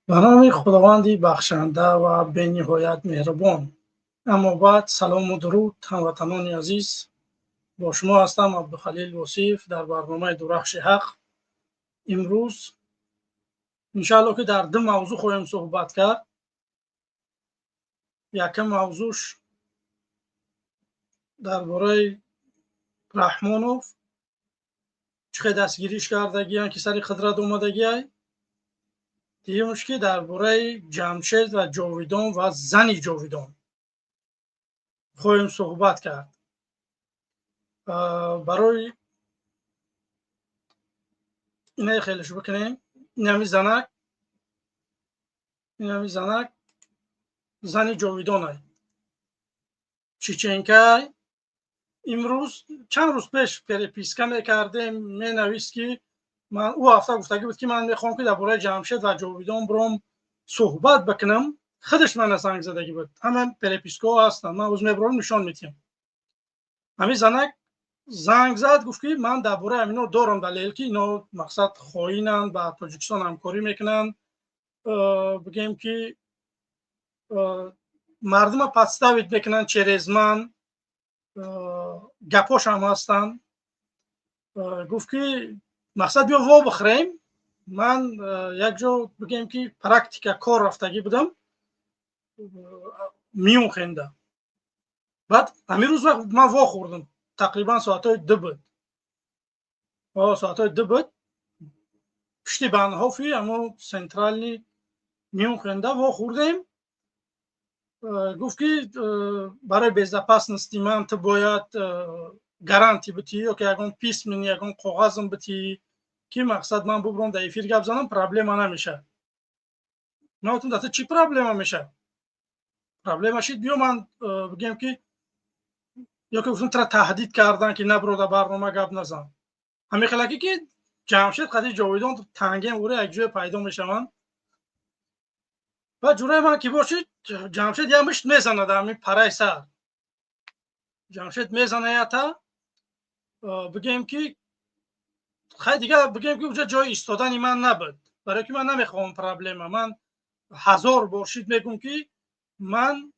Ба номи Худованди бахшанда ва бениҳоят меҳрубон. Аммо баъд, салому дуруд, ҳамватанони азиз. Бо шумо ҳастам Абдухалил Восиев дар барномаи Дурахши ҳақ. Имрӯз иншаалло ки дар ду мавзӯъ хоҳем суҳбат кард. Якум мавзӯш дар бораи Раҳмонов, чӣ хел дастгириш кардагиян, ки сари қудрат омадагиай. Дуюмш ки дар бораи Ҷамшед ва Ҷовидон ва зани Ҷовидон хоҳем суҳбат кард. Барои инаи хелеш бикунем. Инами занак, инами занак зани Ҷовидонай, чеченкай. Имрӯз, чанд рӯз пеш переписка мекардем, менавист ки ман ӯ ҳафта гуфтагӣ буд, ки ман мехоҳам, ки дар бораи Ҷамшед ва Ҷовидон биром суҳбат бикунам. Худаш мана занг задагӣ буд, ҳама перепискаҳо ҳастанд, ман ӯз мебарам, нишон медиҳам. Ҳамин занак занг зад, гуфт, ки ман дар бораи ҳамино дорам далел, ки ино мақсад хоинанд, ба Тоҷикистон ҳамкорӣ мекунанд, бигем ки мардума подставить мекунанд через ман, гапошам ҳастанд. Гуфт, ки мақсад биё во бихӯрем. Ман як ҷо, бигем ки практика кор рафтагӣ будам Мюнхенда. Баъд ҳамин рӯз ман вохӯрдам, тақрибан соатҳои 2 буд, соатҳои 2 буд, пушти Bahnhof и ҳамо центральный Мюнхенда вохӯрдем. Гуфт, ки барои безопасности ман ту бояд гарантия битӣ ё ки ягон письменный, ягон коғазм битӣ, ки мақсад ман бубурам, дар эфир гап занам, проблема намешавад. Ман гуфтам: «Дата чӣ проблема мешавад? Проблема шид, биё ман бигем ки ё ки гуфтам, тра таҳдид кардан, ки набро, дар барнома гап назан». Ҳамин хелаки ки Ҷамшед қади Ҷовидон тангем ура як ҷое пайдо мешаванд ва ҷураи ман ки бошид, Ҷамшед як мушт мезанад дар ҳамин параи сар. Ҷамшед мезана ята, бигем ки хай дига, бигем ки уҷа ҷои истодани ман набуд, барое ки ман намехоҳам проблема. Ман ҳазор бор шид мегӯм, ки ман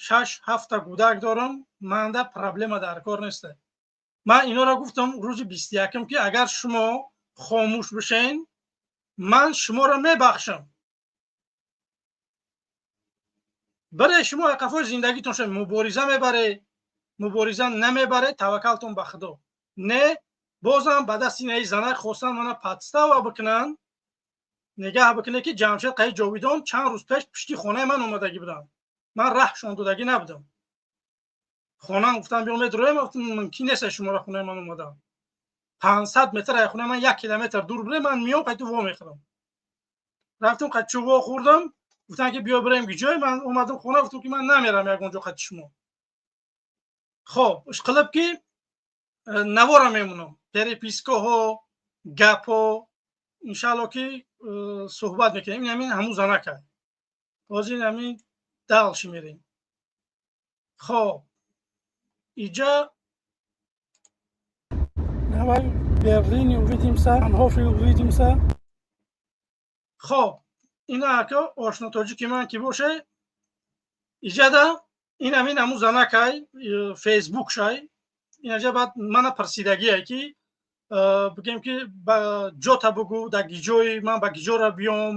шаш ҳафта кӯдак дорам, манда проблема дар кор неста. Ман инора гуфтам рӯзи 21-м, ки агар шумо хомӯш бишен, ман шуморо мебахшам. Баре шумо қафои зиндагитон шуд, мубориза мебаре, мубориза намебаре, таваккалтон ба Худо. Не, бозам ба дасти инаи занак хостан мана подстава бикунанд. Нигаҳ бикунед, ки Ҷамшед қаи Ҷовидон чанд рӯз пеш пушти хонаи ман омадагӣ буданд, ман раҳшон додагӣ набудам. Хонам гуфтам, биё медроем. Гуфтам, мумкин нест, шуморо хонаи ман омадам, 500 метр ай хонаи ман, 1 километр дур бурем, ман миём, қайту во мехӯрам. Рафтам, қайтчу во хӯрдам. Гуфтам, ки биё бирем ҷой. Ман омадам хона, гуфтам, ки ман намерам ягон ҷо қати шумо. Хоб, ишқилиб ки навора мемонам, перепискаҳо, гапҳо, иншаалло ки суҳбат мекунем. Ин ҳамин ҳамун занака, ҳозир ҳамин дальше мерем. Хоб, иҷа давай Берлине увидимся, Bahnhof е увидимся. Хоб, ина ака ошно тоҷики ман ки боше, иҷада ин ҳамин ҳамун занакай, фейсбукшай. Инаҷа баъд мана пурсидагие, ки бигем ки ба ҷота бугӯ, дар гиҷои ман ба гиҷора биём.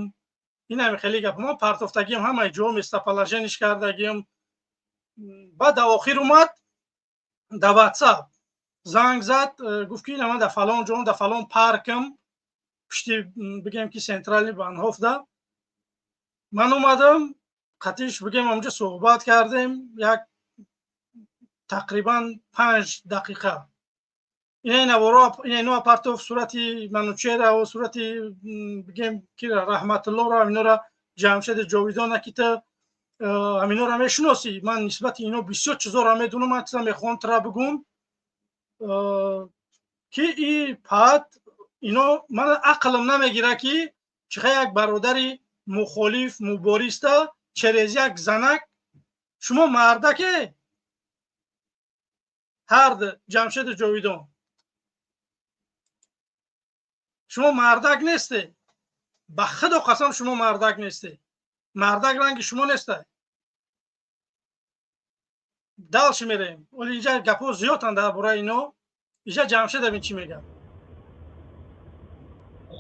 Ин ҳами хеле гап ман партофтагиам, ҳамаи ҷо местоположение ш кардагиам. Баъд дар охир омад, дар Ватсап занг зад, гуфт, ки ина ман дар фалон ҷом, дар фалон паркам, пушти, бигем ки центральный Bahnhof да. Ман омадам, қатиш, бигем, ҳамҷа суҳбат кардем як тақрибан 5 дақиқа. Ина наворо, ина ино партов, сурати Манучера ва сурати, бигем ки Раҳматуллоро, инора, Ҷамшеди Ҷовидона, ки ту ҳаминора мешиносӣ. Ман нисбати ино бисёр чизоро медонам, ман чиза мехоҳам тура бигӯм, ки и паат ино ман ақлам намегира, ки чиха як бародари мухолиф, мубориста через як занак. Шумо мардаке ҳард, Ҷамшеду Ҷовидон, шумо мардак несте. Ба худо қасам, шумо мардак нестед, мардак ранги шумо нестай. Дальше мерем. Оли инҷа гапҳо зиёданд дар бораи ино. Инҷа Ҷамшед абин чӣ мегӯяд.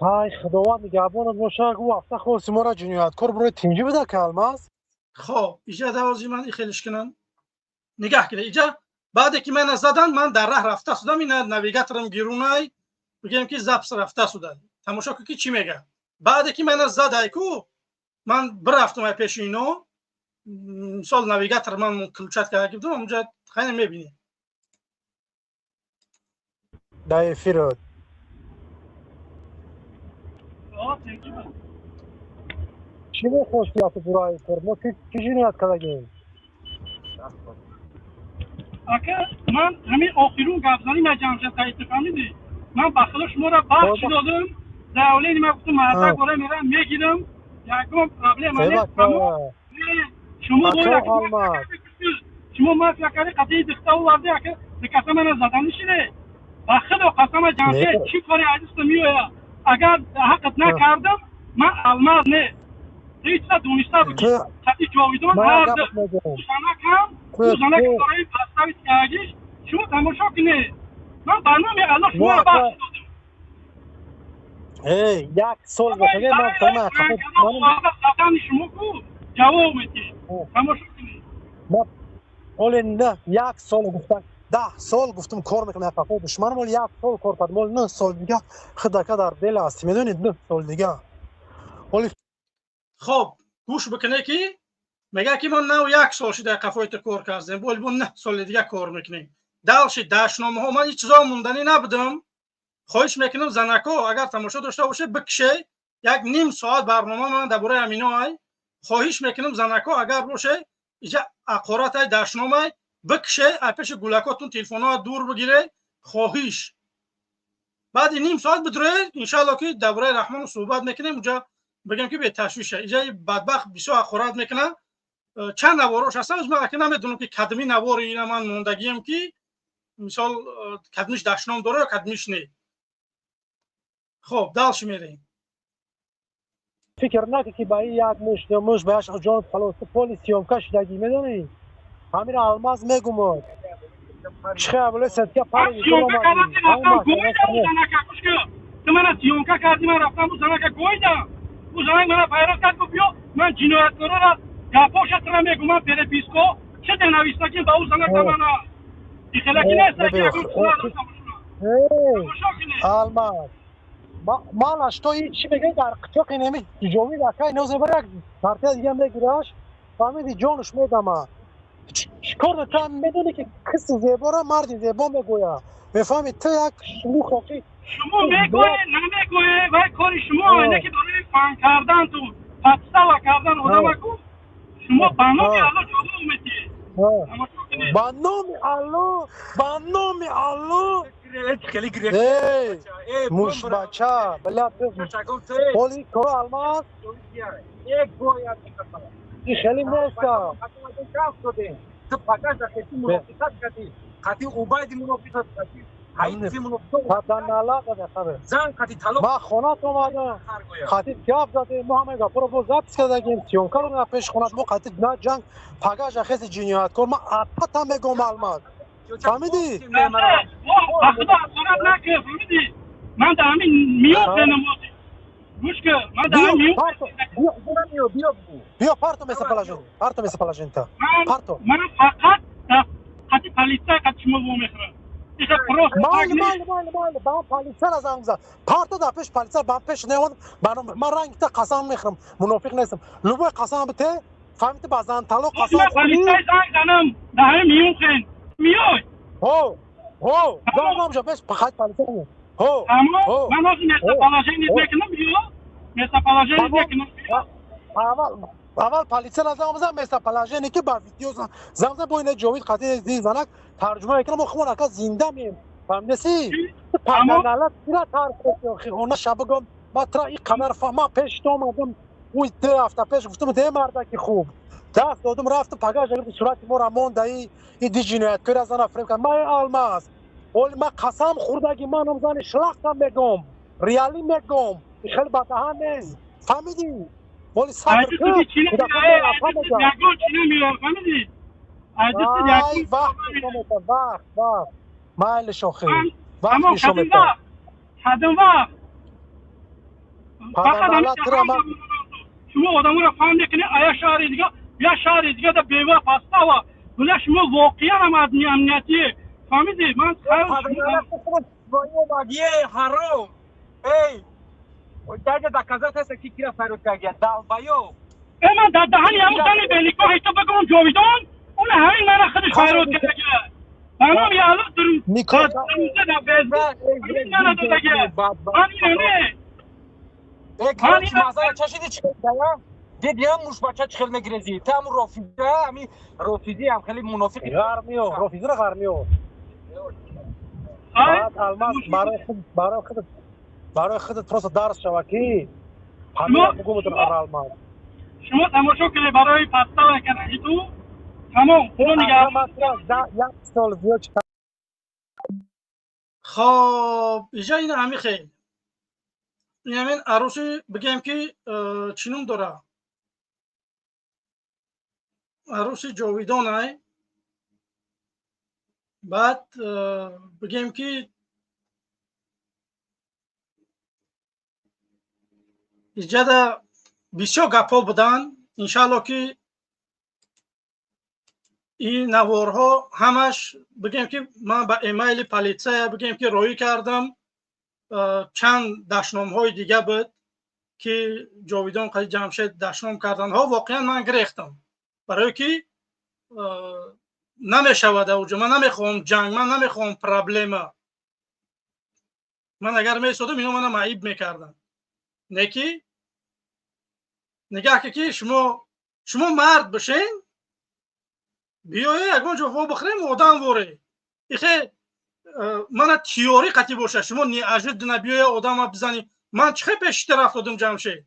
Ҳай, Худованд нигаҳбонат боша. Гу ҳафта хоси моро ҷинояткор бирои тинҷӣ буда калмаз. Хоб, иҷа давози ман ихелиш кунам, нигаҳ кунед. Иҷа баъде ки мана задан, ман дар раҳ рафта судам. Ина навигаторам гирунай, бигӯем ки запись рафта суда. Тамошо кун, ки чӣ мегӯяд. Баъде ки мана задай ку, ман бирафтам ай пеши ино. Мисол, навигатор ман включать карда будам онҷа, хайна мебинӣ. Дар эфирот. Чӣ мехости ату бураи кор? Мо чӣ ҷиноят кардагем? Ака, ман ҳамин охирун гапзанӣ ма Ҷамшед Саидӣ, фаҳмидӣ? Ман ба худо шуморо бахш додам, заявление ма гуфтам, мардак бора мерам мегирам, ягон проблема нест. Шумо бояд, шумо мафия карди, қатъи дихта оварди. Ака, дикаса мана заданӣ шиде. Ба худо қасама, Ҷамшед, чӣ кори азизто меояд? Агар ҳаққат накардам, ман алмаз не, ҳеҷ дониста буди. Қатъи ҷовидон ҳар занакам, ӯ занаки барои подставить кардиш. Шумо тамошо кунед, ман ба номи Аллоҳ шуморо бахш додам. Як сол задани шумо ку ҷавоб медиҳед. Тамошо кунед. Оле на як сол гуфтам, 10 сол гуфтам, кор мекунам ҳаққо душманам. Оли як сол кор кард, моли 9 сол дига худака дар бела ҳастӣ, медонед, 9 сол дига оли. Хоб, гӯш бикунед, ки мегӯяд, ки мо нав як сол шуда қафои ту кор кардем, боли мо 9 соли дига кор мекунем. Дальше дашномаҳо, ман ҳеҷ чизо монданӣ набудам. Хоҳиш мекунам, занако, агар тамошо дошта бошед, бикше. Як ним соат барнома ман дар бораи ҳамино ай. Хоҳиш мекунам, занако, агар боше, иҷа ақоратай, дашномай, бикше, ай пеши гулакотун телефонҳоа дур бигире, хоҳиш. Баъди ним соат бидуре, иншаалло, ки дар бораи Раҳмону суҳбат мекунем. Уҷа бигем, ки беташвиша. Иҷа бадбахт бисёр ақорат мекунад. Чанд наворош ҳастан, ман ака намедонам, ки кадми навори ина ман мондагием, ки мисол, кадмиш дашном дора ё кадмиш не. Хоб, дальше мерем. Фикр накӣ, ки ба ин як муш муш ба яш ҷон халос. Поли съёмка шудагӣ, медонӣ, ҳамин алмаз мегумод. Чӣ хел сетка. Ту мана съёмка кардӣ, ман рафтам, ӯ занака гӯйдам. Ӯ занак мана пайрав кард, гуфт: «Биё, ман ҷинояткорора гапоша тира мегум». Ман переписко чӣ навистагим ба ӯ занака мана ихелаки нест. Алмаз, малаш то чӣ мегӯяд дар қичоқи неми ҷовид акай нозе бар як партия дига мегираш, фаҳмиди, ҷонуш медама. Чикор ту медонӣ, ки киси зебора марди зебо мегӯяд, мефаҳми? Ту як шумухоқи. Шумо мегӯе, намегӯе, вай кори шумо. Не ки барои фан кардан, ту подстава кардан одамаку, шумо ба номи Алло ҷавоб медиҳед. Ба номи Алло, ба номи Алло, мушбача, бля, оли коро алмаз и хеле неста. Ту пагаш дар хеси мунофиқат кардӣ, қати Убайди мунофиқат кардӣ. Зан қати талоқ. Ма хонат омадам, қати гап задем, мо ҳамаи гапҳоро бо запись кардагем, съёмка дорем пеши хонат. Мо қати на ҷанг, пагаш хеси ҷинояткор, ма апата мегӯм, алмаз, фаҳмидӣ? Ба худо, ақорат накард, фаҳмидӣ? Ман дар ҳамин миён намози, гӯш кун, ман дар ҳамин миён. Биё, парто местоположение, парто местоположение, парто. Ман фақат қати полиция, қати шумо вомехӯрам. Майли, майли, майли, майли, ба ман полисияра занг зад, парто дар пеши полисия, ба пеш неомад. Ман рангита қасам мехӯрам, мунофиқ нестам, любой қасам бите, фаҳмиди, ба зан талоқ қасам. Полисия занг занам, дар ҳамин Мюнхен миёй. Ҳо, ҳо, занг пеш фақат полисия. Ҳо. Ман ҳозир местоположение мекунам, биё, местоположение мекунам, биё. Аввал, аввал полисияра занг бизан, местоположение ки ба видео занг бизан, бо ина ҷовид қатъи занак тарҷума мекунам, мо хумон ака зинда мем, фаҳмидаси? Паганалат тира тархона шабагом, ма тра и қадар ма пеш омадам, уй 2 ҳафта пеш гуфтам, де мардаки хуб даст додум, рафтам, пагаш сурати моро мондаи и ди ҷинояткори зана фрем кард. Ман алмаз, оли ма қасам хӯрдаги, манам зани шлахтам мегом, реалӣ мегом, хеле бадаҳан нест. Фаҳмидӣ? Воли сабр кун. Ягон чӣ намеёр, фаҳмидӣ? Ай, вақт нишон метад, вақт, вақт. Майли шохи. Вақт нишон метад. Кадом вақт? Шумо одаморо фаҳм мекунед, ая шаҳри дига, я шаҳри дига да бева пастава. Буна шумо воқеан ҳам амниятие. Фаҳмидӣ? Ман ҳаром. Эй, даҷа доказат ҳаста ки кира фарёд кардия, долбоёб. Э, ман дар даҳани ҳамун зани беникоҳи ту бигӯм ҷовидон, он ҳамин мана худаш фарёд кардагия. Ба номи Аллоҳ дурӯза дар Фейсбук ҳамин мана додагия. Ман ина не. Э, короче, мазара чашиди чӣ кардая? Дидиам мушбача чӣ хел мегирезӣ? Та ҳамун рофиза, ҳами рофизӣ ҳам хеле мунофиқи. Ғармиё, рофизиро ғармиё. Баъд Алмаз барои худат просто дарс шава ки ҳамин бугумутун Алмаз. Шумо тамошо кунед барои пастава кардаги ту. Тамом, худо нигаҳбон. Як сол зиёд. Хоб, иҷа ин ҳами хел. Ин ҳамин арӯси бигем ки чӣ ном дора? Арӯси ҷовидонай. Баъд бигем ки иҷада бисёр гапҳо буданд. Иншаалло ки ин наворҳо ҳамаш бигем ки ман ба эмайли политсия бигем ки роҳӣ кардам. Чанд дашномҳои дига буд ки ҷовидон қади Ҷамшед дашном карданд. Ҳо, воқеан ман гирехтам, барое ки намешавад ауҷо. Ман намехоҳам ҷанг, ман намехоҳам проблема. Ман агар месодам, ино мана маиб мекарданд. Не ки нигаҳ ки шумо мард бошен, биёе ягон ҷо во бихӯрем, одам воре. Ихе мана тиёрӣ қатӣ боша, шумо неожиданно биёе одама бизанӣ. Ман чӣ хел пеши тараф додам Ҷамшед?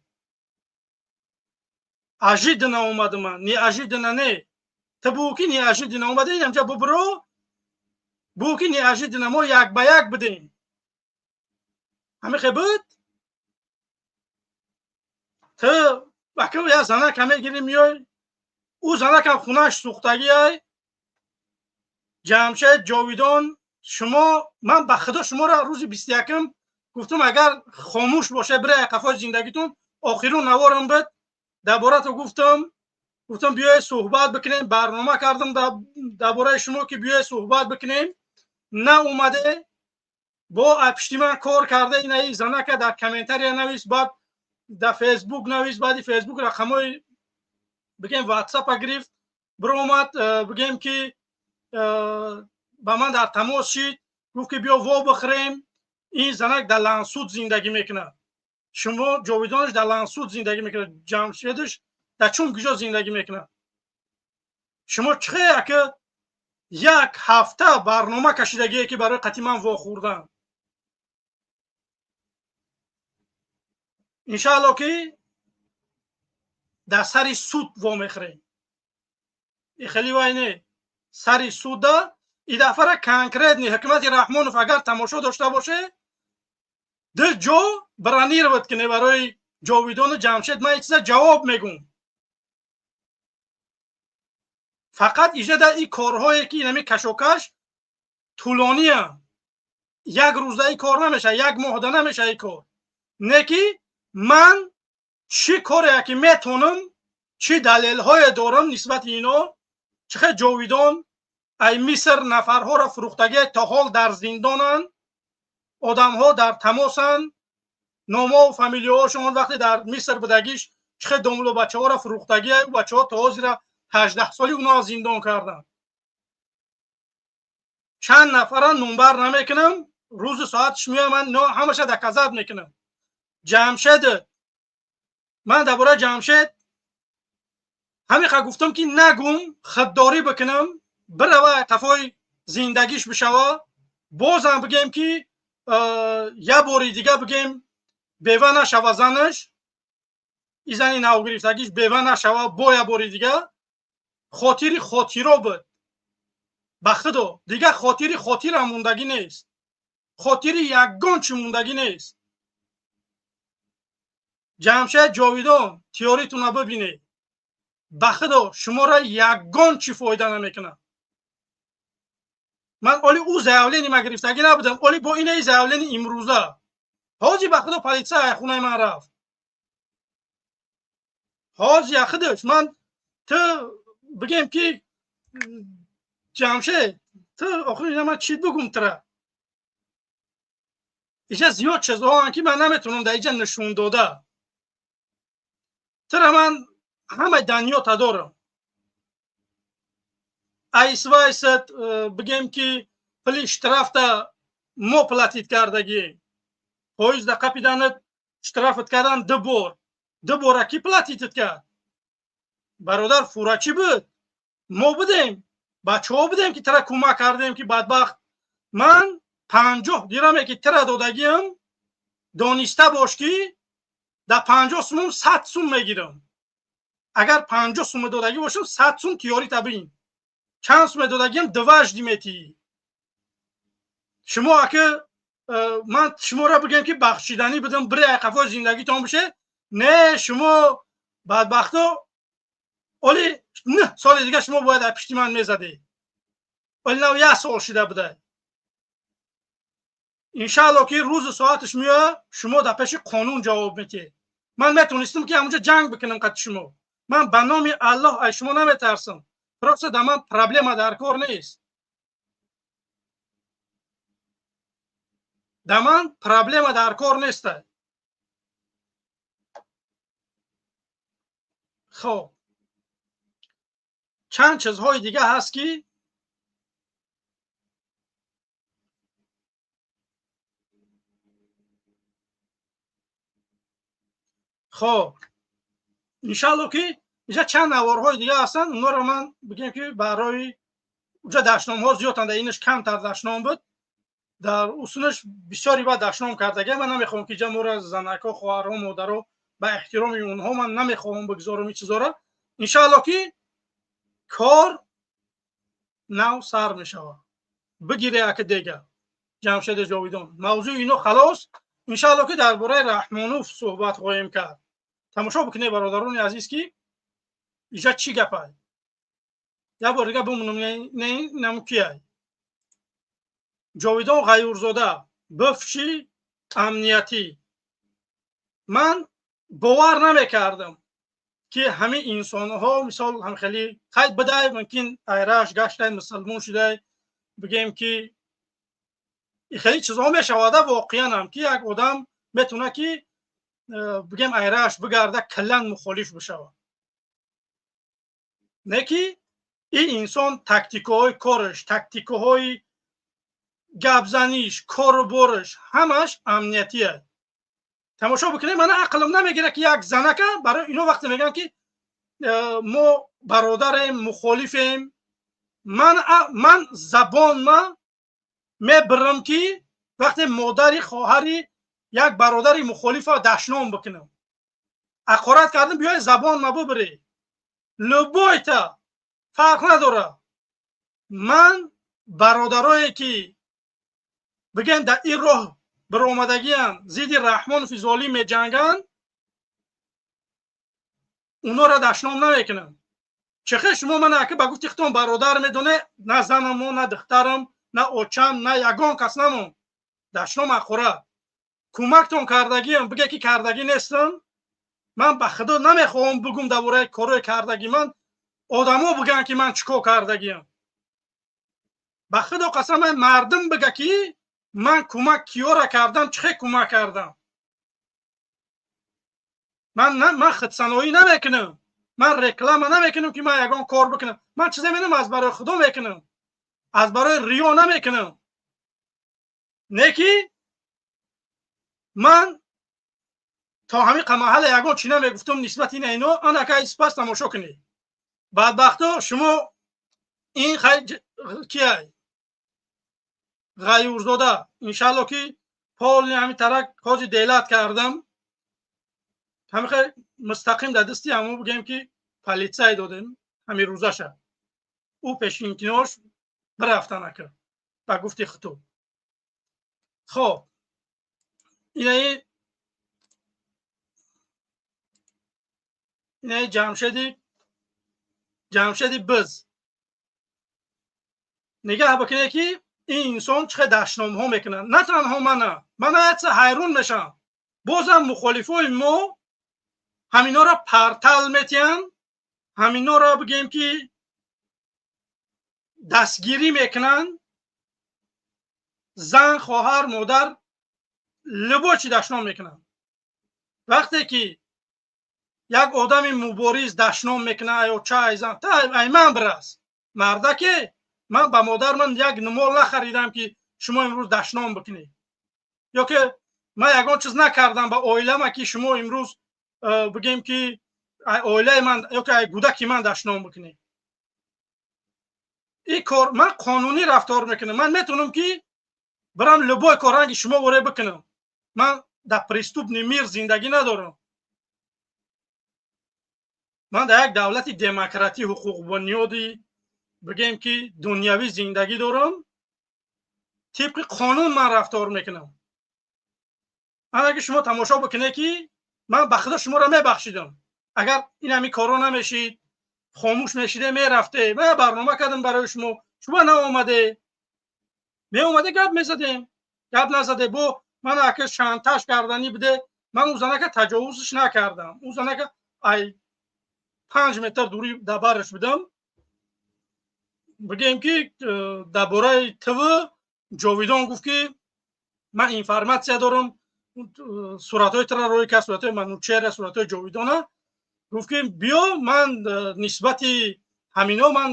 Ожиданно омадам ман, неожиданно не. Ту бугӯ ки неожиданно омада, инамҷа бубиро, бугӯ ки неожиданно мо як ба як будем. Ҳамихе буд? Ту бака я занака мегирӣ миёй, ӯ занакам хунаш сӯхтагиай. Ҷамшед ҷовидон, шумо, ман ба худо шуморо рӯзи 21-м гуфтам, агар хомӯш боша бира қафои зиндагитон. Охирун наворам буд, дар бораато гуфтам, гуфтам биёед суҳбат бикунем, барнома кардам дар бораи шумо ки биёед суҳбат бикунем. На омаде, бо пишти ман кор карда, инаи занака дар комментария навис, баъд дар Фейсбук навис, баъди Фейсбук рақамҳои бигем Ватсапа гирифт, биромад, бигем ки ба ман дар тамос шид, гуфт ки биё во бихӯрем. Ин занак дар Лансуд зиндагӣ мекунад. Шумо ҷовидонаш дар Лансуд зиндагӣ мекунад, Ҷамшедаш дар чун куҷо зиндагӣ мекунад. Шумо чӣ хел ака як ҳафта барнома кашидагие ки барои қатъи ман вохӯрдан? Иншаалло ки дар сари суд вомехӯрем. И хеле вай не, сари суда и дафъара конкретни ҳукумати Раҳмонов агар тамошо дошта боше, ду ҷо бронировать куне барои ҷовидону Ҷамшед. Ман чиза ҷавоб мегӯм. Фақат иҷада и корҳое ки инами кашокаш тӯлониям, як рӯза и кор намеша, як моҳда намеша и кор. Не ки ман чӣ коре ки метонам, чӣ далелҳое дорам нисбати ино, чӣ хел ҷовидон ай Миср нафарҳоро фурӯхтагӣ то ҳол дар зиндонанд, одамҳо дар тамосанд, номову фамилияҳошон вақте дар Миср будагиш чӣ хел домлу бачаҳоро фурӯхтагӣ, бачаҳо то ҳозира 18 соли онҳо зиндон карданд. Чанд нафара номбар намекунам, рӯзу соатш меоям, ман ҳамаша доказат мекунам. Ҷамшед, ман дар бораи Ҷамшед ҳамиқа гуфтам ки нагум, худдорӣ бикунам, бирава қафои зиндагиш бишава. Бозам бигем ки як бори дига бигем бева нашава занаш, и зани навгирифтагиш бева нашава, бо як бори дига хотири хотиро буд. Ба худо дига хотири хотирам мондагӣ нест, хотири ягон чӣ мондагӣ нест. Ҷамшед Ҷовидон, тиёритуна бибинед. Ба худо шуморо ягон чӣ фоида намекунад. Ман оли ӯ заявление ма гирифтагӣ набудам, оли бо инаи заявление имрӯза. Ҳози ба худо полиция хонаи ман рафт. Ҳози яхудаш ман ту бигем ки Ҷамшед, ту охир ман чӣ бигум тура? Иҷа зиёд чизҳоанд ки ман наметавонам дар иҷа нишон дода. Тура ман ҳамаи данёта дорам. Айсвайсат бигем ки пули штрафта мо платит кардагием. Поезда қапиданат штрафат кардан ду бор. Ду бора ки платитат кард? Бародар, фура чӣ буд? Мо будем, бачаҳо будем ки тура кӯмак кардем ки бадбахт. Ман 50 дираме ки тура додагиам, дониста бош ки дар 50 сумум 100 сум мегирам. Агар 50 сум додагӣ бошам, 100 сум тиёрита бин. Чанд сум додагиам дважды метиҳӣ. Шумо аки ман шуморо бигем ки бахшиданӣ будам, бире қафои зиндагитон бише, не, шумо бадбахто оли 9 соли дига шумо бояд аз пишти ман мезадед. Оли нав як сол шида буда. Иншаалло ки рӯзу соаташ меояд, шумо дар пеши қонун ҷавоб метиҳед. Ман метавонистам ки ҳамонҷо ҷанг бикунам қати шумо. Ман ба номи Аллоҳ аз шумо наметарсам. Просто дар ман проблема дар кор нест. Дар ман проблема дар кор нест. Хоб, чанд чизҳои дига ҳаст ки хоб, иншаалло ки инҷа чанд наворҳои дига ҳастанд, онҳоро ман бигем ки барои уҷа дашномҳо зиёданд, инаш камтар дашном буд, дар усулаш бисёри баъд дашном кардагия. Ман намехоҳам ки инҷа моро занакҳо, хоҳарҳо, модарҳо ба эҳтироми онҳо ман намехоҳам бигзорам ин чизоро. Иншаалло ки кор нав сар мешавад. Бигире аки дега Ҷамшеди Ҷовидон. Мавзӯи ино халос. Иншаалло ки дар бораи Раҳмонов суҳбат хоҳем кард. Тамошо бикунед бародарони азиз ки иҷа чӣ гапай. Як бор дига бимонам, нам кияй. Ҷовидон Ғайюрзода, бифши амниятӣ. Ман бовар намекардам ки ҳамин инсонҳо мисол ҳам хеле қайд бидай, мумкин айраш гаштай, мусалмон шудай, бигем ки хеле чизҳо мешавада воқеан ҳам ки як одам метавона ки бигем айраш бигарда каллан мухолиф бишавад. Не ки ин инсон тактикаҳои кораш, тактикаҳои гапзаниш, кору бораш ҳамаш амниятия. Тамошо бикунед, ман ақлам намегирад ки як занака барои ино вақте мегӯянд ки мо бародарем, мухолифем, ман забонма мебирам ки вақте модари хоҳари як бародари мухолифа дашном бикунам. Ҳақорат кардам, биёй забонма бибирӣ. Любойта фарқ надорад. Ман бародарое ки бигем дар ин роҳ баромадагианд, зидди Раҳмонови золим меҷанганд, онҳоро дашном намекунам. Чехе шумо ман аки ба гуфти худтон бародар медонед, на занамо, на духтарам, на очам, на ягон кас намон. Дашном ҳақорат. Кӯмактон кардагиам, биге ки кардагӣ нестам. Ман ба худо намехоҳам бигум дар бораи корҳои кардагӣ. Ман одамо бигӯянд ки ман чӣ кор кардагиам. Ба худо қасам, мардум бига ки ман кӯмак киёра кардам, чӣ хел кӯмак кардам. Ман худсаноӣ намекунам, ман реклама намекунам ки ман ягон кор бикунам. Ман чизе менам аз барои худо мекунам, аз барои риё намекунам. Не ки ман то ҳамин қамаҳала ягон чӣ намегуфтам нисбати ина ино. Анака спас тамошо кунед. Бадбахто шумо ин кияй Ғайюрзода, иншаалло ки полни ҳамин тарак ҳози делат кардам, ҳамин хел мустақим дар дасти ҳамо бигем ки полицай додем ҳамин рӯзаша. Ӯ пешинкинош бирафтан ака ба гуфти хуту. Хоб, инаи Инаи Ҷамшеди, Ҷамшеди биз нигаҳ бикунед, ки ин инсон чӣ хел дашномҳо мекунад. На танҳо мана, мана якса ҳайрон мешавам, бозам мухолифои мо ҳаминора партал метиҳанд, ҳаминора бигем, ки дастгирӣ мекунанд. Зан, хоҳар, модар, любой чӣ дашном мекунанд. Вақте ки як одами мубориз дашном мекунад, ай оча, ай зан, та ай ман бирас, мардаке. Ман ба модар ман як нумол нахаридам, ки шумо имрӯз дашном бикунед, ё ки ман ягон чиз накардам ба оилама, ки шумо имрӯз бигем, ки оилаи ман ё ки ай гудаки ман дашном бикунед. Ин кор ман қонунӣ рафтор мекунам. Ман метавонам, ки бирам любой кор ранги шумо воре бикунам. Ман дар преступный мир зиндагӣ надорам. Ман дар як давлати демократӣ, ҳуқуқбунёди, бигем, ки дунявӣ зиндагӣ дорам. Тибқи қонун ман рафтор мекунам. Анаги шумо тамошо бикунед, ки ман ба худо шуморо мебахшидам, агар ин ҳамин корро намешид, хомӯш мешиде, мерафте. Ман барнома кардам барои шумо, шумо наомаде. Меомаде, гап мезадем. Гап назаде. Бо ман ака шантаж карданӣ буде. Ман ӯ занака таҷовузш накардам. Ӯ занака ай 5 метр дурӣ дар бараш будам. Бигем, ки дар бораи тв Ҷовидон гуфт, ки ман информация дорам, суратҳои тра рӯй кард, суратҳои Манучера, суратҳои Ҷовидона. Гуфт, ки биё, ман нисбати ҳамино ман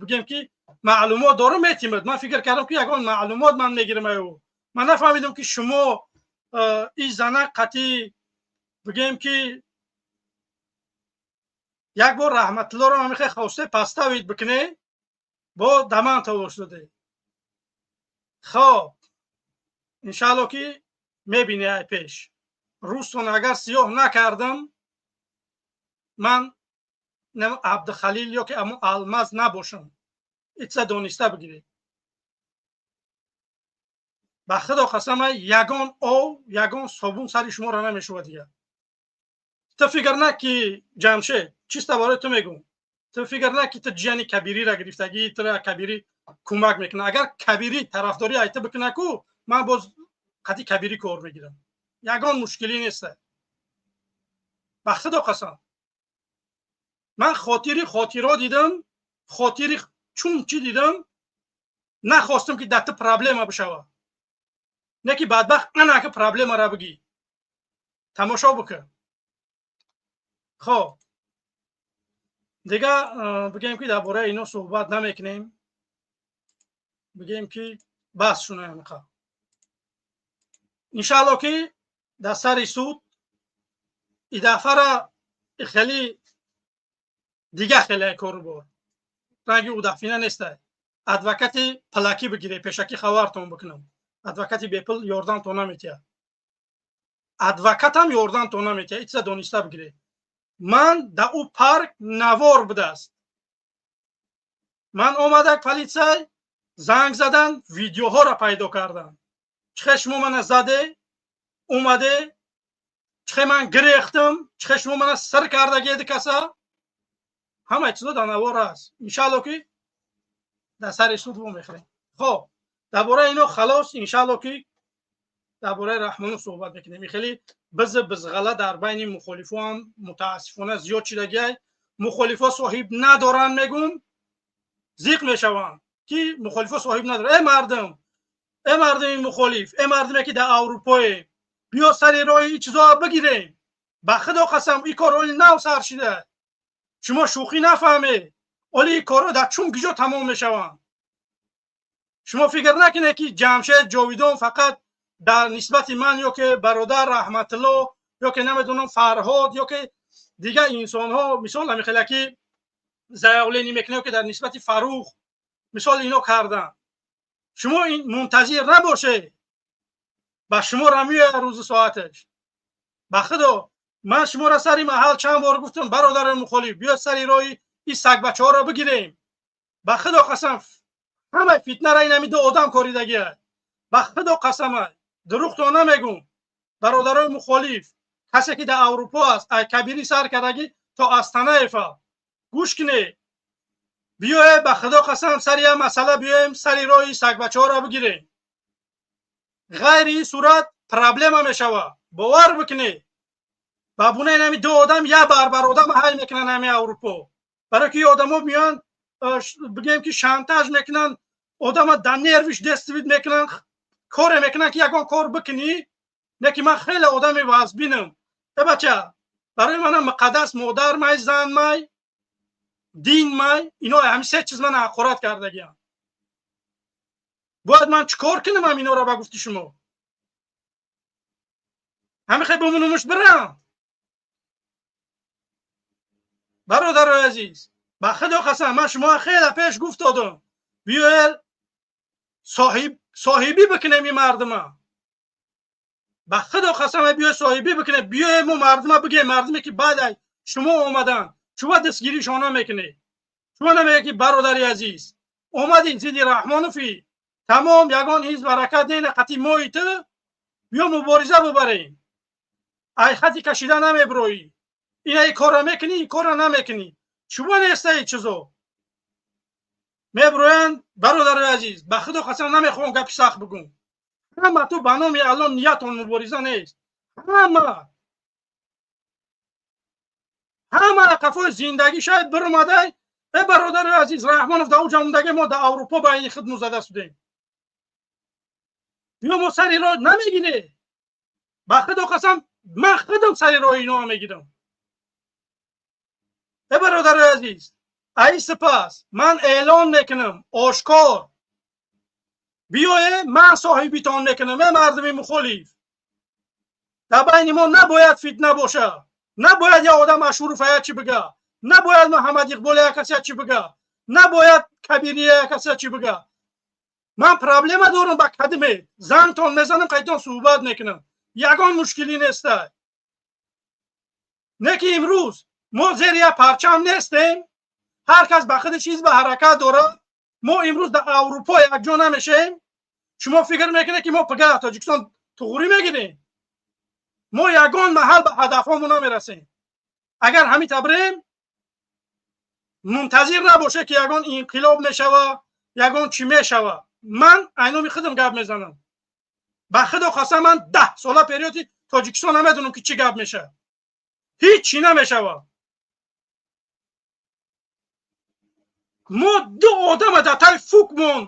бигем, ки маълумот дорам, метимад. Ман фикр кардам, ки ягон маълумот ман мегирам аю. Ман нафаҳмидам, ки шумо ин зана қатъи, бигем, ки як бор Раҳматуллоро ҳамихе хосте поставить бикуне, бо даман тавош доде. Хоб, иншаалло, ки мебини. Ай пеш рӯзтон агар сиёҳ накардам, ман Абдухалил ё ки амо Алмаз набошам. Итса дониста бигиред. Ба худо қасама, ягон ов, ягон собун сари шуморо намешувад дигар. Ту фикр на, ки Ҷамшед, чиста барои ту мегӯм, ту фикр на, ки ту ҷияни Кабириро гирифтагӣ, тура Кабирӣ кӯмак мекунад. Агар Кабирӣ тарафдорӣ ай ту бикуна ку, ман боз қати Кабирӣ кор мегирам, ягон мушкилӣ неста. Ба худо қасам, ман хотири хотиро дидам, хотири чун чӣ дидам, нахостам, ки дар ту проблема бишавад. Не ки бадбахт анака проблемара бигӣ, тамошо бикун. Хоб, дига бигем, ки дар бораи ино суҳбат намекунем. Бигем, ки бас шунаямқа. Иншаалло, ки дар сари суд и дафъара хеле дига хеле кору бор ранги удафина нестай. Адвокати пулакӣ бигире, пешакӣ хабартон бикунам. Адвокати бепул ёрдамтон наметиҳад, адвокатам ёрдамтон наметиҳад. Ичиза дониста бигире. Ман дар ӯ парк навор будааст. Ман омадак, полицай занг задан, видеоҳоро пайдо кардам, чихе шумо мана заде омаде, чихе ман гирехтам, чихе шумо мана сир кардагеди каса. Ҳамаи чизо дар навор аст. Иншаалло, ки дар сари суд вомехӯрем. Хоб, дар бораи ино халос. Иншаалло, ки дар бораи Раҳмонов суҳбат мекунем. И хеле бизы бизғала дар байни мухолифо ҳам мутаассифона зиёд шидагиай. Мухолифо соҳиб надоранд, мегум, зиқ мешаванд, ки мухолифо соҳиб надоранд. Э мардум, э мардуми мухолиф, э мардуме, ки дар Аврупое, биё сари роҳи ин чизоро бигирем. Ба худо қасам, ин кор оли нав сар шида, шумо шӯхӣ нафаҳмед. Оли ин корҳо дар чун киҷо тамом мешаванд. Шумо фикр накунед, ки Ҷамшед, Ҷовидон фақат дар нисбати ман ё ки бародар Раҳматулло ё ки намедонам Фарҳод ё ки дигар инсонҳо, мисол, ҳамихела ки заявление мекунад, ки дар нисбати Фарух, мисол, ино карданд. Шумо ин мунтазир набошед, ба шумо меояд рӯзи соаташ. Ба худо, ман шуморо сари маҳал чанд бор гуфтам: бародари мухолиф, биёд сари роҳи ин сагбачаҳоро бигирем. Ба худо қасам, ҳамаи фитнара ин ҳами ду одам коридагия. Ба худо қасама, дурӯғто намегум. Бародарои мухолиф, касе ки дар Аврупо аст, ай Кабирӣ сар кардагӣ. то Астанаева гӯш кунед. Биёед, ба Худо қасам, сари як масъала биёем, сари роҳи сагбачаҳоро бигирем. Ғайри ин сурат проблема мешавад. Бовар бикунед, ба бунаи ҳами ду одам як барбар одам ҳал мекунанд ҳами Аврупо. Барои ки одамо меоянд, бигем ки шантаж мекунанд, одама дар нервиш действовать мекунанд, коре мекунанд ки ягон кор бикунӣ. Не ки ман хеле одами вазбинам. Э бача, барои манам муқаддас модар май, зан май, дин май, ино ҳами се чиз мана ҳақорат кардагиам. Бояд ман чӣ кор кунам ҳам инора ба гуфти шумо? Ҳами хел бимонумуш бирам. Бародарои азиз, ба Худо қасам, ман шумо хеле пеш гуфт додам. Биёед соҳибӣ бикунем ин мардума. Ба Худо қасам, биёед соҳибӣ бикунем. Биёед мо мардума бигем, мардуме ки баъд шумо омадан, шумо дастгиришон намекунед. Шумо намегӯед ки бародари азиз, омадин зидди Раҳмонофи, тамом, ягон ҳизб ҳаракат не, қати мои ту биё мубориза бубарем. Ай хати кашида намеброӣ. Ина ин корро мекунӣ, ин корро намекунӣ. Шумо неста ин чизо. Меброянд, бародарои азиз, ба Худо қасам, намехоҳам гапи сахт бигӯм. Ҳама ту ба номи Аллоҳ ниятон мубориза нест. Ҳама қафои зиндагӣ шояд биромадай. Э бародарои азиз, Раҳмонов дар уҷа мондаги, мо дар Аврупо байни худ музада шудем. Биё мо сари роҳ намегирем. Ба Худо қасам, ман худам сари роҳи иноа мегирам. Э бародарои азиз, ай сипас ман эълон мекунам ошкор. Биёе ман соҳибитон мекунам, э мардуми мухолиф. Дар байни мо набояд фитна боша. Набояд як одам Ашуров як чӣ бига. Набояд Муҳаммад Иқбол як кас як чӣ бига. Набояд Кабирия як кас як чӣ бига. Ман проблема дорам ба кадиме. Зангтон мезанам, қайтон суҳбат мекунам. Ягон мушкилӣ нестай. Не ки имрӯз мо зери як парчам нестем. Ҳар кас ба худи чиз ба ҳаракат дорад. Мо имрӯз дар Аврупо якҷо намешем. Шумо фикр мекунед ки мо пага дар Тоҷикистон туғурӣ мегирем? Мо ягон маҳал ба ҳадафҳомон намерасем. Агар ҳамин табрем, мунтазир набоше ки ягон инқилоб мешава, ягон чӣ мешава. Ман айноми худам гап мезанам. Ба Худо қасам, ман 10 сола периоди Тоҷикистон намедонам ки чӣ гап мешавад. Ҳеҷ чӣ намешава. Мо ду одама дар таи фукмон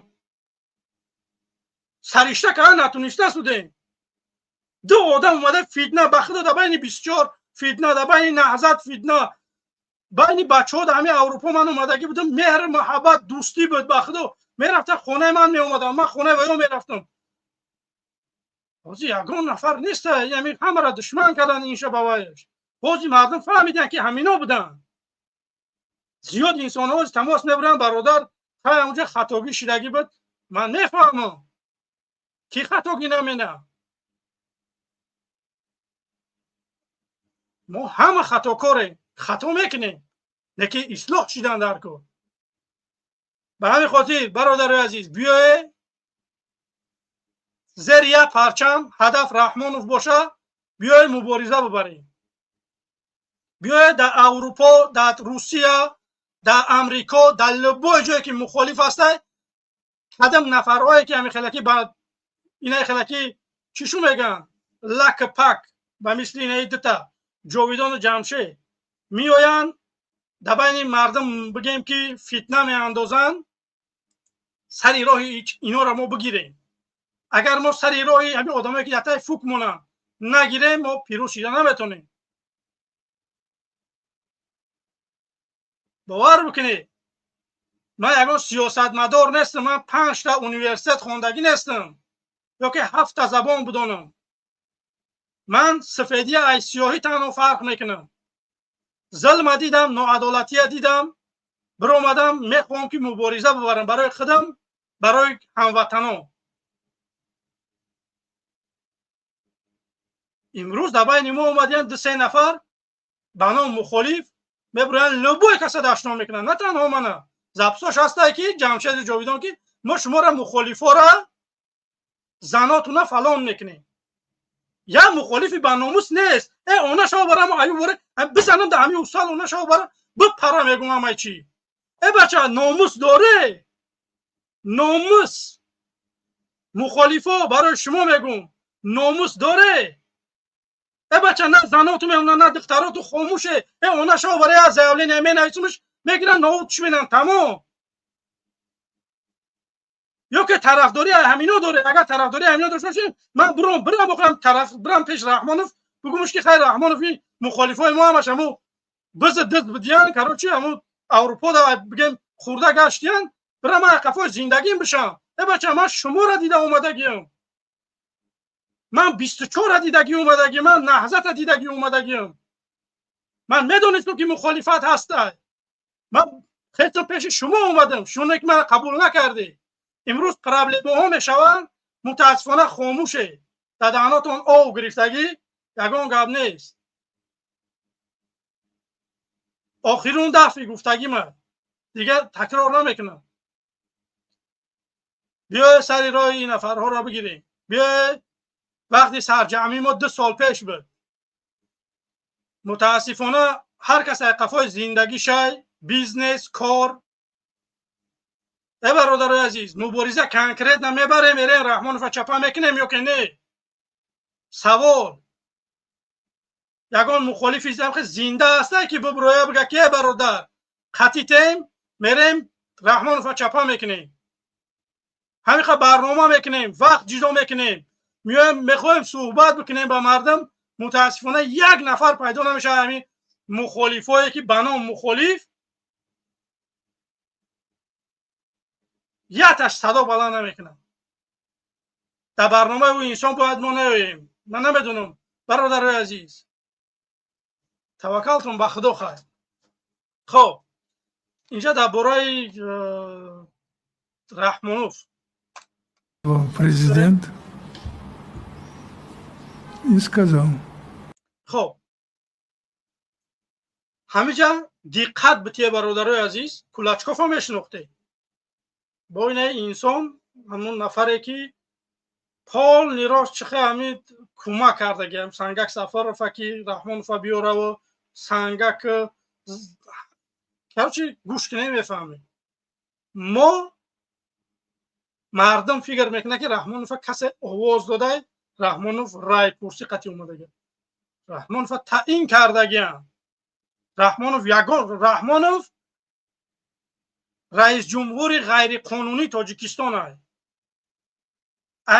саришта карда натуниста судем. Ду одам омада фитна, ба Худо дар байни 24 фитна, дар байни наҳзат фитна, байни бачаҳо дар ҳамин Аврупо ман омадагӣ будам, меҳр, муҳаббат, дӯстӣ буд. Ба Худо мерафта хонаи ман меомадам, ман хонаи ваё мерафтам. Ҳозир ягон нафар нест, ҳамин ҳамаро душман кардан инша ба ваяш. Ҳозир мардум фаҳмиданд ки ҳамино буданд. Зиёд инсонҳо тамос мебаранд, бародар, хай онҷа хатогӣ шидагӣ буд. Ман мефаҳмам ки хатогӣ намена. Мо ҳама хатокорем, хато мекунем, лекин ислоҳ шидан дар кор. Ба ҳамин хотир, бародарои азиз, биёед зери як парчам, ҳадаф Раҳмонов боша, биёед мубориза бибарем. Биёед дар Аврупо, дар Русия, дар Амрико, дар любой ҷое ки мухолиф ҳастай, кадам нафарҳое ки ҳамин хелаки ба инаи хелаки чишу мегӯянд, лак пак, ба мисли инаи дута Ҷовидону Ҷамшед меоянд дар байни мардум, бигем ки фитна меандозанд, сари роҳи инора мо бигирем. Агар мо сари роҳи ҳамин одамое ки дар таи фук монанд нагирем, мо пирӯз шида наметонем. Бовар бикунед, ман ягон сиёсатмадор нестам, ман 5 университет хондагӣ нестам ё ки 7 забон бидонам. Ман сафедия ай сиёҳӣ танҳо фарқ мекунам. Зулма дидам, ноадолатия дидам, биромадам, мехоҳам ки мубориза бибарам барои худам, барои ҳамватанон. Имрӯз дар байни мо омадиянд 2-3 нафар ба ном мухолиф, мебуранд любой каса дашном мекунанд, на танҳо мана. Запсош ҳастае ки Ҷамшеди Ҷовидон ки мо шуморо мухолифора занотуна фалон мекунем. Я мухолифи ба номус нест. Э, она шава барам, аю боре бизанам да ҳами усал, она шава бара бипара, мегум ҳамай чӣ. Э, бача, номус доре, номус. Мухолифо, барои шумо мегум, номус доре. Э, бача, на заноту мемона, на духтароту, хомӯше. Э, она шава бара я заявление менависумш, мегиран, ноутш менан, тамом. Ё ки тарафдорӣ ҳамино доре? Агар тарафдорӣ ҳамино дошта бошем, ман буром, бирам, охирам тараф бирам пеш Раҳмонов, бигумш ки хайр, Раҳмонов, ин мухолифои мо ҳамаш ҳаму бизи дизд бидиян, короче, ҳаму Аврупо да бигем хурда гаштиян, бирам ман қафои зиндагим бишам. Э, бача, ман шуморо дида омадагиам, ман 24-ра дидагӣ омадагиам, ман Наҳзата дидагӣ омадагиам. Ман медонистам, ки мухолифат ҳастай. Ман хело пеши шумо омадам, шуне ки мана қабул накардӣ. Имрӯз проблемаҳо мешаванд, мутаассифона, хомӯше, дар даҳанотон ов гирифтагӣ, ягон гап нест. Охирун дафъи гуфтагима, дигар такрор намекунам. Биёе, сари роҳи ин нафарҳоро бигирем. Биёе, вақти сарҷамъи мо 2 сол пеш буд. Мутаассифона, ҳар кас ай қафои зиндагишай, бизнес, кор. Э, бародарои азиз, мубориза конкретно мебарем, мерем, Раҳмонова чапа мекунем ё ки не? Савол: ягон мухолифи зинда ҳастай, ки биброя, бига ки э, бародар, қатитем, мерем, Раҳмонова чапа мекунем, ҳамиқа барнома мекунем, вақт ҷидо мекунем, меоем, мехоҳем суҳбат бикунем ба мардум. Мутаассифона, як нафар пайдо намешавад. Ҳамин мухолифое ки ба ном мухолиф, яташ садо баланд намекунад дар барномаи ӯ. Инсон бояд мо наёем. Ман намедонам, бародарои азиз, таваккалтон ба Худо. Хайр, хоб, инҷа дар бораи Раҳмонов. Президент и сказал. Хоб, ҳамиҷа диққат битие, бародарои азиз. Кулачково мешинохте? Бо инаи инсон, ҳамун нафаре ки полный рост чихе ҳамин кӯмак кардагиам Сангак Сафарова, ки Раҳмонова биёраву Сангак, короче, гӯш кунем, мефаҳмем. Мо мардум фикр мекунад, ки Раҳмонова касе овоз додай, Раҳмонов райпурсӣ қатъи омадага. Раҳмонова таъин кардагиам. Раҳмонов ягон, Раҳмонов раисҷумҳури ғайриқонунии Тоҷикистон ай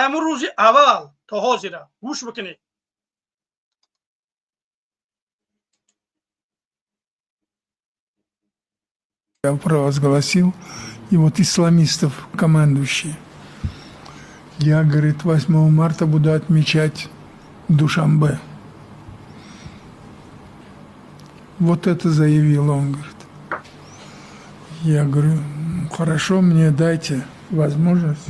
ҳамун рӯзи аввал то ҳозира. Гӯш бикунед. Я провозгласил, и вот исламистов командующий. Я, говорит, 8 марта буду отмечать Душанбе. Вот это заявил он, говорит. Я говорю: «Ну, хорошо, мне дайте возможность.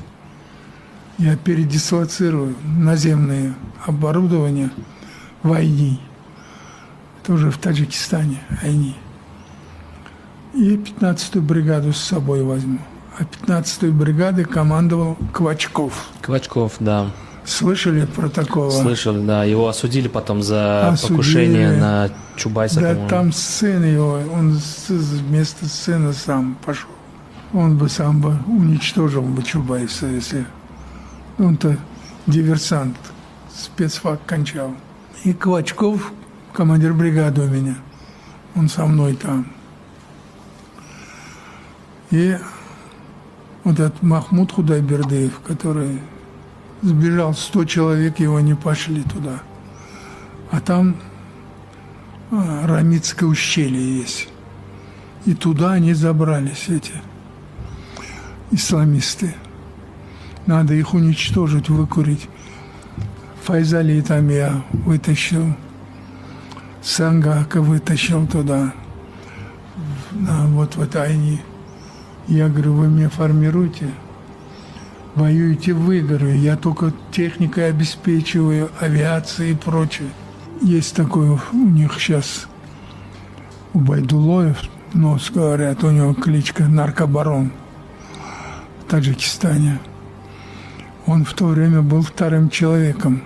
Я передислоцирую наземное оборудование в Айни». Это уже в Таджикистане, Айни. И 15-ю бригаду с собой возьму. А 15-й бригадой командовал Квачков. Квачков, да. Слышали про такого? Слышали, да. Его осудили потом за Осудили. Покушение на Чубайса, Да, по-моему. там сын его, он вместо сына сам пошел. Он бы сам бы уничтожил бы Чубайса, если. Он-то диверсант, спецфак кончал. И Квачков, командир бригады у меня, он со мной там. И вот этот Махмуд Худайбердыев, который сбежал, 100 человек его не пошли туда. А там Рамитское ущелье есть. И туда они забрались, эти исламисты. Надо их уничтожить, выкурить. Файзали там я вытащил, Сангака вытащил туда, на, вот в это Айни. Я говорю: «Вы меня формируйте, воюете вы, — говорю, — я только техникой обеспечиваю, авиацией и прочее». Есть такой у них сейчас Убайдулоев, но, говорят, у него кличка Наркобарон в Таджикистане. Он в то время был вторым человеком.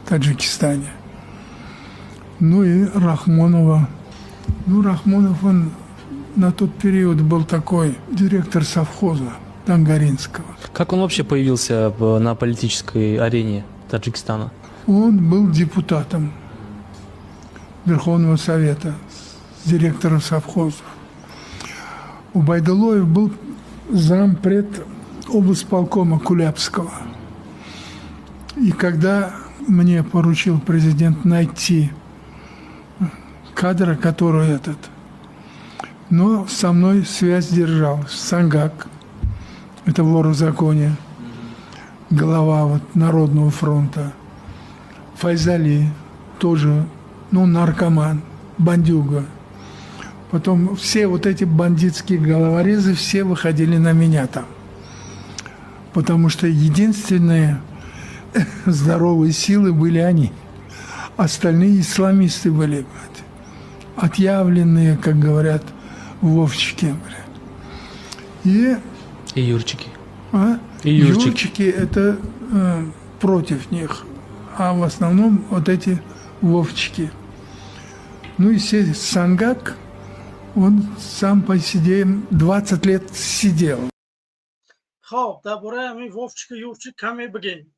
Таджикистане. Ну и Рахмонова. Ну, Рахмонов, он на тот период был такой директор совхоза Тангаринского. Как он вообще появился на политической арене Таджикистана? Он был депутатом Верховного Совета, директором совхозов. Убайдуллоев был зампред облсполкома Кулябского. И когда мне поручил президент найти кадра, который этот, но со мной связь держал Сангак, это вор в законе, глава вот Народного фронта, Файзали, тоже, ну, наркоман, бандюга. Потом все вот эти бандитские головорезы, все выходили на меня там. Потому что единственные здоровые силы были они. Остальные исламисты были, блядь, отъявленные, как говорят, вовчики. И юрчики. А? И юрчики. Юрчики это против них, а в основном вот эти вовчики. Ну и Сангак, он сам по себе 20 лет сидел. Хоб, дар бораи ҳамин Вовчика, Юрчик каме бигем.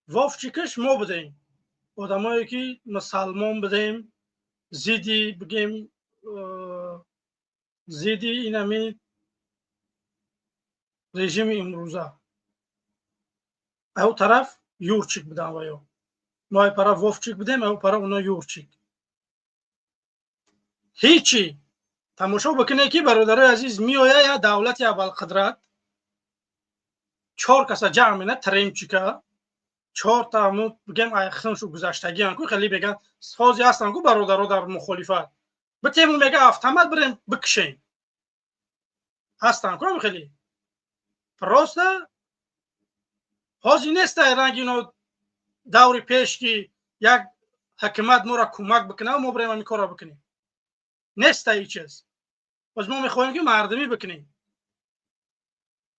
Вовчикаш мо будем, одамое ки мусалмон будем, зидди, бигем, зидди ин ҳамин режими имрӯза. Ав тараф Юрчик будан ва ё мо ай пара Вовчик будем, ав пара оно Юрчик. Ҳечи тамошо бикунед, ки бародарои азиз, меоя я давлати абарқудрат, чор каса ҷамъ мена, тремчика чорта, бигем, айхиншу гузаштагиан ку, хеле меган сози ҳастан ку, бародаро дар мухолифат битему, мега автомат бирем бикшем, ҳастан ку хеле. Просто ҳозир нестай ранги ино даври пеш, ки як ҳакимат моро кӯмак бикунад, мо бирем ҳамин корро бикунем. Нестай ин чиз. Боз мо мехоҳем, ки мардумӣ бикунем.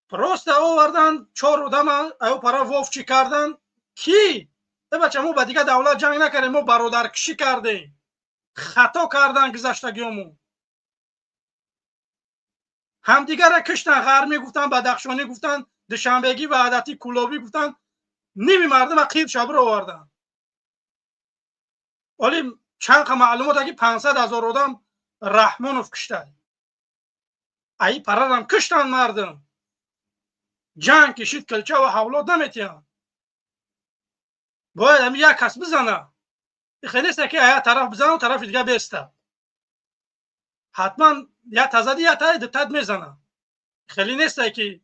Просто овардан чор одама, аю пара Вовчи кардан, ки э бача, мо ба дигар давлат ҷанг накардем, мо бародаркушӣ кардем, хато кардан гузаштагиёмон, ҳамдигарра киштан. Ғармӣ гуфтан, бадахшонӣ гуфтан, душанбегӣ, ваҳдатӣ, кулобӣ гуфтан, ними мардума қир шабр овардан. Оли чанд қа маълумот, ки 500 000 одам Раҳмонов кишта, аи парарам киштан мардум. Ҷанг кишид, килча ва ҳавлод наметиҳанд, бояд ҳами як кас бизана. Хеле неста, ки ая тараф бизана, тарафи дига беста. Ҳатман я тазади, я таи дитат мезана. Хеле неста, ки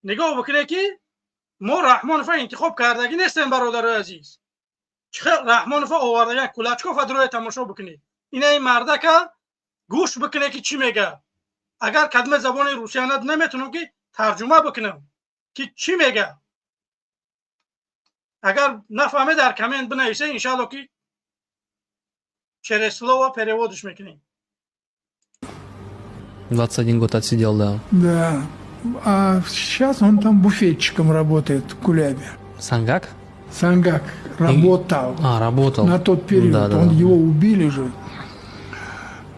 нигоҳ бикунед, ки мо Раҳмонова интихоб кардагӣ нестем, бародарои азиз. Чӣ Раҳмонова овардага, Кулачкова дуроя тамошо бикунед. Ина ин мардака гӯш бикунед, ки чӣ мега. Агар кадме забони русия наметунам, ки тарҷума бикунам, ки чӣ мега. Агар нафаҳме, дар коммент бинависе, иншаалло, ки через слово перевод ш мекунем. 21 год отсидел, да. Да. А сейчас он там буфетчиком работает в Кулябе. Сангак? Сангак работал. А, работал. На тот период. Да, да, он да. Его убили же.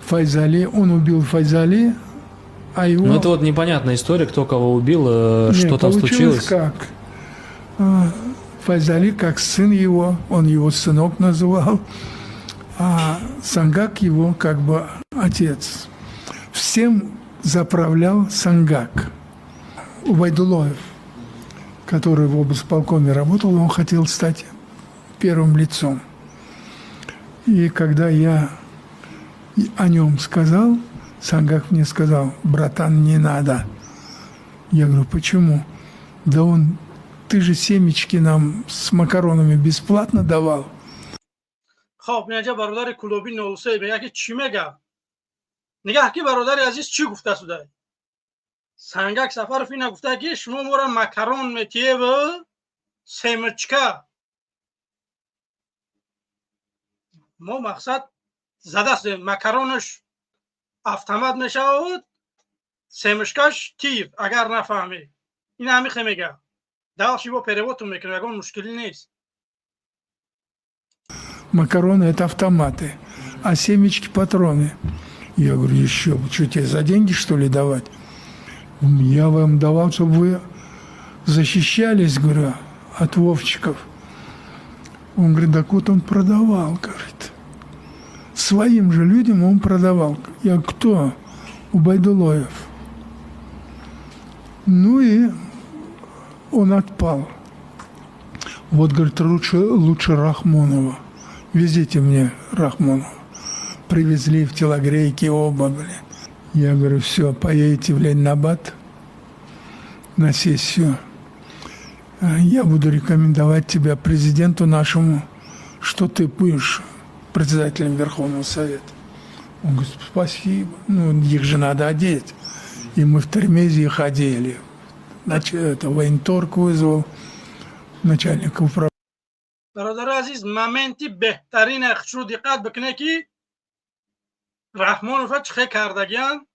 Файзали, он убил Файзали, а его... Ну, это вот непонятная история, кто кого убил, Нет, что там получилось случилось. Как? Файзали, как сын его, он его сынок называл, а Сангак его как бы отец. Всем заправлял Сангак. Убайдулоев, который в облсполкоме работал, он хотел стать первым лицом. И когда я о нем сказал, Сангак мне сказал: «Братан, не надо». Я говорю: «Почему?» «Да он, ты же семечки нам с макаронами бесплатно давал». Хоб, инҷа бародари кулоби нолсе мега, ки чӣ мега. Нигаҳ, ки бародари азиз чӣ гуфта судай. Сангак Сафаров ина гуфта, ки шумо мора макарон метиеву семечка, мо мақсад задастем, макаронаш автомат мешавад, семечка ш тир. Агар нафаҳмӣ, Ин ҳамихе мега. Дальше его перевод мекунем, ягон мушкилӣ нест. Макароны – это автоматы, а семечки – патроны. Я говорю, еще, что тебе за деньги, что ли, давать? Я вам давал, чтобы вы защищались, говорю, от вовчиков. Он говорит, так вот он продавал, говорит. Своим же людям он продавал. Я говорю, кто? Убайдуллоев. Ну и он отпал. Вот, говорит, лучше Рахмонова. Везите мне Рахмонова. Привезли в телогрейке оба, блин. Я говорю, все, поедете в Ленинабад на сессию. Я буду рекомендовать тебя президенту нашему, что ты будешь председателем Верховного Совета. Он говорит, спасибо. Ну, их же надо одеть. И мы в Термезе их одели. Значит, это военторг вызвал, начальника управления. Бародари азиз, моменти беҳтарин хушрӯ диққат бикунед, ки Раҳмонова чӣ хел кардагиян.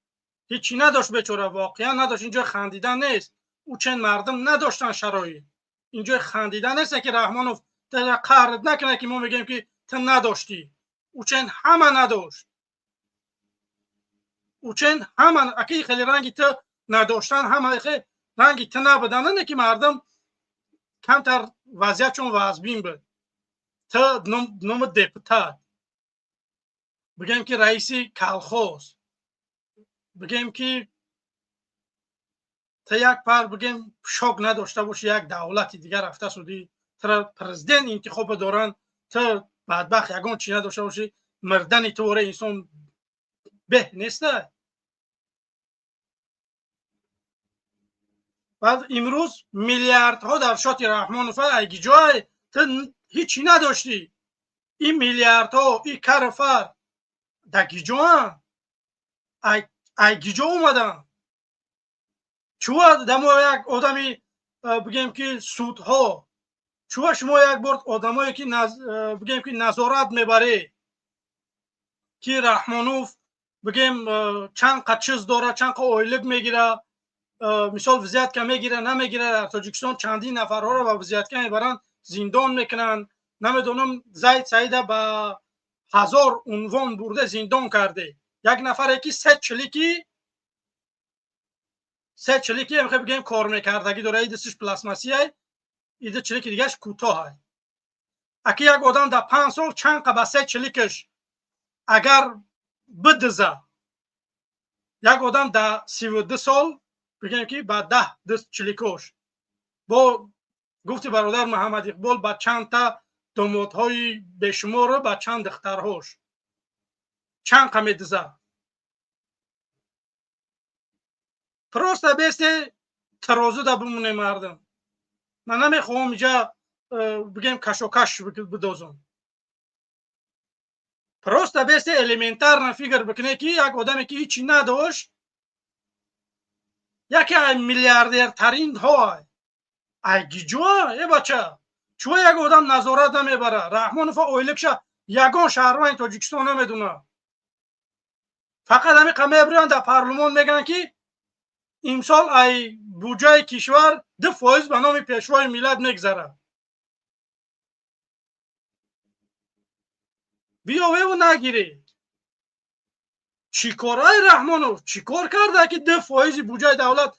Ҳичи надошт бечора, воқеан надошт. Инҷо хандидан нест, ӯ чен мардум надоштан шароит. Инҷо хандидан нест, ки Раҳмонов қаҳрат накунад, ки мо мегӯем, ки ту надоштӣ. Ӯ чен ҳама надошт, ӯ чен ҳама аки хеле ранги ту надоштан, ҳама ранги ту набудан, не ки мардум камтар вазъиятшон вазбин буд. Ту номи депутат, бигем ки раиси колхоз, бигем ки ту як пар, бигем, шок надошта бошӣ, як давлати дигар рафта судӣ, тура президент интихоба доранд, ту бадбахт ягон чи надошта бошӣ, мирдани ту вора инсон беҳ неста. Баъд имрӯз миллиардҳо дар шоти Раҳмонов айгиҷой, ту ҳичи надоштӣ. Ин миллиардҳо, ин карфар дар гиҷоанд, айгиҷо омаданд. Чува дамо як одами, бигем ки судҳо, чува шумо як бор одамое ки, бигем ки, назорат мебаред, ки Раҳмонов, бигем, чанд қа чиз дорад, чанд қа ойлик мегирад, мисол, взятка мегира, намегира. Дар Тоҷикистон чандин нафарҳоро ба взятка мебаранд, зиндон мекунанд. Намедонам, Зайд Саида ба ҳазор унвон бурда зиндон карде. Як нафаре ки се чилики мехоҳ, бигем, кор мекардагӣ дора, и дастиш пластмассияй, иди чилики дигаш кӯтоҳай. Аки як одам дар 5 сол чанд қа ба се чиликаш агар бидиза, як одам дар 32 сол, бигем ки, ба 10 даст чиликош, бо гуфти бародар Муҳаммад Иқбол, ба чандта домодҳои бешумору ба чанд духтарҳош чанд қа медиза. Просто бесте тарозуда бимоне мардум. Ман намехоҳам инҷа, бигем, кашокаш бидозам. Просто бесте элементарно фикр бикуне, ки як одаме ки ҳичи надошт, яке ай миллиардертаринҳо, ай гиҷо. Э бача, чӯ як одам назорат намебара? Раҳмонова ойликша ягон шаҳрванди Тоҷикистон намедонад. Фақат ҳамин қа мебироянд дар парлумон, мегӯянд, ки имсол ай буҷаи кишвар 2% ба номи Пешвои миллат мегзарад. Биёвеву нагиред. Чӣ кораи Раҳмонов, чӣ кор карда, ки 2 фоизи буҷаи давлат,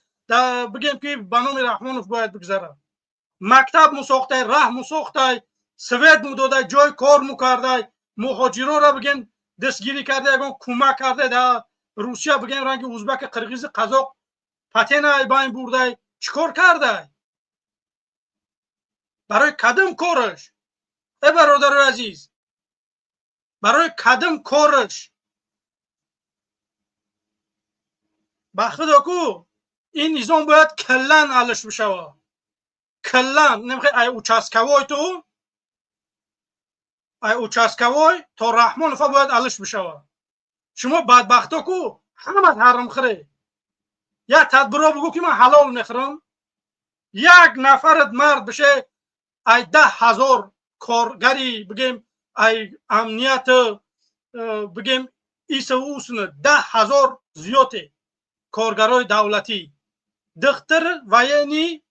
бигем ки, ба номи Раҳмонов бояд бигзарад? Мактаб мусохтай, раҳ мусохтай, свет мудодай, ҷои кор мукардай, муҳоҷироро, бигем, дастгирӣ карда, ягон кӯмак карда дар Русия, бигем, ранги узбаки, қирғизи, қазоқ патена байн бурдай? Чӣ кор кардай? Барои кадом кораш, э бародарои азиз, барои кадом кораш? Ба худо ку, ин низом бояд каллан алиш бишавад, каллан. Намехоҳ ай участковой ту, ай участковой то Раҳмонова бояд алиш бишавад. Шумо бадбахто ку ҳамат ҳаромхӯре. Як тадбиро бигӯ, ки ман ҳалол мехӯрам. Як нафарат мард бише, ай 10 000 коргари, бигем, ай амнияти, бигем, ису усуна 10 000 зиёте коргарои давлатӣ. Духтур, военный,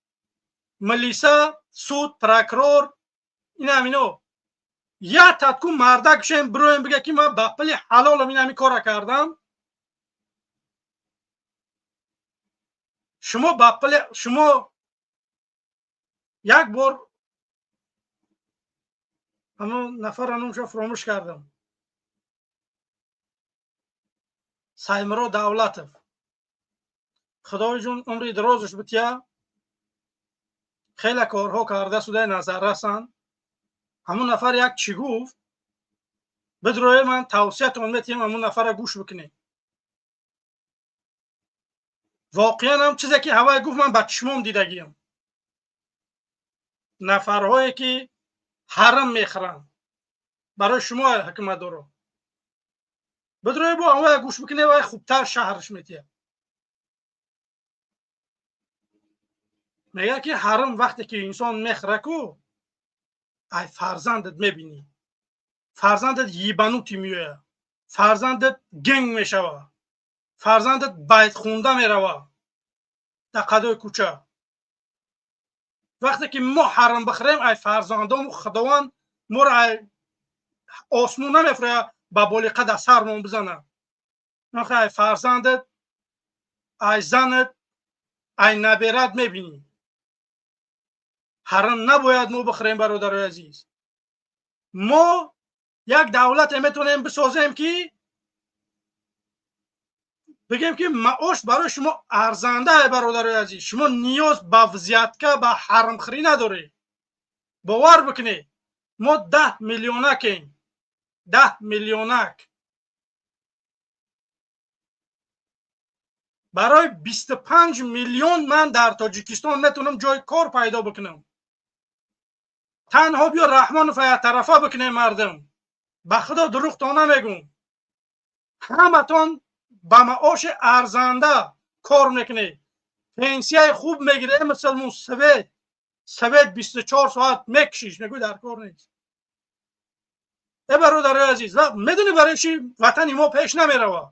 милиса, суд, прокурор, инам ино. Як татку мардак шем бироем, бига ки ман ба пули ҳалолам инами кора кардам. Шумо ба пули шумо як бор ҳамон нафарро номашро фуромӯш кардам, Саймуро Давлатов, Худои ҷун умри дарозаш бития, хеле корҳо карда судаи назар расанд. Ҳамон нафар як чӣ гуфт, бидроe, ман тавсиятон метиҳам, ҳамон нафарро гӯш бикунед. Воқеан ҳам чизе ки ҳавай гуфт, ман ба чишмом дидагиям. Нафарҳое ки ҳарам мехӯранд, барои шумо ҳукуматдоро бидроe, бо ҳамая гӯш бикунед, вай хубтар шаҳраш метиҳад. Мегӯяд ки ҳарам вақте ки инсон мехӯра ку, ай фарзандат мебинӣ, фарзандат ебанутый меояд, фарзандат генг мешавад, фарзандат байтхунда меравад дар қадои кӯча. Вақте ки мо ҳарам бихӯрем, ай фарзандому Худованд моро ай осмон намефурӯяд, ба болиқа дар сармон бизанад. Ай фарзандат, ай занат, ай наберат мебинӣ. Ҳарам набояд мо бихӯрем, бародарои азиз. Мо як давлате метавонем бисозем, ки бигем ки маош барои шумо арзанда, бародарои азиз. Шумо ниёз ба взятка, ба ҳарамхӯрӣ надоред. Бовар бикунед, мо 10 миллионакем, 10 миллионак. Барои 25 миллион ман дар Тоҷикистон метавонам ҷои кор пайдо бикунам. Танҳо биё Раҳмонов яктарафа бикунем, мардум. Ба Худо дурӯғтон намегӯм, ҳаматон ба маоши арзанда кор мекунед, пенсияи хуб мегиред. Мусалмон, свет 24 соат мекушиш, мегӯй дар кор нест. Э, бародарои азиз, медонӣ барои чи ватани мо пеш намеравад?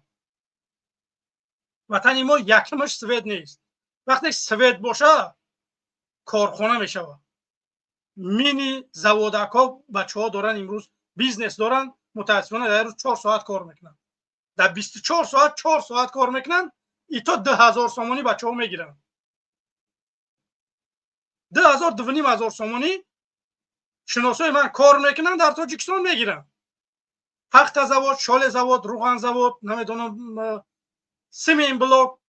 Ватани мо якмаш свет нест. Вақте свет боша, корхона мешавад, мини заводакҳо бачаҳо доранд, имрӯз бизнес доранд. Мутаассифона, дар рӯз 4 соат кор мекунанд, дар 24 соат 4 соат кор мекунанд, и то 2000 сомонӣ бачаҳо мегиранд, 2000, 2500 сомонӣ. Шиносои ман кор мекунанд, дар Тоҷикистон мегиранд. Пахта завод, шоле завод, руған завод, намедонам, семен блок,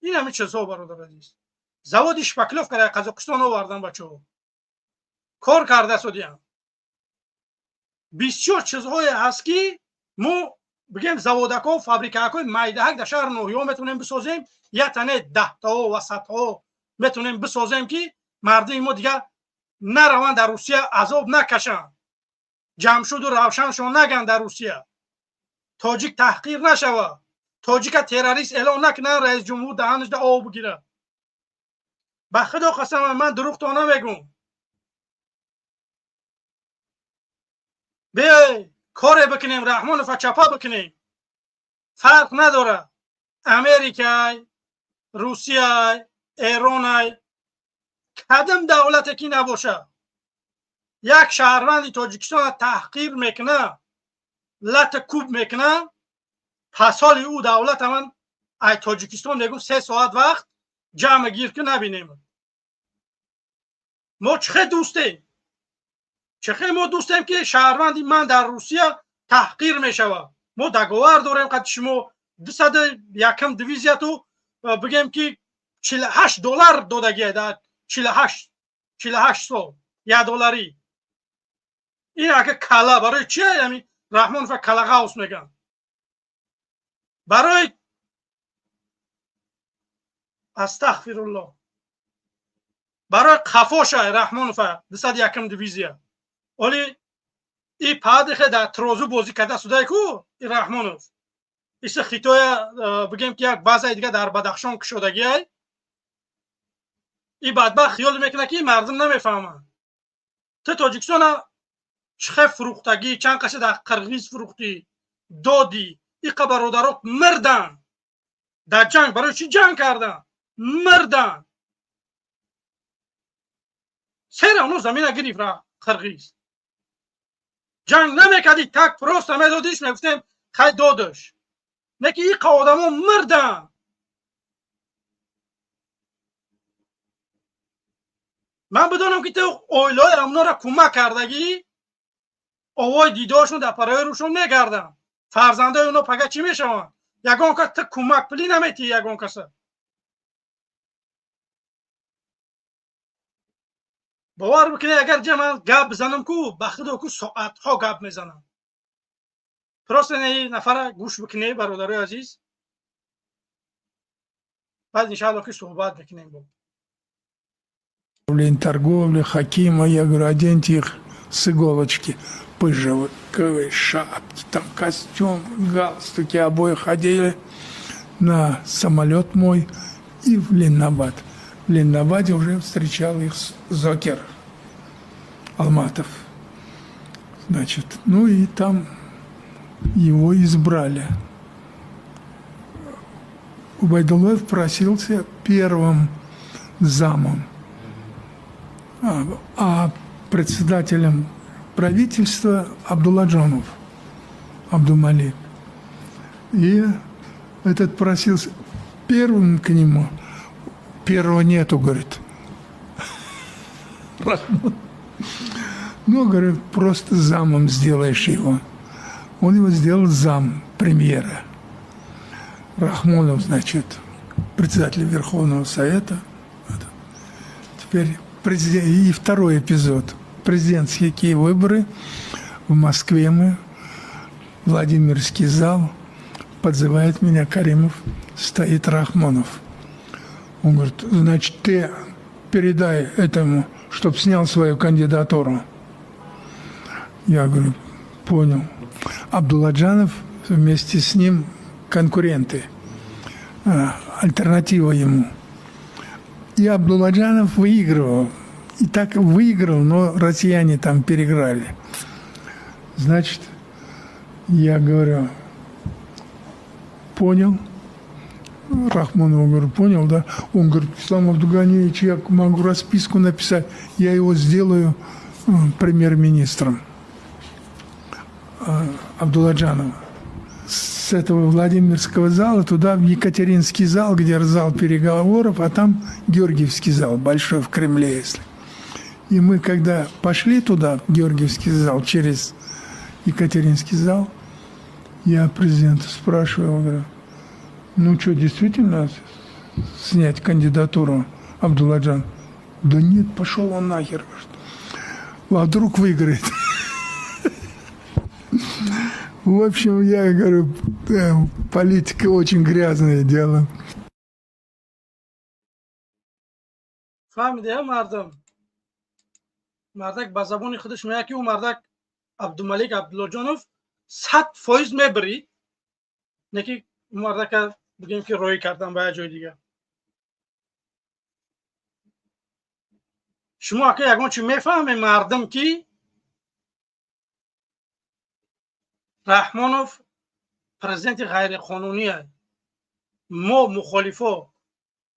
ин ҳамин чизҳо, бародар азиз. Заводи шпаклёвка дар Қазоқистон овардан, бачаҳо кор карда судиям. Бисёр чизҳое ҳаст, ки мо бигем заводакҳо, фабрикаҳои майдаҳак дар шаҳру ноҳияҳо метавонем бисозем, як тане даҳтаҳо ва садҳо метавонем бисозем, ки мардуми мо дигар нараванд дар Русия, азоб накашанд, Ҷамшуду Равшаншон наганд дар Русия, тоҷик таҳқир нашавад, тоҷика террорист эълон накунанд, раис ҷумҳур даҳанашда об бигирад. Ба Худо қасам, ман дурӯғтон намегӯм. Биёй коре бикунем, Раҳмонова чапа бикунем. Фарқ надорад, Америкай, Русияй, Эронай, кадом давлате ки набошад, як шаҳрванди Тоҷикистонро таҳқир мекунад, лата куб мекунад, пасоли ӯ давлата ман ай Тоҷикистон мегӯм, 3 соат вақт ҷамъ гир ки набинем. Мо чӣ хел дӯстем? Чӣ хел мо дӯстем, ки шаҳрванди ман дар Русия таҳқир мешавад? Мо договор дорем қати шумо, 201-м дивизияту бигем ки 48 доллар додагия дар 48 сол 1 долларӣ. Ин ака кала барои чи ами Раҳмонова калағавс мегӯянд? Барои, астағфируллоҳ, барои қафоша Раҳмонова 201-м дивизия. Оли и падихе дар трозу бозӣ карда судай ку и Раҳмонов иса хитоя, бигем ки як базаи дига дар Бадахшон кушодагиай. И бадбахт хиёл мекунад, ки мардум намефаҳманд. Ту Тоҷикистона чӣ хел фурӯхтагӣ, чанд қаша дар Қирғиз фурӯхтӣ, додӣ, иқа бародарот мирданд дар ҷанг. Барои чӣ ҷанг карданд? Мирдан. Се равно замина гирифт қирғиз. Ҷанг намекардӣ, так просто медодиш, мегуфтем хай додаш. Не ки иқа одамо мирдан. Ман бидонам ки ту оилаҳои ҳамонро кӯмак кардагӣ, овои дидоршон дар парои рӯшон мегарданд. Фарзандои оно пага чӣ мешаванд? Ягон кас ту кӯмак пулӣ наметиҳӣ ягон каса. Бовар бикунед, агар ҷа ман гап бизанам ку, ба худо ку соатҳо гап мезанам. Просто ин нафара гӯш бикунед, бародарои азиз. Баъд иншаалло ки суҳбат мекунем бо. Торговли, Хакима, я говорю, оденьте их с иголочки, пыжевые шапки, там костюм, галстуки, обоих одели на самолет мой и в Ленинабад. В Ленинабаде уже встречал их Зокер Алматов. Значит, ну и там его избрали. Убайдуллоев просился первым замом, а председателем правительства Абдулладжонов, Абдумалик. И этот просился первым к нему. Первого нету, говорит. Ну, говорит, просто замом сделаешь его. Он его сделал зам премьера. Рахмонов, значит, председатель Верховного Совета. Теперь президент. И второй эпизод. Президентские выборы в Москве мы, Владимирский зал, подзывает меня Каримов, стоит Рахмонов. Он говорит, значит, ты передай этому, чтоб снял свою кандидатуру. Я говорю, понял. Абдулладжанов вместе с ним конкуренты, альтернатива ему. И Абдулладжанов выигрывал. И так выиграл, но россияне там переиграли. Значит, я говорю, понял. Рахмонову говорю, понял, да? Он говорит, Ислам Абдуганиевич, я могу расписку написать, я его сделаю премьер-министром Абдулладжанова. С этого Владимирского зала туда, в Екатеринский зал, где зал переговоров, а там Георгиевский зал, большой в Кремле, если. И мы, когда пошли туда, в Георгиевский зал, через Екатеринский зал, я президента спрашиваю, говорю, ну что, действительно снять кандидатуру Абдулладжан? Да нет, пошел он нахер. А вдруг выиграет? В общем, я говорю, политика очень грязное дело. Фаҳмиде, мардум? Мардак ба забони худаш меяд, ки ӯ мардак Абдумалик Абдуллоҷонов 100% мебирид, не ки ӯ мардака бигем ки роҳӣ кардан ба як ҷои дигар. Шумо ака ягон чи мефаҳмед, мардум, ки Раҳмонов президенти ғайриқонунӣ аст? Мо мухолифо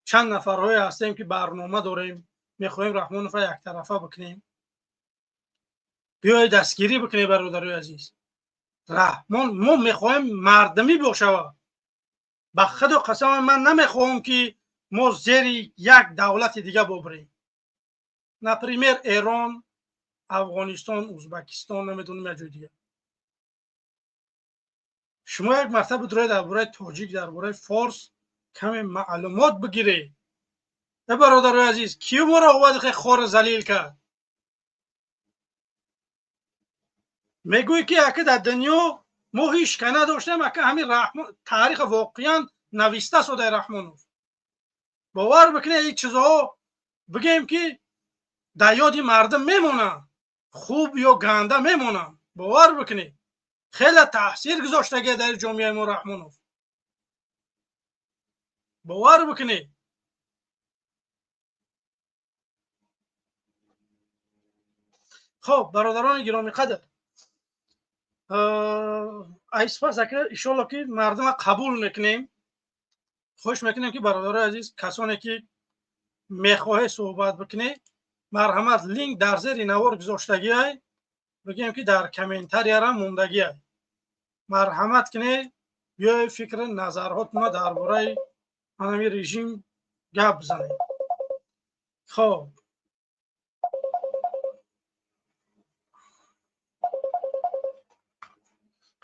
чанд нафарҳое ҳастем, ки барнома дорем, мехоҳем Раҳмонова яктарафа бикунем. Биёед дастгирӣ бикунем, бародарои азиз. Раҳмон мо мехоҳем мардумӣ бошава. Ба худо қасам, ман намехоҳам, ки мо зери як давлати дига бобирем, например Эрон, Афғонистон, Узбекистон, намедонам, як ҷои дига. Шумо як мартаба бидроед, дар бораи тоҷик, дар бораи форс каме маълумот бигиред. Э бародарои азиз, кӣ моро овади хе хора залил кард? Мегӯӣ ки ака дар дунё мо ҳеҷ ка надоштем, ака ҳамин Раҳмон таъриха воқеан нависта содаи Раҳмонов. Бовар бикунед, ин чизҳо бигем ки дар ёди мардум мемонанд, хуб ё ганда мемонанд. Бовар бикунед, хеле таъсир гузоштагия дар ҷомеаи мо Раҳмонов. Бовар бикунед. Хоб, бародарони гиромиқадр, айспас ака иншолло ки мардума қабул мекунем. Хоҳиш мекунем, ки бародарои азиз, касоне ки мехоҳед суҳбат бикунед, марҳамат, линк дар зери навор гузоштагиай, бигем ки дар комментарияра мондагиай. Марҳамат кунед, биёед, фикри назарҳотона дар бораи ҳамин режим гап бизанед. Хоб,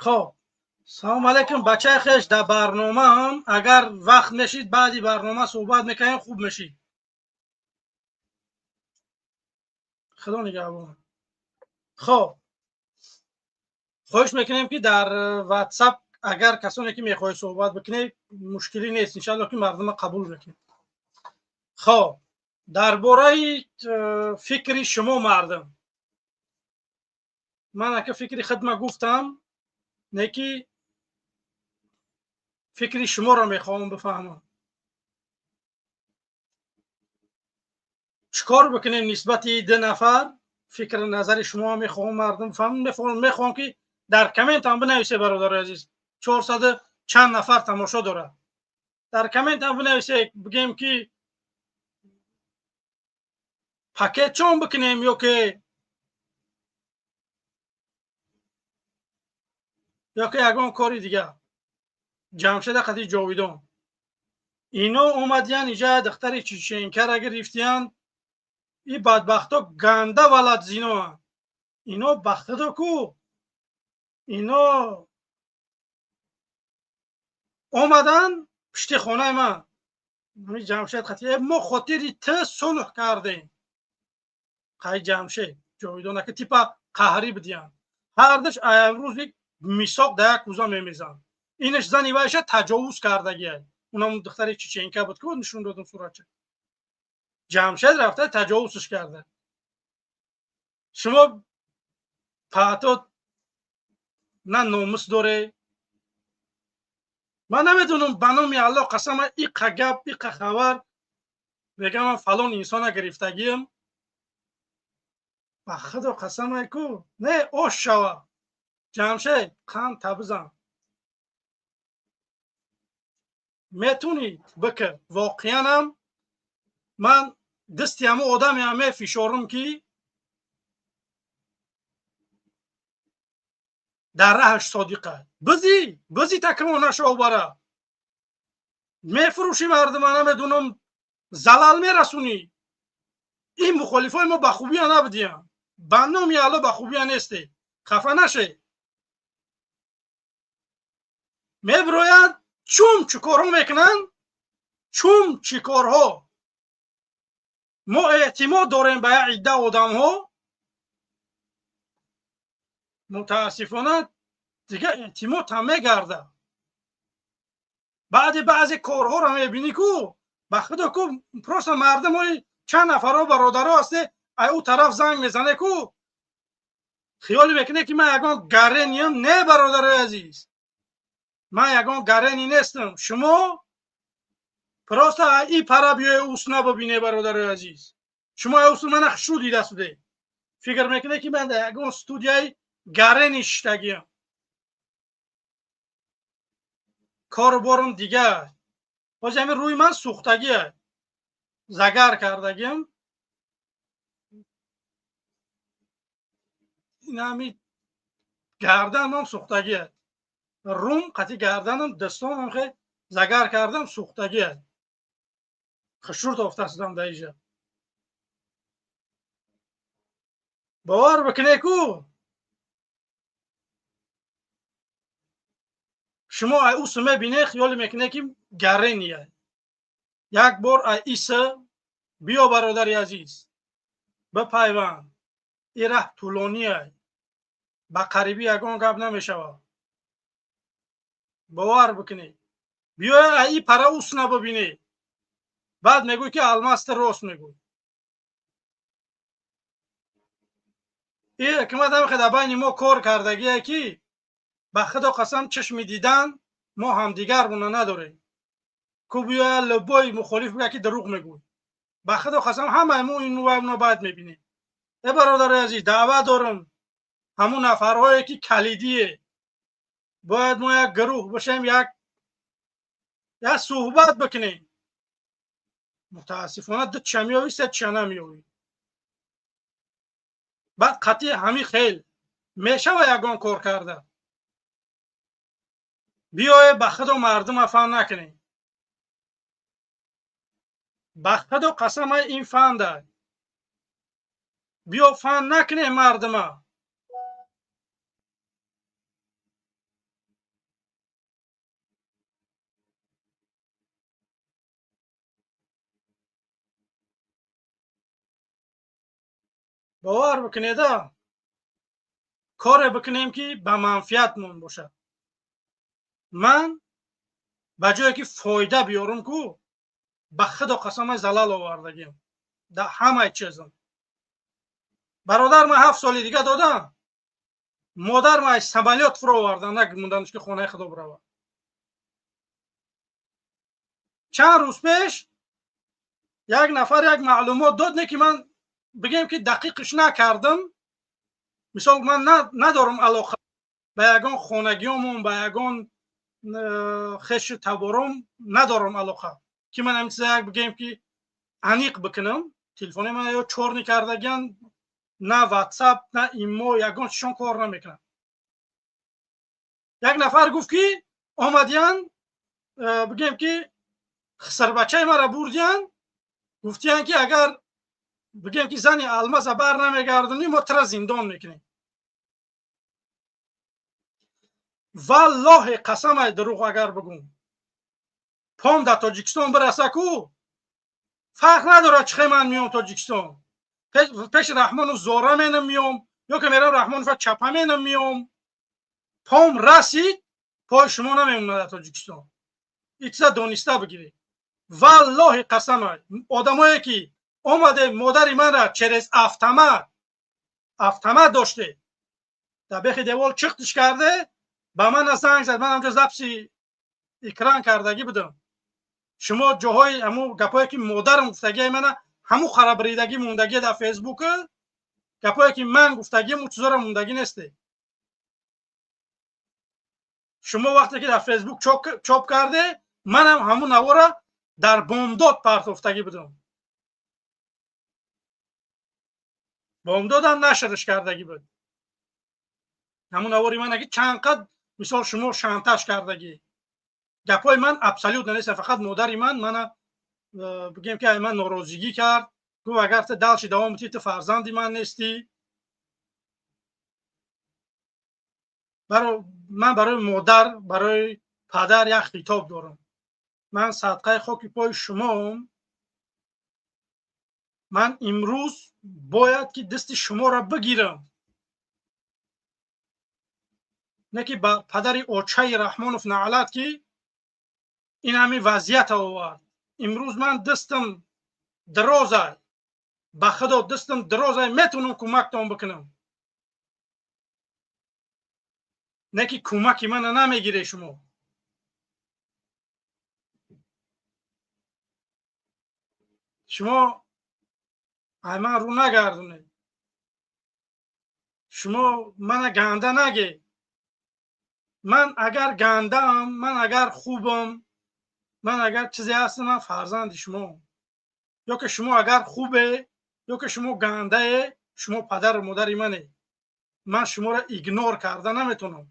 хоб, салом алейкум, бачаи хеш, дар барномаам. Агар вақт мешид, баъди барнома суҳбат мекунем, хуб мешид. Худо нигаҳбон. Хоб, хоҳиш мекунем, ки дар WhatsApp агар касоне ки мехоҳед суҳбат бикунед, мушкилӣ нест, иншалло ки мардума қабул мекунем. Хоб, дар бораи фикри шумо, мардум, ман ака фикри хидма гуфтам, не ки фикри шуморо мехоҳам бифаҳмам. Чӣ кор бикунем нисбати ду нафар? Фикри назари шумо мехоҳам, мардум, фаҳмам. Мехоҳам, ки дар коммент ҳам бинависе, бародари азиз. 400 чанд нафар тамошо дорад. Дар коммент ҳам бинависе, бигем ки пакет чон бикунем ё ки ягон кори дигар. Ҷамшеда қати Ҷовидон ино омадиян иҷа, духтари чеченкара гирифтиян. И бадбахто ганда валад зиноанд ино. Ба худо ку, ино омадан пушти хонаи ман. Ҷамшед қати мо хотири т сулҳ кардем. Қай Ҷамшед, Ҷовидона ки типа қаҳрӣ бидиян. Ҳардаш имрӯз мисоқ да як куза мемезанд. Инаш зани вайша таҷовуз кардагиай. Унам духтари чеченка буд, ки нишон додам суратча. Ҷамшед рафта таҷовузш карда. Шумо паҳто на номус доре. Ман намедонам, ба номи Алло қасама, иқа гап, иқа хабар мегам, ман фалон инсона гирифтагиам. Ба худо қасамай ку, не ош шава. Ҷамшед, қанд табизан, метунӣ бикир. Воқеанам ман дасти ҳамо одамеам мефишорам, ки дар раҳаш содиқа. Бизӣ, бизӣ, такрор нашав, бара мефурӯши мардума, намедонам, залал мерасонӣ. Ин мухолифои мо ба хубия набудиян. Ба номи Алло, ба хубия несте, хафа наше. Мебирояд, чум чӣ корҳо мекунанд, чум чӣ корҳо. Мо эътимод дорем ба як идда одамҳо, мутаассифона, дигар эътимод ҳам мегардад. Баъди баъзе корҳоро мебинӣ ку, ба худо ку, просто мардумои чанд нафарҳо, бародаро ҳасте, ай ӯ тараф занг мезане ку, хиёле мекуне, ки ман ягон гарениям. Не, бародарои азиз, ман ягон гарени нестам. Шумо просто и пара биёе усна бибине, бародарои азиз. Шумо усна мана хушрӯ дида суде, фикр мекуне, ки ман дар ягон студияи гарени шиштагиам. Кору борум дигар. Ҳози ҳамин рӯи ман сӯхтагия, загар кардагиам. Ин ҳами гарданам сӯхтагия, рум қати гарданам, дастонам хе загар кардам, сӯхтагия. Хушур тофтасудам дар иҷа. Бовар бикуне ку, шумо ай усу мебине, хиёле мекуне, ки гарения. Як бор ай иса биё, бародари азиз, бипайванд. И раҳ тӯлониай, ба қарибӣ ягон гап намешавад, бовар бикунед. Биёя ай и пара усна бибине, баъд мегӯй, ки Алмасти рост мегӯй. И ҳикмат ҳамихе дар байни мо кор кардагие, ки ба худо қасам, чашми дидан мо ҳамдигармона надорем ку. Биёя любой мухолиф бигӯя, ки дурӯғ мегӯй, ба худо қасам, ҳамаи мо инуна баъд мебинем. Э, бародари азиз, даъват дорам ҳамун нафарҳое, ки калидие. Бояд мо як гурӯҳ бошем, як Як суҳбат бикунем. Мутаассифона ду ча меёвӣ, се ча намеёвӣ. Баъд қатъи ҳамин хел мешава ягон кор карда. Биёе ба худо мардума фан накунем. Ба худо қасамай ин фанда. Биё фан накунем мардума. Бовар бикунеда, коре бикунем ки ба манфиатмон бошад. Ман ба ҷое ки фоида биёрам ку, ба худо қасамай залал овардагим дар ҳамаи чизам. Бародар ман 7 соли дига додам, модар ман аз самолёт фуровардан, нагмонданш ки хонаи худо биравад. Чанд рӯз пеш як нафар як маълумот дод, не ки ман бигем ки дақиқш накардам. Мисол ман надорам алоқа ба ягон хонагиёмон, ба ягон хешу табором надорам алоқа ки ман ҳамин чиза як бигем ки аниқ бикунам. Телефони ман ё чорни кардагиан, на ватсап, на имо, ягон чизшон кор намекунад. Як нафар гуфт ки омадиян, бигем ки хисарбачаи мара бурдиян, гуфтиян ки агар бигем ки зани алмаза бар намегардонӣ, мо тра зиндон мекунем. Валлоҳи қасамай дурӯғ агар бигӯм, пом дар Тоҷикистон бираса ку, фарқ надорад чӣ хел ман меом Тоҷикистон. Пеши Раҳмонов зора менам меом, ё ки мерам Раҳмонова чапа менам меом. Пом расид, пои шумо намемонад дар Тоҷикистон. Ин чиза дониста бигиред. Валлоҳи қасамай одамое ки омаде модари манра через автомат, автомат доште, дар бехи девол чиқтиш карде, ба ман занг зад. Ман ҳамҷо записи экран кардагӣ будам. Шумо ҷоҳои ҳамун гапое ки модарам гуфтагиай мана, ҳамун харабридагӣ мондагӣ дар Фейсбук, гапое ки ман гуфтагиам, ӯ чизоро мондагӣ несте. Шумо вақте ки дар Фейсбук чоп карде, манам ҳамун навора дар бомдод партофтагӣ будам. Бомдодам нашрш кардагӣ буд. Ҳамун навори ман аги чанд қад мисол шумо шантаж кардагӣ. Гапҳои ман абсолютно нест, фақат модари ман мана бигем ки ай ман норозигӣ кард, гуфт агар ту далши давом бидиҳӣ, ту фарзанди ман нестӣ. Ман барои модар, барои падар як хитоб дорам. Ман садқаи хоки пои шумоам. Ман имрӯз бояд ки дасти шуморо бигирам, не ки ба падари очаи Раҳмонов наълат ки ин ҳамин вазъията овард. Имрӯз ман дастам дарозай, ба худо дастам дарозай, метавонам кӯмактон бикунам, не ки кӯмаки мана намегире шумо. Шумо ай ман рӯ нагардонед, шумо мана ганда наге. Ман агар гандаам, ман агар хубам, ман агар чизе ҳастам, ман фарзанди шумо. Ё ки шумо агар хубе, ё ки шумо гандае, шумо падару модари мане. Ман шуморо игнор карда наметавонам.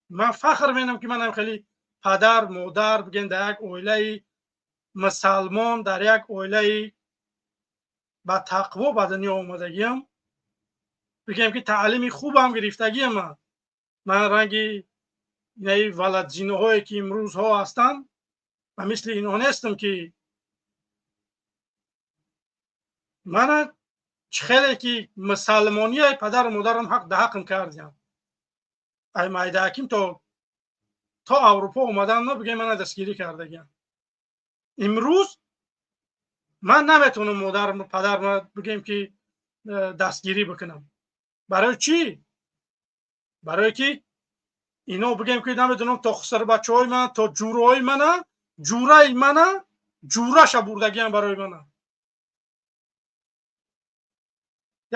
Ман фахр менам ки манам хеле падар, модар, бигем дар як оилаи мусалмон, дар як оилаи ба тақво ба дунё омадагиам, бигем ки таълими хубам гирифтагиам. Ман ранги инаи валадзиноҳое ки имрӯзҳо ҳастанд, ба мисли инҳо нестам ки мана чӣ хеле ки мусалмонияи падару модарам ҳақ да ҳақм кардиям. Ай майдааким то Аврупо омадан бигем мана дастгирӣ кардагиам. Имрӯз ман наметавонам модарам падарам бигем ки дастгирӣ бикунам. Барои чӣ? Барое ки ино бигем ки намедонам то хусарбачаҳои ман, то ҷураҳои мана, ҷураи мана, ҷураша бурдагиам барои мана.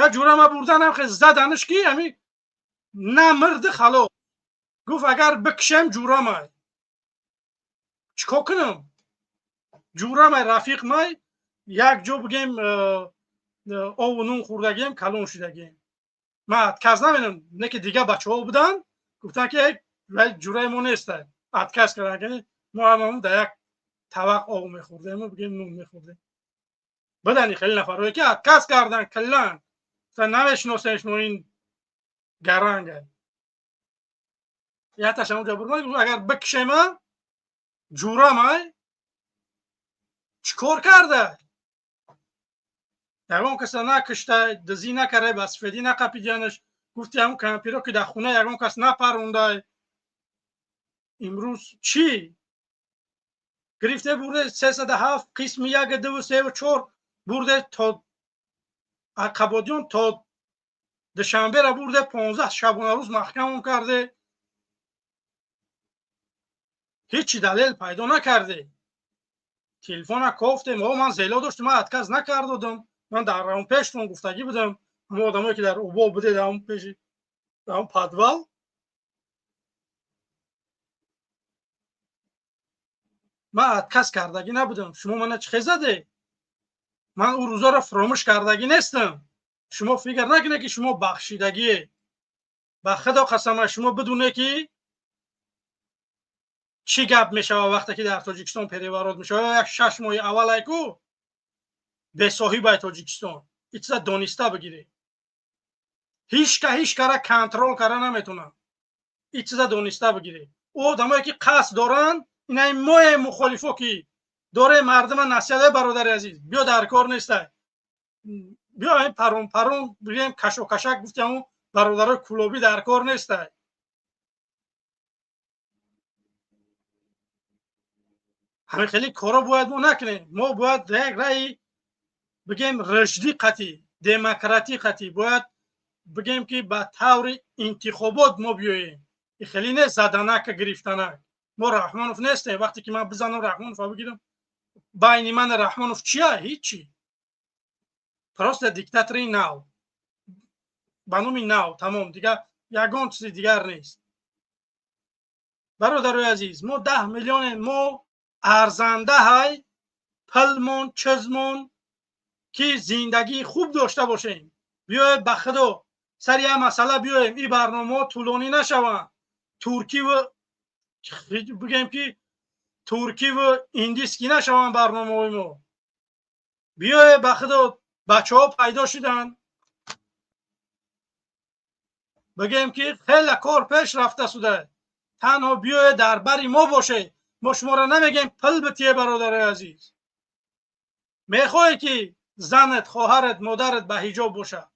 Як ҷура ма бурданам хе заданаш ки ами намирди халос. Гуфт агар бикшем ҷурамай. Чикор кунам? Ҷурамай, рафиқмай, як ҷо бигем ову нун хӯрдагием, калон шудагием. Ман отказ намедам, не ки дигар бачаҳо буданд, гуфтанд ки ҷураи мо нестай. Отказ карданд, мо ҳамамон дар як тавақ об мехӯрдем, бигем нун мехӯрдем. Буданд хеле нафарое ки отказ карданд каллан. Намешиносем шумо ин гаранга. Якташ ҳамонҷо бурмад, агар бикшема ҷурамай чӣ кор карда? Ягон каса накушта, дизӣ накарда, ба сафедӣ нақапидианаш. Гуфти ҳамон кампиро ки дар хона ягон кас напарондай. Имрӯз чӣ? Гирифте бурде 307 қисми 1, 2, 3, 4 бурде то Қабодиён, то Душанбера бурде 15 шабонарӯз маҳкамон карде. Ҳечи далел пайдо накарде. Телефона кофтем, о ман зело доштам, ман отказ накардодам. Ман дар он пештон гуфтагӣ будам. Ҳама одамое ки дар убо буде, дар он пеши, дар он подвал. Ман отказ кардагӣ набудам. Шумо мана чӣ хел заде? Ман ӯ рӯзоро фуромӯш кардагӣ нестам. Шумо фикр накунед ки шумо бахшидагие. Ба худо қасама, шумо бидуне ки чӣ гап мешавад вақте ки дар Тоҷикистон переворот мешавад. Як 6 моҳи аввал айку бесоҳибай Тоҷикистон. Ин чиза дониста бигиред. Ҳичка ҳичкара контрол карда наметавонад. Ин чиза дониста бигиред. Ӯ одамое ки қасд доранд, инаи моe мухолифо ки доре мардума насиҳат, бародари азиз, биё дар кор нестай. Биё ин парон парон бигем кашокашак гуфти ҳамун бародарои кулобӣ дар кор нестай. Ҳамин хеле коро бояд мо накунем. Мо бояд як раи бигем рушдӣ қатъӣ, демократӣ қатъӣ, бояд бигем ки ба таври интихобот мо биёем. Ин хеле не заданака гирифтанак. Мо Раҳмонов нестем. Вақте ки ман бизанам Раҳмонова бигирам, байни ман Раҳмонов чия? Ҳичи. Просто диктатори нав. Ба номи нав, тамом, дигар ягон чизи дигар нест. Бародарои азиз, мо 10 миллионем, мо арзанда ҳай пулмон, чизмон ки зиндагии хуб дошта бошем. Биёед ба худо сари як масъала биёем, ин барномаҳо тӯлонӣ нашаванд. Туркиву бигем ки туркиву индиски нашаванд барномаҳои мо. Биёед ба худо, бачаҳо пайдо шуданд. Бигем ки хеле кор пеш рафта шуда. Танҳо биёед дар бари мо бошед. Мо шуморо намегем пул битие, бародарои азиз. Мехоҳед ки занат, хоҳарат, модарат ба ҳиҷоб бошад,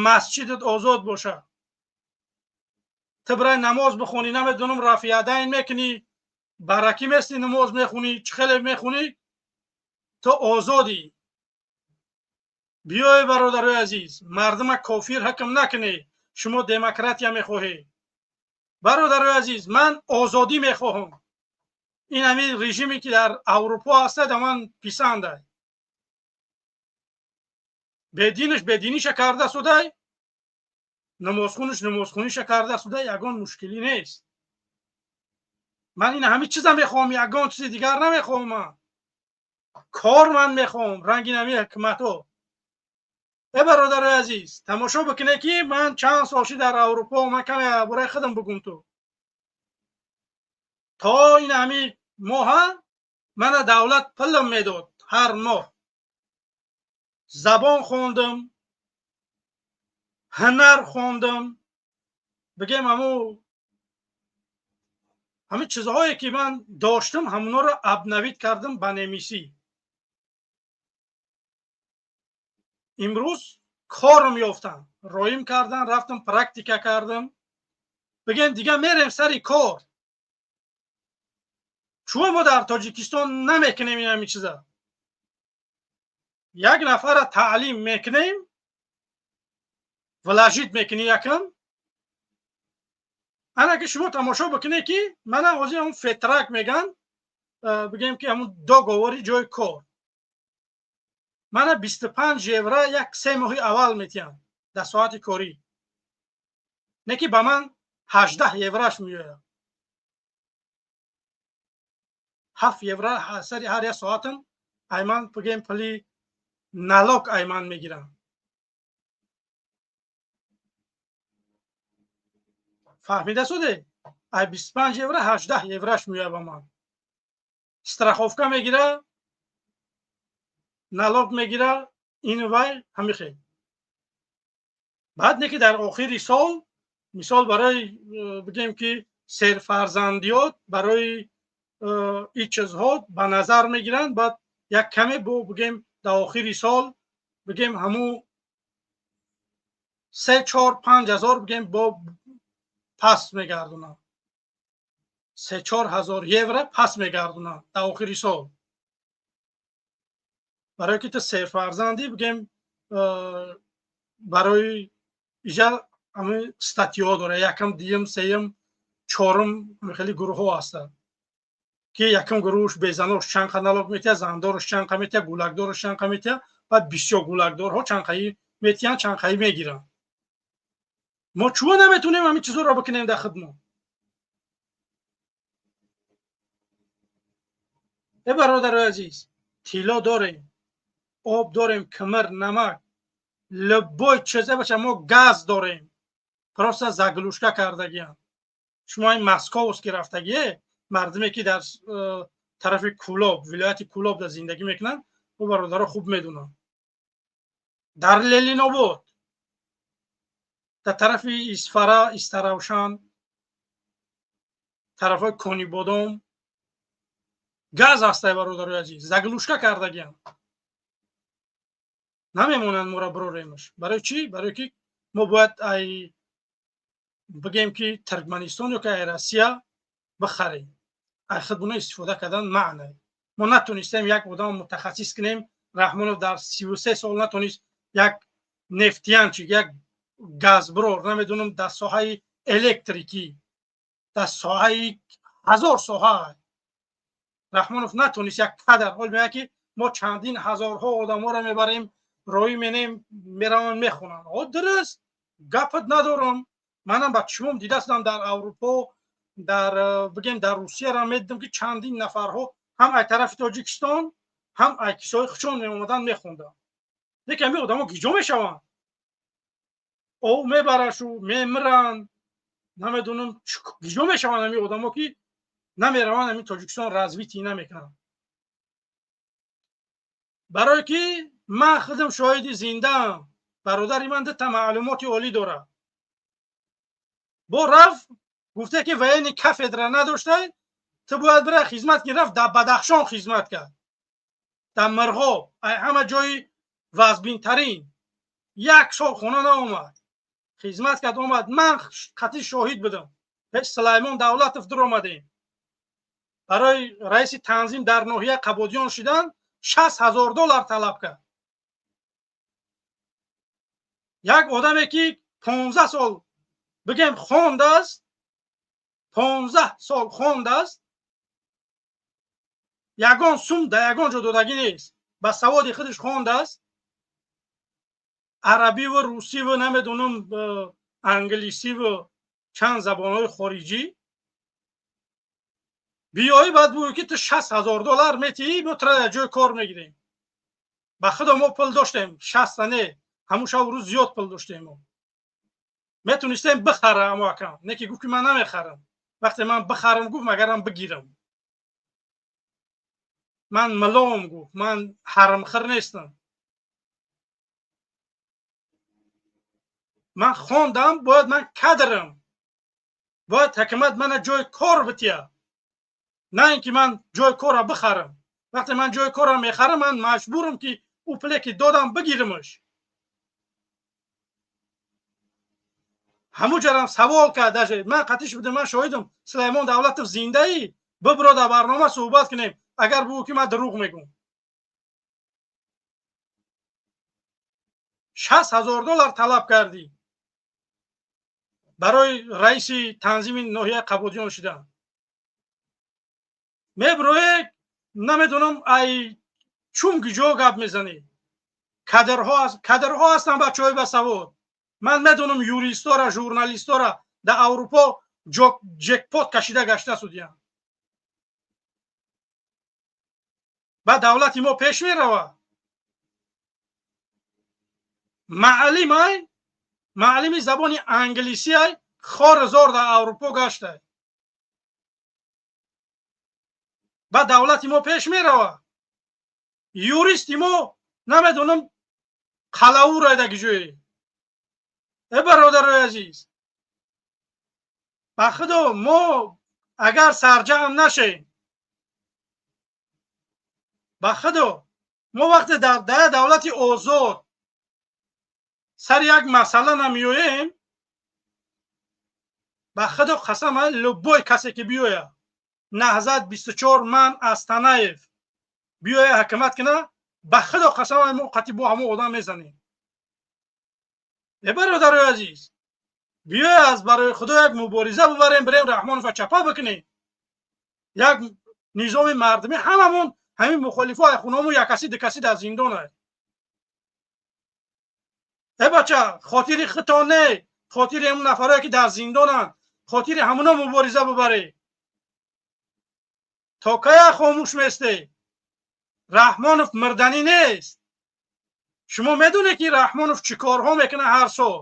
масҷидат озод бошад, ту бирай намоз бихонӣ, намедонам рафиядайн мекунӣ, баракӣ мести намоз мехонӣ, чӣ хеле мехонӣ, ту озодӣ. Биёед бародарои азиз, мардума кофир ҳукм накунед. Шумо демократия мехоҳед. Бародарои азиз, ман озодӣ мехоҳам. Ин ҳамин режиме ки дар Аврупо ҳастад, ман писандай. Бединаш бединиша карда судай, намозхунаш намозхуниша карда судай, ягон мушкилӣ нест. Ман ин ҳамин чиза мехоҳам, ягон чизи дигар намехоҳам. Ман кор ман мехоҳам, ранги ҳамин ҳукуматҳо. Э бародарои азиз, тамошо бикунед ки ман чанд сол шид дар Аврупо, ман каме бораи худам бигум ту. То ин ҳамин моҳа мана давлат пулам медод ҳар моҳ. Забон хондам, ҳунар хондам, бигем ҳамин чизҳое ки ман доштам, ҳамонҳоро обновить кардам ба немисӣ. Имрӯз корам ёфтам, роим кардан, рафтам практика кардам. Бигем дигар мерем сари кор. Чун мо дар Тоҷикистон намекунем ин ҳамин чиза. Як нафарро таълим мекунем, вложить мекунӣ якам. Ана ки шумо тамошо бикунед ки мана ҳозир ҳамун Vertrag меган, бигем ки ҳамун договори ҷои кор. Мана 25 евро як 3 моҳи аввал метиҳам дар соати корӣ. Не ки ба ман 18 еврош меояд. 7 евро сари ҳар як соатам айман бигем пули налог айман мегирам. Фаҳмида суде? Ай 25 евро 18 евраш меояд ба ман. Страховка мегира, налог мегира, ин вай ҳамин хел. Баъд не ки дар охири сол, мисол барои бигем ки серфарзандиёт, барои ин чизҳо ба назар мегиранд, баъд як каме бо бигем дар охири сол бигем ҳамун 3, 4, 5 ҳазор бигем бо пас мегардонанд. 3-4 ҳазор евро пас мегардонанд дар охири сол. Барои ки ту серфарзандӣ бигем барои иҷа ҳамин статьяҳо дора, якам, дуюм, сеюм, чорум хеле гурӯҳҳо ҳастанд ки якум гурӯҳш безанош чанд қа налог метиҳад, зандорш чанд қа метиҳад, гулакдорш чанд қа метиҳад, баъд бисёр гулакдорҳо чанд қаи метиҳанд, чанд қаи мегиранд. Мо чӯ наметунем ҳамин чизҳоро бикунем дар худмон? Э бародарои азиз, тилло дорем, об дорем, кимир, намак, любой чизе баша, мо газ дорем, просто заглушка кардагиам. Шумо ин Московский рафтагие, мардуме ки дар тарафи Кулоб, вилояти Кулоб дар зиндагӣ мекунанд, ӯ бародаро хуб медонанд. Дар Ленинобод, дар тарафи Исфара, Истаравшан, тарафҳои Конибодом газ ҳастай бародарои азиз, заглушка кардагиам. Намемонанд моро бироремаш. Барои чӣ? Барои ки мо бояд ай бигем ки Туркманистон ё ки ай Россия бихарем. Ай худмона истифода кардан маъне. Мо натонистем як одам мутахассис кунем. Раҳмонов дар 33 сол натонист як нефтиянчик, як газбирор, намедонам, дар соҳаи электрикӣ, дар соҳаи ҳазор соҳа Раҳмонов натонист як кадр. Ҳол мегӯяд ки мо чандин ҳазорҳо одамҳоро мебарем, роҳӣ менем, мераванд, мехонанд. О, дуруст, гапат надорам. Манам ба чашмом дидастам дар Аврупо, дар бигем дар Русияро медидам ки чандин нафарҳо ҳам ай тарафи Тоҷикистон, ҳам ай кишварҳои худшон меомаданд, мехонданд. Лекин ҳамин одамо гиҷо мешаванд, ов мебарашу, мемиранд, намедонам гиҷо мешаванд ҳамин одамо ки намераванд ҳамин Тоҷикистон развитие намекунанд. Барое ки ман худам шоҳиди зиндаам, бародари ман дута маълумоти олӣ дорад. Бо рафт гуфта ки военный кафедра надоштай, ту бояд бира хизмат кунӣ. Рафт дар Бадахшон хизмат кард, дар Мирғоб, ҳама ҷои вазбинтарин. Як сол хона наомад, хизмат кард, омад. Ман қатъи шоҳид будам. Пеш Сулаймон Давлатов дуромадем. Барои раиси танзим дар ноҳия Қабодиён шудан 60,000 доллар талаб кард. Як одаме ки 15 сол бигем хондааст, 15 сол хондааст, ягон сум дар ягон ҷо додагӣ нест, ба саводи худаш хондааст, арабиву русиву намедонам англисиву чанд забонҳои хориҷӣ. Биёӣ баъд бигӯ ки ту 60,000 доллар метиҳӣ, мо тура дар ҷои кор мегирем. Ба худо мо пул доштем, 60 не, ҳамун шабу рӯз зиёд пул доштем. Мо метонистем бихарам, амо акам не ки гуфт ки ман намехарам. Вақте ман бихарам, гуфт, магарам бигирам. Ман милом, гуфт, ман ҳарамхир нестам. Ман хондам, бояд ман кадрам, бояд ҳукумат мана ҷои кор бития, на ин ки ман ҷои корро бихарам. Вақте ман ҷои корро мехарам, ман маҷбурам ки ӯ пуле ки додам бигирамаш. Ҳамун ҷарам савол кард, даже ман қатиш будам, ман шоҳидам. Сулаймон Давлатов зиндаӣ, бибро дар барнома суҳбат кунем, агар бигӯ ки ман дурӯғ мегӯм. 60,000 доллар талаб кардӣ барои раиси танзими ноҳияи Қабодиён шудан. Меброe намедонам ай чун гиҷо гап мезанӣ. Кадрҳо ҳастанд бачаҳои басавод. Ман медонам юристора, журналистора дар Аврупо ҷекпот кашида гашта судиянд. Ба давлати мо пеш меравад. Маълимай, маълими забони англисиай, хорзор дар Аврупо гаштай. Ба давлати мо пеш меравад. Юристи мо намедонам қалаур даги ҷое. Э бародарои азиз, ба худо мо агар сарҷамъ нашем, ба худо мо вақте дар давлати озод сари як масъала намеоем, ба худо қасам, любой касе ки биёяд, Наҳзат 24 ман Астанаев биёя ҳукумат кунад, ба худо қасам, мо қатъи бо ҳамон одам мезанем. Э бародарои азиз, биёя аз барои худо як мубориза бубарем, бирем Раҳмонова чапа бикунем, як низоми мардумӣ, ҳамамон ҳамин мухолифо хунамон як каси ду каси дар зиндон. Э бача, хотири худтон не, хотири ҳамон нафарое ки дар зиндонанд, хотири ҳамуно мубориза бубаред. То кая хомӯш местед? Раҳмонов мирданӣ нест. Шумо медонед ки Раҳмонов чӣ корҳо мекунад ҳар сол?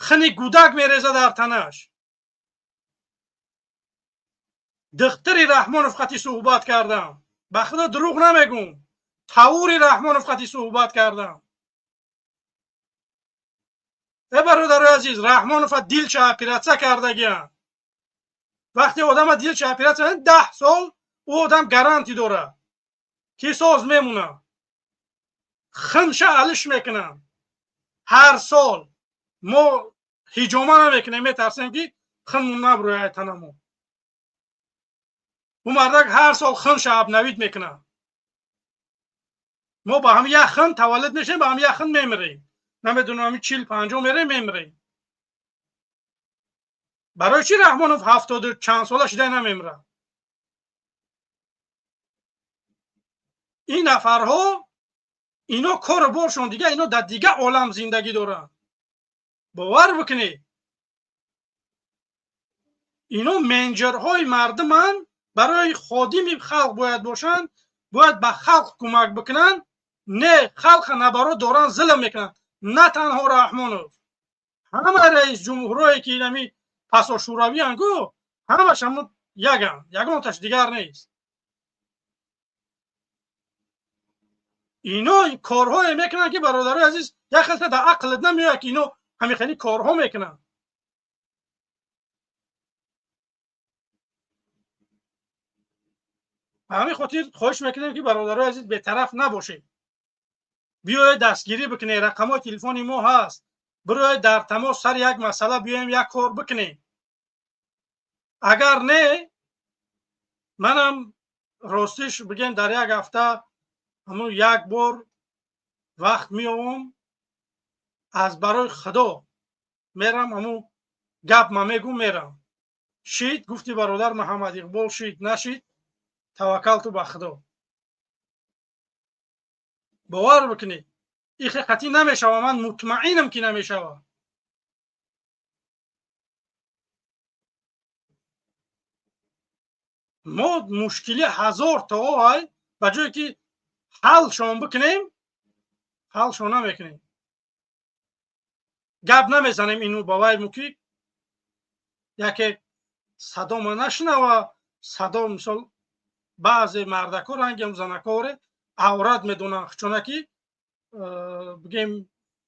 Хини гудак мереза дар танаш. Духтари Раҳмонов қати суҳбат кардам, ба худо дурӯғ намегӯм, тавури Раҳмонов қати суҳбат кардам. Э бародарои азиз, Раҳмонова дилча оператсия кардагиам. Вақте одама дилча оператсия 10 сол ӯ одам гарантӣ дорад ки соз мемонад. Хинша алиш мекунам ҳар сол. Мо ҳиҷома намекунем, метарсем ки хинмон набурӯяд танамо. Ӯ мардак ҳар сол хинша обновид мекунад. Мо ба ҳами як хин таваллуд мешем, ба ҳами як хин мемирем. Намедонам ҳами 40-50 мерем, мемирем. Барои чӣ Раҳмонов 70 чанд сола шуда намемирад? Ин нафарҳо ино кору боршон дига, ино дар дига олам зиндагӣ доранд. Бовар бикунед, ино менеҷерҳои мардуманд, барои ходими халқ бояд бошанд, бояд ба халқ кӯмак бикунанд. Не, халқа набаро доранд, зулм мекунанд. На танҳо Раҳмонов, ҳама раис ҷумҳурое ки инами пасошӯравиянд ку, ҳамаш ҳамон яганд, ягонташ дигар нест. Ино корҳое мекунанд ки бародарои азиз, як хелта дар ақлат намеояд ки ино ҳамин хели корҳо мекунанд. Ба ҳамин хотир хоҳиш мекунем ки бародарои азиз бетараф набошед, биёед дастгирӣ бикунед. Рақамҳои телефони мо ҳаст, бироед дар тамос сари як масъала биёем, як кор бикунем. Агар не, манам ростиш бигем, дар як ҳафта ҳамун як бор вақт меовам, аз барои худо мерам, ҳамун гап ма мегӯм, мерам. Шид гуфти бародар Муҳаммад Иқбол, шид нашид, таваккалту ба худо. Бовар бикунед, ин қатъӣ намешава, ман мутмаинам ки намешава. Мо мушкили ҳазор то ай, ба ҷое ки ҳалшон бикунем, ҳалшон намекунем. Гап намезанем ину ба вай муки яке садо ма нашунава, садо мисол баъзе мардако рангам занакоре аврат медонанд, чунаки бигем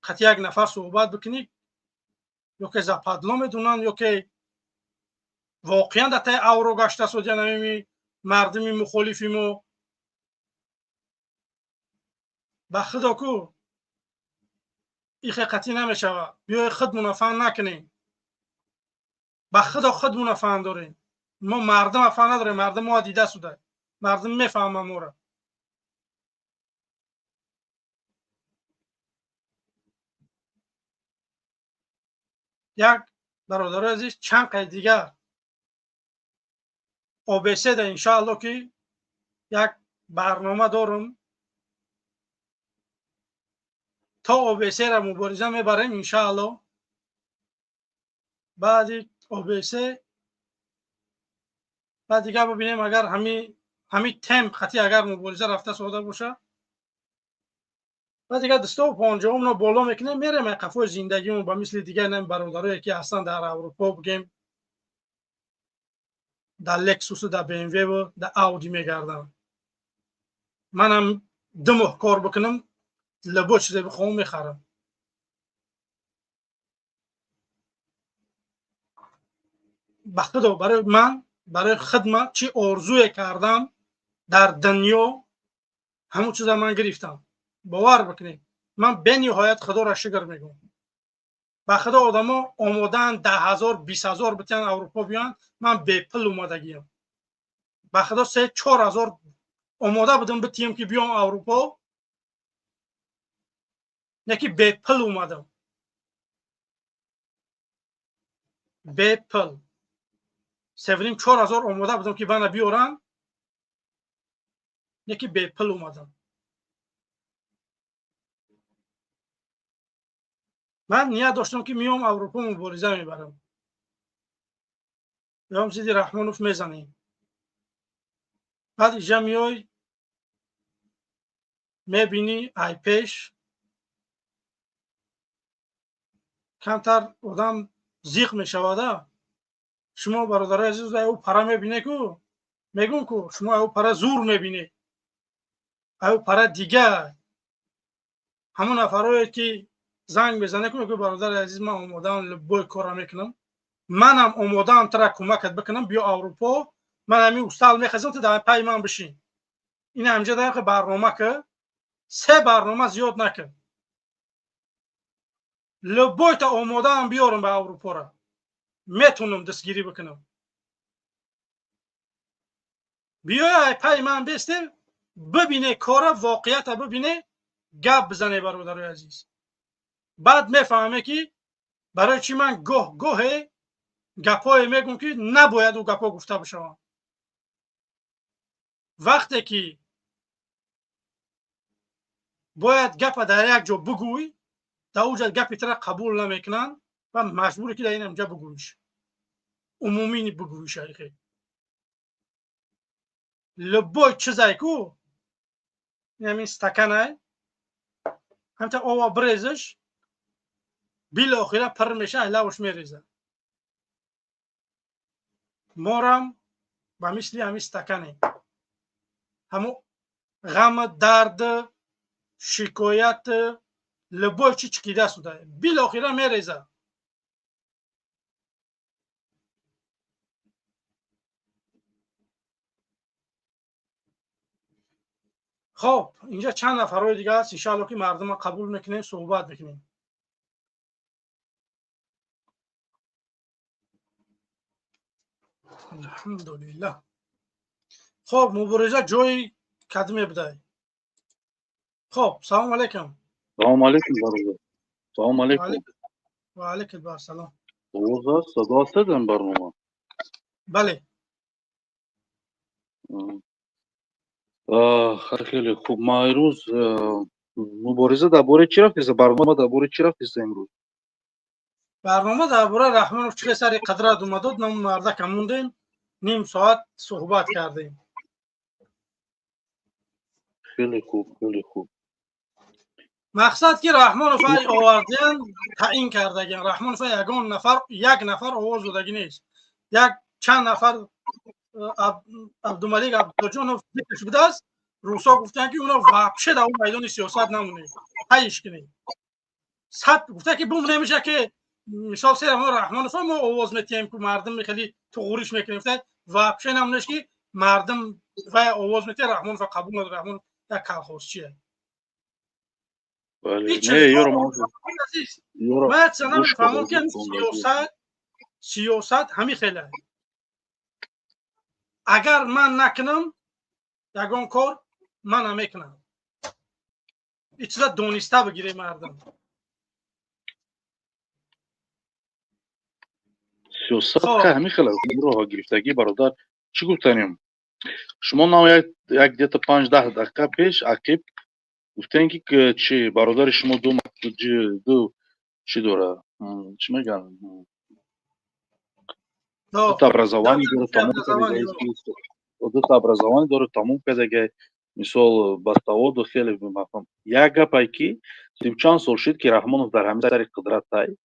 қатъи як нафар суҳбат бикунӣ, ё ки западло медонанд, ё ки воқеан дар таи авро гашта судя намеми мардуми мухолифи мо. Ба худо ку ихе қатъӣ намешавад. Биёй худмона фаҳм накунем, ба худо худмона фаҳм дорем. Мо мардума фаҳм надорем, мардум моа дида суда, мардум мефаҳма моро. Як бародарои азиз, чанд қайд дигар ОБС-да иншоалло ки як барнома дорум, то ОБС-ра мубориза мебарем иншоалло. Баъди ОБС баъд дигар бибинем, агар ҳамин Ҳамин темп хати агар мубориза рафта сода боша, ва дигар дастову понҷаҳомно боло мекунем, мерем ай қафои зиндагимон, ба мисли дигар нами бародарое ки ҳастанд дар Аврупо, бигем, дар Лексусу, дар БМВу, дар Ауди мегардам. Манам 2 моҳ кор бикунам, любой чизе бихоҳам, мехарам. Ба худо, барои ман, барои хидмат чӣ орзуе кардам дар дунё, ҳамон чиза ман гирифтам. Бовар бикунед, ман бениҳоят худоро шукр мегӯям. Ба худо, одамо омодаанд 10 000, 20 000 битиҳанд, Аврупо биёянд. Ман бепул омадагиям. Ба худо, 3-4 ҳазор омода будам битиҳам, ки биём Аврупо, не ки бепул омадам, бепул. 3,5-4 ҳазор омода будам, ки мана биёранд, не ки бепул омадам. Ман ният доштам, ки миём Аврупо, мубориза мебарам, меом, зидди Раҳмонов мезанем. Баъд иҷа меой, мебинӣ, ай пеш камтар одам зиқ мешавада. Шумо, бародарои азиз, ай ӯ пара мебине ку, мегӯм ку, шумо ай ӯ пара зур мебинед, ай ӯ пара дига. Ҳамон нафарое ки занг мезане ку, мегӯ: «Бародари азиз, ман омодаам, любой корро мекунам, манам омодаам тара кӯмакат бикунам, биё Аврупо, ман ҳамин устал мехазам, ту дар пайи ман бишин». Ин ҳамҷа дар барнома ки се барнома зиёд накун, любой та омодаам биёрам ба Аврупора, метунам дастгирӣ бикунам, биёй ай пайи ман бесте, бибине кора, воқеията бибине, гап бизане. Бародарои азиз, баъд мефаҳме, ки барои чӣ ман гоҳ гоҳе гапҳое мегӯм, ки набояд ӯ гапҳо гуфта бишаванд. Вақте ки бояд гапа дар як ҷо бигӯй, дар он ҷа гапи тара қабул намекунанд ва маҷбуре, ки дар ин ҳамҷа бигӯиш, умумӣ бигӯиш. Айхе любой чизай ку, ҳамин стаканай, ҳамта ова бирезиш, билохира пир меша, айлавш мереза. Морам ба мисли ҳамин стакане, ҳамун ғаму дарду шикояту любой чи чикида суда, билохира мереза. Хоб, инҷа чанд нафарҳои дига аст, иншаалло, ки мардума қабул мекунем, суҳбат мекунем. Алҳамдулиллаҳ. Хоб, мубориза ҷои кадиме будай. Хоб, салому алайкум. Салому алайкум, бародар. Салому алайкум. Ва алайкум ассалом. Овоз аст, садо аст дар барнома? Бале. Хеле хуб. Ма имрӯз мубориза дар бораи чӣ рафтеса? Барнома дар бораи чӣ рафтеса имрӯз? Барнома дар бораи Раҳмонов, чӣ сари қадрат омадод, нам мардака мондем, ним соат суҳбат кардем. Хеле хуб, хеле хуб. Мақсад, ки Раҳмонов ай овардиян, таъин кардагиан. Раҳмонов ягон нафар, як нафар овоз додагӣ нест. Як чанд нафар, Абдумалик Абдуллоҷонов зикрш будааст. Русо гуфтанд, ки уно вообще дар он майдони сиёсат намонед, ҳайш кунед. Сад гуфта, ки бум намеша, ки мисол сера Раҳмонов мо овоз метиҳем, ку мардум хеле туғуриш мекунем. Вообще намонеш, ки мардум вай овоз метиҳад, Раҳмонов қабул надорад. Раҳмонов як колхозчие. Ман намефаҳмам, ки сиёсат ҳамин хеле. Агар ман накунам ягон кор, ман намекунам. Ин чиза дониста бигире мардум. Сиёсат ҳамин хеле роҳа гирифтагӣ, бародар. Чӣ гуфтанем? Шумо нав як где-то 5-10 дақиқа пеш ақиб гуфтем, ки чи бародари шумо ду чӣ дора, чӣ мегӯянд, образование дора. Дута образование дорад, тамом кардагай, мисол, ба саводу хеле мафҳум. Як гапай, ки 30 чанд сол шуд, ки Раҳмонов дар ҳамин сари қудратай.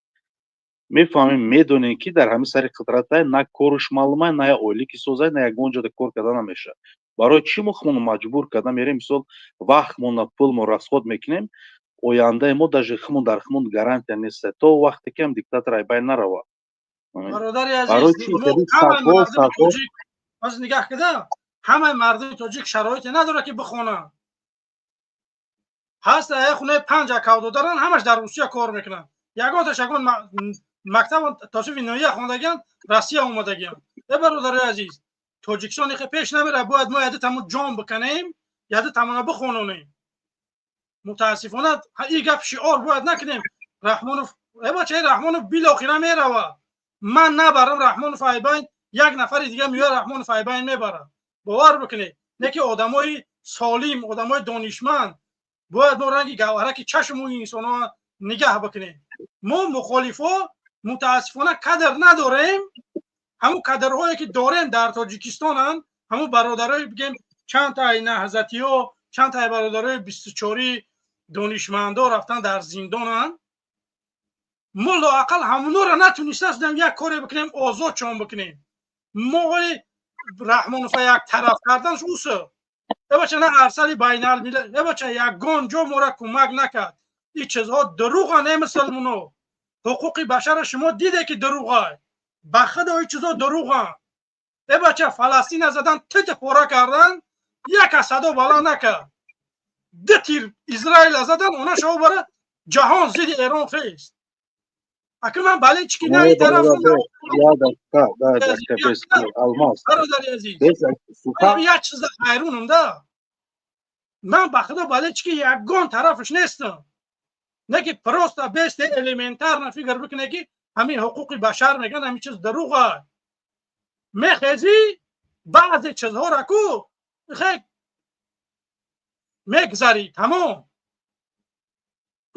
Мефаҳмем, медонем, ки дар ҳамин сари қудратай, на коруш маълумай, на я ойлики созай, на ягон ҷода кор карда намешавад. Барои чӣ мо худмонро маҷбур карда мерем, мисол, вақтмонро, пулмо расход мекунем? Ояндаи мо даже худмон дар худмон гарантия нест, то вақте ки ҳам диктатор айбайн наравад. Бародари азиз, нигоҳ кида, ҳамаи мардуми тоҷик шароите надорад, ки бихонанд. Ҳаст як хонаи панҷ акавдо доранд, ҳамаш дар Русия кор мекунанд, ягонташ ягон мактаб то синфи ноҳия хондагианд, Россия омадагианд. Э, бародари азиз, Тоҷикистон ихе пеш намера. Бояд мо яди тамон ҷон биканем, яди тамона бихононем. Мутаассифона, ин гап шиор бояд накунем. Раҳмонов, э бачаи Раҳмонов билохира мерава. Ман набарам Раҳмонов айбайн, як нафари дига меояд, Раҳмонов айбайн мебарад, бовар бикунед. Не ки одамои солим, одамои донишманд бояд мо ранги гавҳараки чашму инсонҳо нигаҳ бикунем. Мо мухолифо мутаассифона кадр надорем. Ҳамун кадрҳое ки дорем, дар Тоҷикистонанд. Ҳамун бародарои, бигем, чанд таи наҳзатиҳо, чанд таи бародарои 24-и донишмандо рафтан дар зиндонанд. Мо лоақал ҳамунора натунистастем як коре бикунем, озод чон бикунем. Мо оли Раҳмонова як тараф карданш усо, эбача, на арсали байналмилал, эбача, ягон ҷо мора кӯмак накард. Ин чизҳо дурӯға, не, мусулмоно? Ҳуқуқи башара шумо диде, ки дурӯғай. Ба худо, ин чизҳо дурӯғанд. Эбача, Фаластина задан, тит пора кардан, як аз садо баланд накард. Ду тир Израила задан, она шаво бара ҷаҳон зидди Эрон хест. Аки ман бале чӣ ки на ин тараф. Бародари азиз, як чиза ҳайрунам да. Ман ба худо бале чӣ ки ягон тарафаш нестам, не ки просто бесте элементарно фикр бикуне, ки ҳамин ҳуқуқи башар мегӯянд, ҳамин чиз дурӯға. Мехезӣ, баъзе чизҳоро ку хе мегзарӣ, тамом.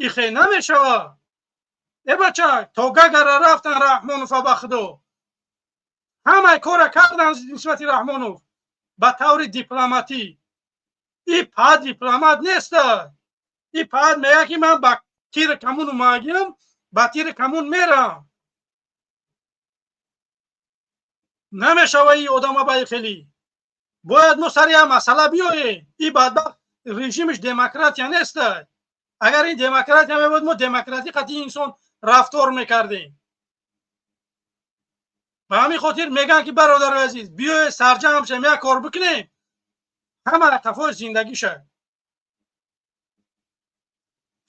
Ихе намешавад. Э бача, то Гагара рафтан Раҳмонова, ба худо, ҳамаи кора кардан нисбати Раҳмонов ба таври дипломатӣ. И пад дипломат неста. И пад мега, ки ман ба тири камун омагиам, ба тири камун мерам. Намешава и одама ба хелӣ. Бояд мо сари як масъала биёем. И бадбахт режимаш демократия неста. Агар ин демократия мебуд, мо демократӣ қатъи инсон рафтор мекардем. Ба ҳамин хотир мегӯям, ки бародари азиз, биёед сарҷамъ шем, як кор бикунем, ҳама қафои зиндагӣ шад.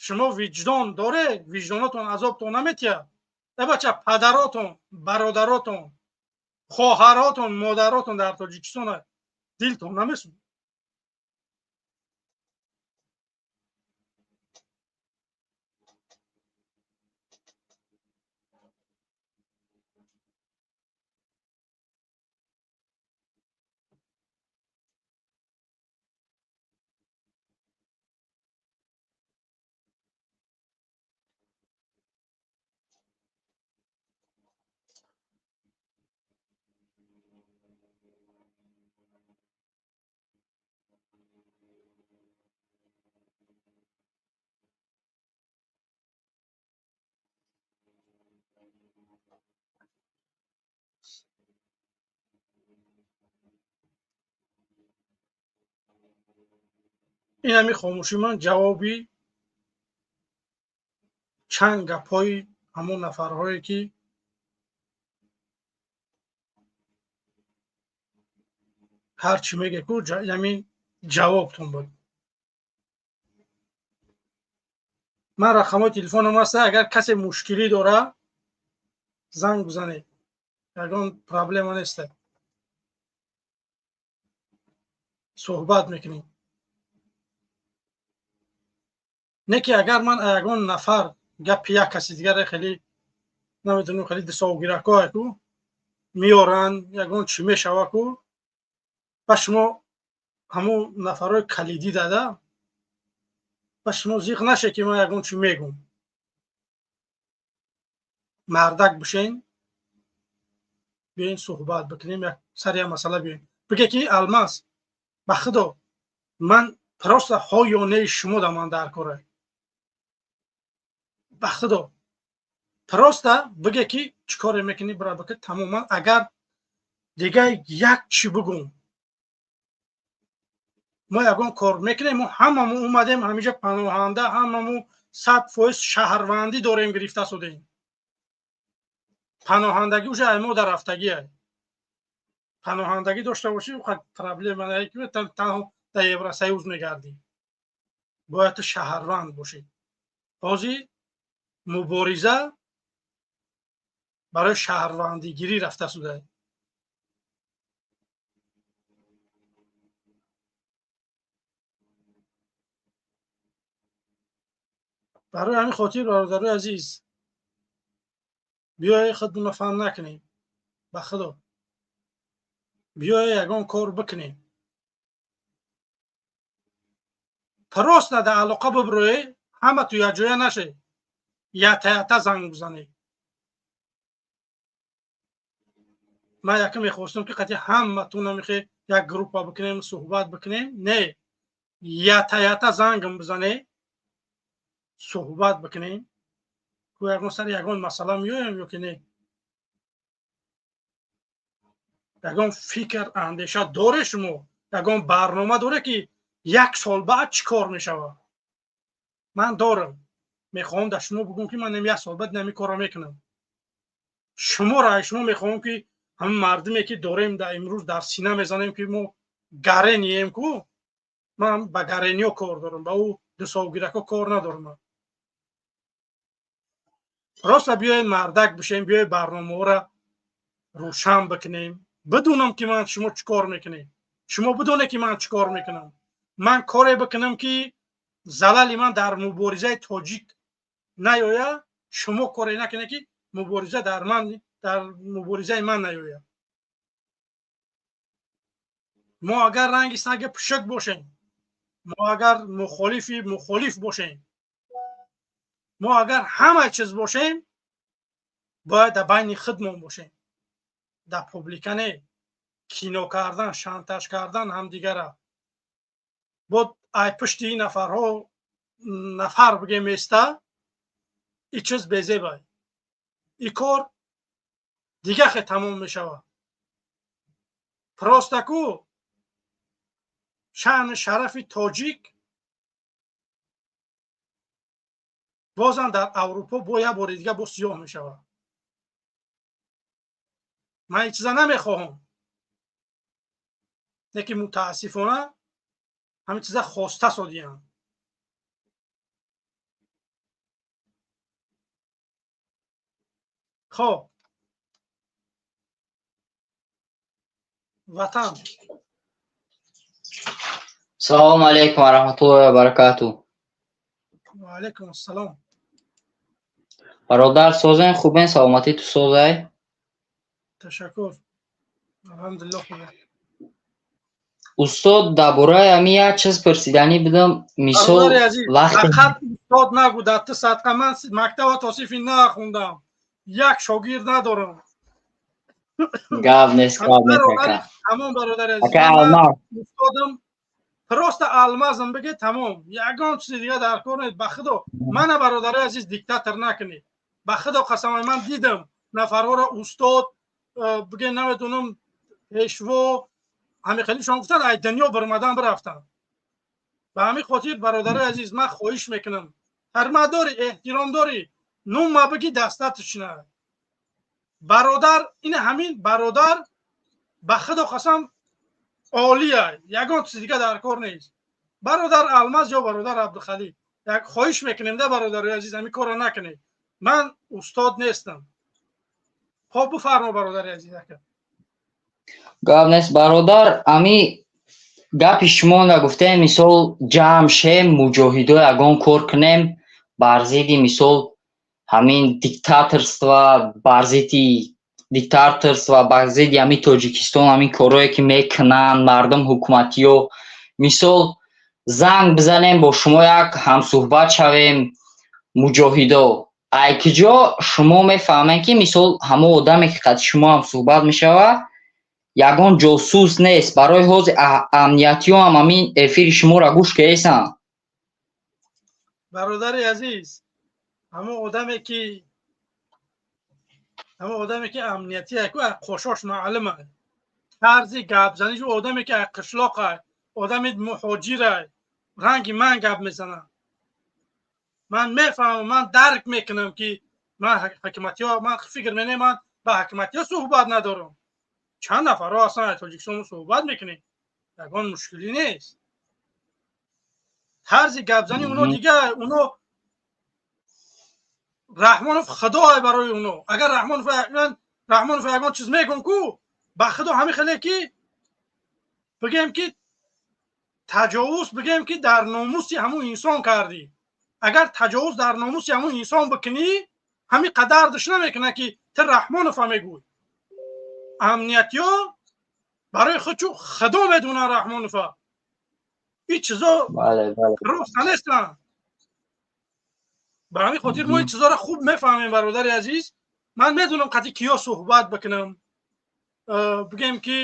Шумо виҷдон доред? Виҷдонотон азобтон наметиҳад? Э бача, падаротон, бародаротон, хоҳаротон, модаротон дар Тоҷикистон, дилтон намесӯзад? Ин ҳами хомӯши ман ҷавоби чанд гапҳои ҳамон нафарҳое, ки ҳарчи меге ку, ҳамин ҷавобтон буд. Ман рақамҳои телефонам аста, агар касе мушкилӣ дора, занг бизанед, ягон проблема неста, суҳбат мекунем. Не ки агар ман ягон нафар гапи як каси дигаре хеле намедонам, хеле дисовгиракҳое ку меоранд, ягон чӣ мешава ку, ба шумо ҳамун нафарҳои калидӣ дада, ба шумо зиқ наше, ки ман ягон чӣ мегум. Мардак бишен, биёен суҳбат бикунем, як сари як масъала биёем. Биге ки Алмаз, ба худо, ман просто ҳо ё неи шумо да ман дар кора. Ба худо, просто биге ки чӣ коре мекунӣ, бира бика, тамоман. Агар дига як чӣ бугум, мо ягон кор мекунем. Мо ҳамамо омадем ҳамиҷа паноҳанда, ҳамамо 100% шаҳрвандӣ дорем, гирифта шудем. Паноҳандагӣ уже ай мо дар рафтагия. Паноҳандагӣ дошта бошӣ, проблема танҳо дар Евросоюз мегардӣ. Бояд ту шаҳрванд бошӣ. Ҳозир мубориза барои шаҳрвандигирӣ рафта шуда. Барои ҳамин хотир, бародарои азиз, биёе худмона фан накунем. Ба худо, биёе ягон кор бикунем. Просто дар алоқа бибурое, ҳама ту якҷоя наше, ята ята занг бизанед. Ман якм мехостам, ки қати ҳаматон намехе як группа бикунем, суҳбат бикунем. Не, ята ята зангам бизане, суҳбат бикунем, ку ягон сари ягон масъала меоем ё ки не. Ягон фикр, андеша доре шумо, ягон барнома доре, ки як сол баъд чӣ кор мешавад? Ман дорам, мехоҳам дар шумо бигӯм, ки ман як сол баъд нами корро мекунам. Шуморо, шумо мехоҳам, ки ҳамин мардуме ки дорем, дар имрӯз дар сина мезанем, ки мо гарением ку. Ман ба гарениё кор дорам, ба ӯ дусолгирако кор надорам. Просто биёед мардак бишем, биёед барномаҳоро рӯшан бикунем. Бидунам, ки ман шумо чӣ кор мекунем, шумо бидонед, ки ман чӣ кор мекунам. Ман коре бикунам, ки залали ман дар муборизаи тоҷик наёя, шумо коре накунед, ки мубориза дар ман, дар муборизаи ман наёяд. Мо агар ранги саги пушак бошем, мо агар мухолифи мухолиф бошем, мо агар ҳама чиз бошем, бояд дар байни худмон бошем, дар публика не. Кино кардан, шантаж кардан ҳамдигара, бод ай пушти ин нафарҳо нафар бигем еста, и чиз безебай, и кор дига хе тамом мешавад. Просто ку шаъни шарафи тоҷик бозам дар Аврупо бо як бори дига бо сиёҳ мешавад. Ман ин чиза намехоҳам, лекин мутаассифона ҳамин чиза хоста содиям. Хоб, ватан. Салому алейкум ва раҳматуллоҳи ва баракату. Ва алейкум ассалом. Бародар, созен, хубен, саломатӣ ту созай? Ташаккур, алҳамдулиллоҳ, хуб. Устод, дар бораи ҳамин як чиз пурсиданӣ будам, мисол. Бародари азиз, вақте фақат устод нагӯ, дар ту садқа. Ман мактаба то синфи нахондам, як шогирд надорам. Гап нест, гап нест, ака. Тамом, бародари азиз. Ака Алмаз. Устодам просто Алмазам биге, тамом, ягон чизи дига дар кор нест. Ба худо, мана, бародари азиз, диктатор накунед. Ба худо қасам, ман дидам нафарҳоро устод биге, намедонам, пешво, ҳамин хелишон гуфтан, ай дунё бирмадан бирафтан. Ба ҳамин хотир, бародари азиз, ман хоҳиш мекунам, ҳурмат дорӣ, эҳтиром дорӣ, нума биги, дастатушна бародар. Ин ҳамин бародар, ба худо қасам, олия, ягон чизи дига дар кор нест. Бародар Алмаз ё бародар Абдухалил, як хоҳиш мекунем да, бародари азиз, ҳамин корро накунед. Ман устод нестам. Хоб, бифармо, бародари азиз, ака. Гап нест, бародар. Ами гапи шумо нагуфтем, мисол, ҷамъ шем, муҷоҳидо, ягон кор кунем бар зидди, мисол, ҳамин диктаторство, бар зидди диктаторство, бар зидди ҳамин Тоҷикистон, ҳамин корҳое ки мекунанд мардум, ҳукуматиё. Мисол, занг бизанем, бо шумо як ҳамсӯҳбат шавем, муҷоҳидо. Ай киҷо шумо мефаҳмед, ки мисол, ҳамон одаме ки қати шумо ҳамсӯҳбат мешавад, Ягон ҷосус нест. Барои ҳозир амниятиёам ҳамин эфири шуморо гӯш кесанд. Бародари азиз, ҳамон одаме ки амниятӣ яку қошош маълума, тарзи гапзаниш, одаме ки қишлоқа, одами муҳоҷира, ранги ман гап мезанад. Ман мефаҳмам, ман дарк мекунам, ки ман ҳакиматиё, ман фикр менем, ман ба ҳакиматиё суҳбат надорам. Чанд нафарро ҳастан тоҷикистон, суҳбат мекунем, ягон мушкилӣ нест. Тарзи гапзанӣ уно дигар, уно Раҳмонов худое барои уно. Агар Раҳмонов ягон чиз мегӯм ку, ба худо, ҳамин хеле ки бигем ки таҷовуз, бигем ки дар номуси ҳамун инсон кардӣ, агар таҷовуз дар номуси ҳамун инсон бикунӣ, ҳамин қадар диш намекунад, ки ту Раҳмонова мегӯй. Амниятиё барои худ чун худо медонанд Раҳмонова. Ин чизо роста нестанд. Ба ҳамин хотир мо ин чизоро хуб мефаҳмем, бародари азиз. Ман медонам, қати киё суҳбат бикунам. Бигем ки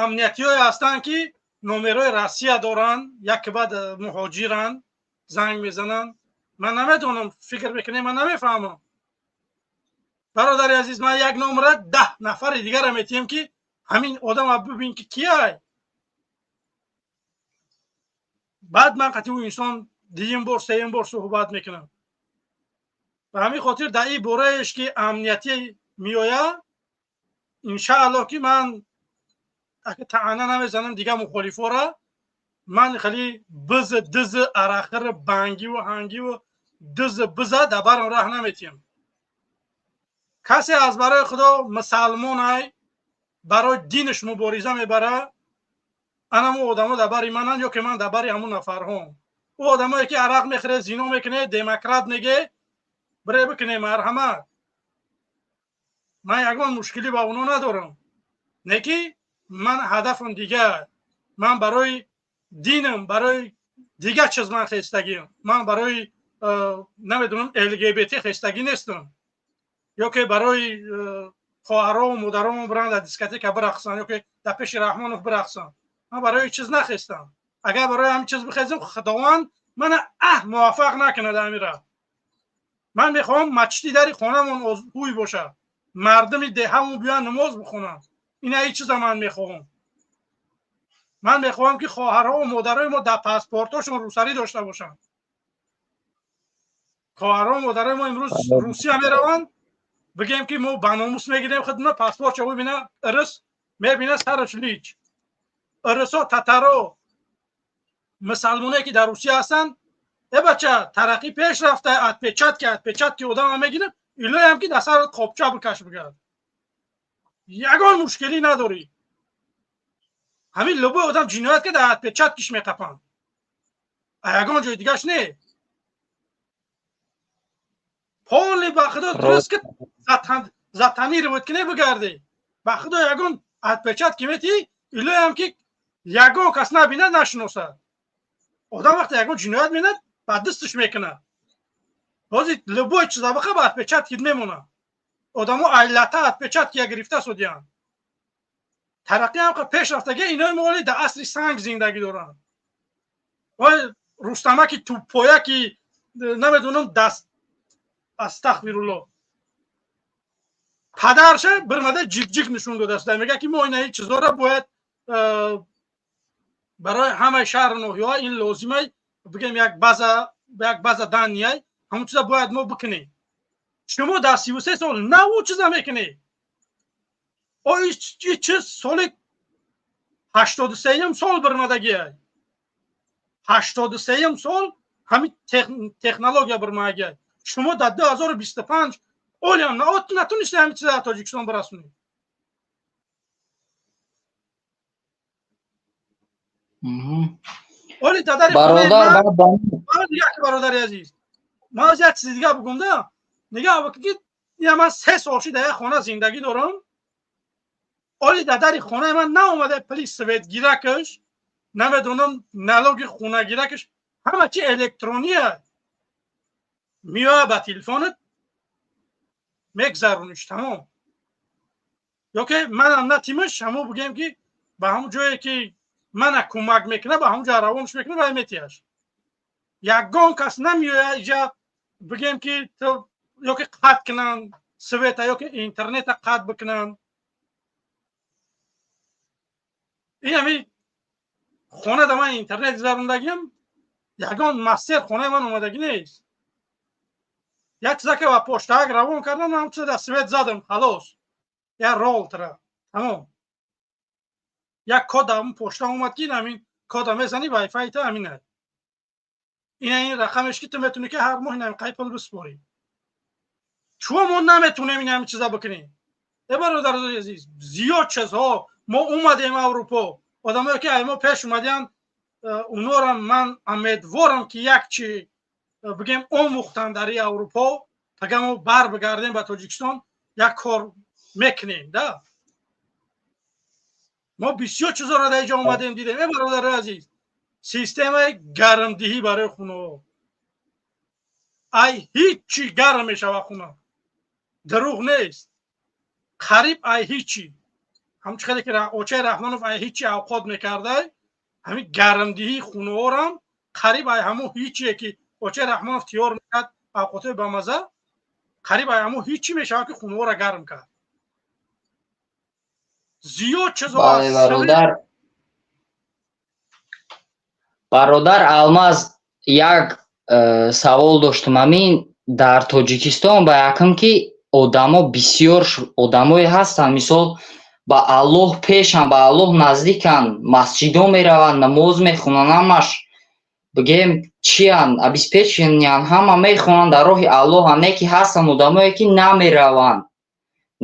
амниятиёе ҳастанд, ки номерои Россия доранд, яке баъд муҳоҷиранд, занг мезананд. Ман намедонам, фикр мекунем, ман намефаҳмам. Бародари азиз, ман як номера 10 нафари дигара метиҳем, ки ҳамин одама бибин, ки кияй. Баъд ман қати ӯ инсон дуюм бор, сеюм бор суҳбат мекунам. Ба ҳамин хотир дар ин бораеш ки амниятӣ меояд, иншааллоҳ, ки ман таъна намезанам дигар мухолифора. Ман хеле биз, диз, арақхир, бангиву ҳангиву диз биза дар барам раҳ наметиҳам. Касе аз барои худо мусалмонай, барои динаш мубориза мебарад, анамо одамо дар бари мананд ё ки ман дар бари ҳамун нафарҳом. Ӯ одамое ки арақ мехӯре, зино мекуне, демократ меге, бире бикуне, марҳамат. Ман ягон мушкилӣ ба оно надорам. Не ки ман ҳадафам дигар, ман барои динам, барои дигар чиз ман хестагиам. Ман барои намедонам ЛГБТ хестагӣ нестам, ё ки барои хоҳарову модарому биранд дар дискотека бирақсанд, ё ки дар пеши Раҳмонов бирақсанд. Ман барои чиз нахестам. Агар барои ҳамин чиз бихезам, худованд мана муваффақ накунад амира. Ман мехоҳам мачди дари хонамон ҳуй бошад, мардуми деҳамон биёянд намоз бихонанд. Ина ин чиза ман мехоҳам. Ман мехоҳам, ки хоҳарҳову модарои мо дар паспортҳошон русарӣ дошта бошанд. Хоҳарҳову модарои мо имрӯз Русия мераванд, бигем ки мо ба номус мегирем худна, паспортша бибина, ирис мебина, сараш лич. Ирисо, татаро, мусалмоне ки дар Русия ҳастанд, э бача, тараққӣ пеш рафта, отпечатки одама мегирем, илоям ки дар сарат қопча бикаш, бигард, ягон мушкилӣ надорӣ. Ҳамин любой одам ҷиноят ки дар отпечаткиш меқапанд, а ягон ҷои дигаш не. Поли ба худо дуруст ки затонировать кине, бигарди, ба худо, ягон отпечатки метӣ, илоям ки ягон кас набинад, нашиносад. Одам вақте ягон ҷиноят менад, ба дасташ мекунад. Ҳозир любой чиза биха, ба отпечатки мемонад. Одамо айлата отпечаткия гирифта судиянд. Тараққӣ ҳам пеш рафтага, инои мо оли дар асри санг зиндагӣ доранд. Ой рустамаки туппоя, ки намедонам, даст, астағфирулло, падарша бирмада ҷик-ҷик нишон додааст. Мега ки мо ина ин чизоро бояд барои ҳамаи шаҳру ноҳияҳо ин лозимай, бигем, як база данныей, ҳамон чиза бояд мо бикунем. Шумо дар 33 сол наву чиза мекунед. О чиз соли 83-юм сол бирмадагиай, 83-юм сол ҳамин технология бирмагиай. Шумо дар 2025 олиам натунисте ҳамин чиза дар Тоҷикистон бирасонед. Оли дадари як бародари азиз, ман як чизи дига бигӯм да. Нигаҳ ки я ман 3 сол ши дар як хона зиндагӣ дорам. Оли дар дари хонаи ман наомада пули светгиракаш, намедонам, налоги хонагиракаш, ҳама чи электрония меояд, ба телефонат мегзарониш, тамом. Ё ки манам натимаш, ҳамо бигем, ки ба ҳамон ҷое ки мана кӯмак мекунад, ба ҳамон ҷо равонш мекунад ва метиҳаш. Ягон кас намеояд иҷа, бигем, ки ё ки қатъ кунанд света, ё ки интернета қатъ бикунанд. Ин ҳами хона да ман интернет гузарондагиам, ягон мастер хонаи ман омадагӣ нест. Як чизаке ба поштаак равон кардам, ҳам чиза да свет задам, халос, як роутера, тамом. Як код ҳамн пошта омад, ки ҳамин кода мезанӣ, вайфайта ҳамин аст, ин рақамеш, ки ту метавонӣ, ки ҳар моҳ ин қай пул биспорӣ. Чун мо наметонем ин ҳамин чиза бикунем. Э, бародарои азиз, зиёд чизҳо. Мо омадем Аврупо, одамое ки ай мо пеш омадиянд, унорам ман умедворам, ки як чи бигем, омӯхтанд дар и Аврупо. Агар мо бар бигардем ба Тоҷикистон, як кор мекунем да. Мо бисёр чизоро дар иҷо омадем, дидем. Э, бародарои азиз, системаи гармдиҳӣ барои хонаҳо, ай ҳичи гарм мешава хона, дурӯғ нест, қариб ай ҳичи. Ҳамчи хеле ки очаи Раҳмонов ай ҳичи авқот мекардай, ҳамин гармдиҳии хонаҳорам қариб ай ҳамун ҳичие, ки очаи Раҳмонов тиёр мекард авқотҳои бамаза, қариб ай ҳамун ҳичи мешавад, ки хонаҳоро гарм кард. Зиёд чизо. Бародар, бародар Алмаз, як савол доштум. Ҳамин дар Тоҷикистон ба якум, ки одамо бисёр одамое ҳастанд, мисол, ба Аллоҳ пешанд, ба Аллоҳ наздиканд, масҷидо мераванд, намоз мехонанд, ҳамаш, бигем, чиянд, обеспеченный янд, ҳама мехонанд, дар роҳи Аллоҳанд. Не ки ҳастанд одамое, ки намераванд,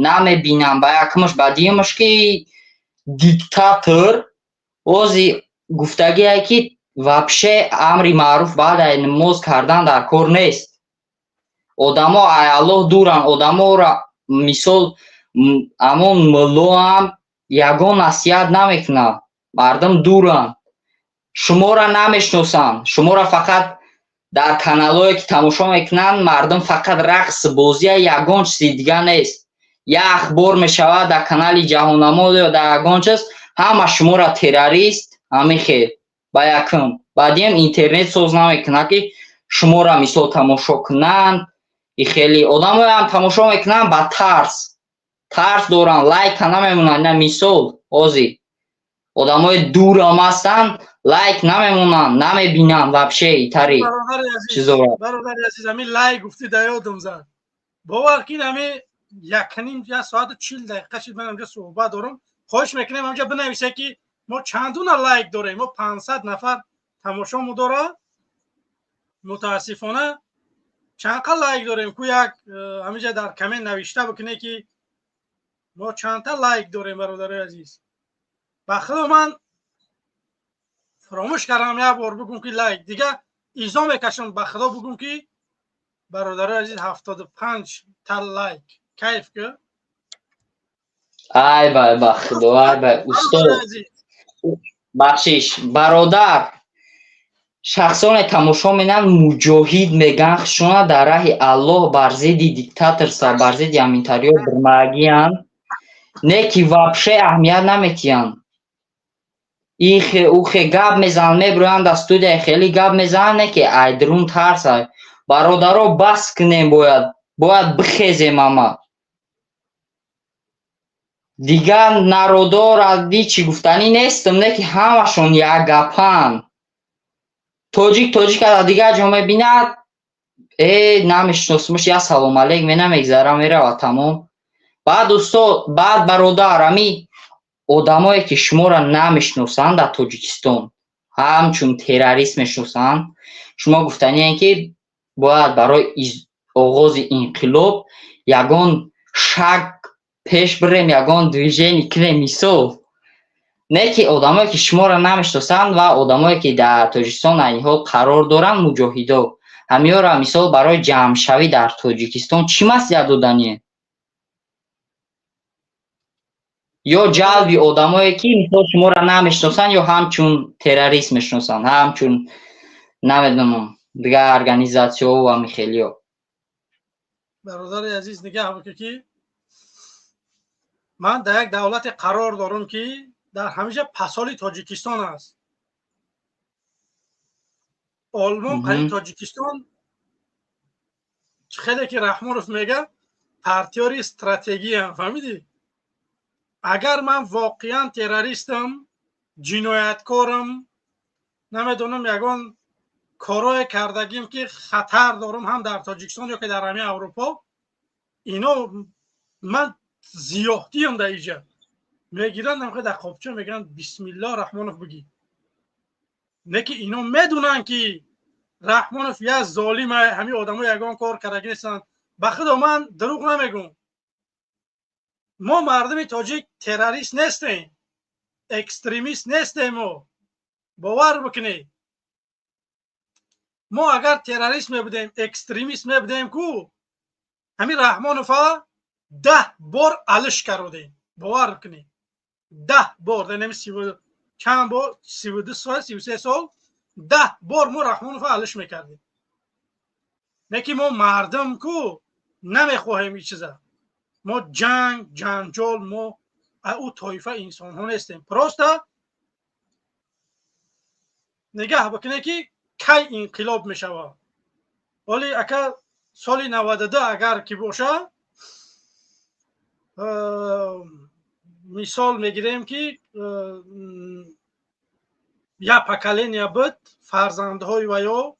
намебинанд. Ба якумаш, ба дуюмаш, ки диктатор ози гуфтагие, ки вообще амри маъруф баъд ай намоз кардан дар кор нест. Одамо ай Аллоҳ дуранд. Одаморо, мисол, ҳамон муллоам ягон насиҳат намекунад. Мардум дуранд, шуморо намешиносанд. Шуморо фақат дар каналҳое, ки тамошо мекунанд мардум, фақат рақс, бозия, ягон чизи дига нест. Як ахбор мешавад дар канали Ҷаҳоннамо ё дар ягон чиз, ҳама шуморо террорист, ҳамин хел. Ба якум, баъдиам интернет соз намекунад, ки шуморо, мисол, тамошо кунанд. И хеле одамоям тамошо мекунанд, ба тарс, тарс доранд, лайка намемонанд. На, мисол, ҳозир одамои дурам ҳастанд, лайк намемонанд, намебинанд вообще итари чизоро. Бародари азиз, ҳамин лайк гуфтӣ, да ёдум зад. Бовар кин, ҳамин якним, як соату 40 дақиқа шид, ман ҳамҷа суҳбат дорам. Хоҳиш мекунем, ҳамҷа бинависе, ки мо чандуна лайк дорем. Мо 500 нафар тамошомо дора, мутаассифона. Чанд қа лайк дорем ку, як ҳаминҷа дар коммент навишта бикуне, ки мо чандта лайк дорем. Бародарои азиз, ба худо, ман фаромӯш кардам як бор бигум, ки лайк дига изо мекашам. Ба худо, бигум, ки бародарои азиз, 75 та лайк, кайф ки. Ай бай, ба худо, ай бай, устод, бахшиш, бародар. Шахсоне тамошо менанд, муҷоҳид меган хушона, дар раҳи Аллоҳ бар зидди диктаторства, бар зидди ҳаминтариё бирмагиянд, не ки вообще аҳамият наметиҳанд. Ихе ухе гап мезананд, мебироянд дар студия, хеле гап мезананд, не ки айдрун тарса. Бародаро, бас кунем, бояд бихезем ҳама. Дигар народора чӣ гуфтанӣ нестам, не ки ҳамашон якгапанд. Тоҷик тоҷика дар дигар ҷо мебинад, э, намешиносимаш, як салом алейк мена, мегзара, меравад, тамом. Баъд, устод, баъд, бародар, ҳами одамое, ки шуморо намешиносанд, дар Тоҷикистон ҳамчун террорист мешиносанд, шумо гуфтанием, ки бояд барои оғози инқилоб ягон шаг пеш бирем, ягон движение кунем, мисол. Не ки одамое, ки шуморо намешиносанд ва одамое, ки дар Тоҷикистон айни ҳол қарор доранд, муҷоҳидо, ҳамиёро, мисол, барои ҷамъшавӣ дар Тоҷикистон чӣ маслиҳат додание ё ҷалби одамое, ки, мисол, шуморо намешиносанд ё ҳамчун террорист мешиносанд, ҳамчун, намедонам, дигар организатсияҳо ва михелиё? Бародари азиз, нигаҳ бикун, ки Ман дар як давлате қарор дорам, ки дар ҳамеша посоли Тоҷикистон аст. Олмон қариб Тоҷикистон, хеле ки Раҳмонов мега, партнёри стратегиям, фаҳмидӣ? Агар ман воқеан террористам, ҷинояткорам, намедонам, ягон корое кардагим, ки хатар дорам ҳам дар Тоҷикистон ё ки дар ҳамин Аврупо, ино ман зиёҳтиям дар иҷа мегиранд, дар қопча мегӯянд: «Бисмилло, Раҳмонов, бигӣ». Не ки ино медунанд, ки Раҳмонов як золима, ҳамин одамо ягон кор кардаги нестанд. Ба худо, ман дурӯғ намегӯм, мо мардуми тоҷик террорист нестем, экстремист нестем. Мо, бовар бикунед, мо агар террорист мебудем, экстремист мебудем ку, ҳамин Раҳмонова 10 бор алиш кародем. Бовар бикунед, 10 бор. Нами чанд бор, 32 сол, 33 сол, 10 бор мо Раҳмонова алиш мекардем. Не ки мо мардум ку намехоҳем ин чиза. Мо ҷанг, ҷанҷол, мо ӯ тоифа инсонҳо нестем. Просто нигаҳ бикунед, ки кай инқилоб мешавад. Ҳоли ака соли 92 агар ки боша, мисол мегирем, ки як поколения буд, фарзандҳои ваё,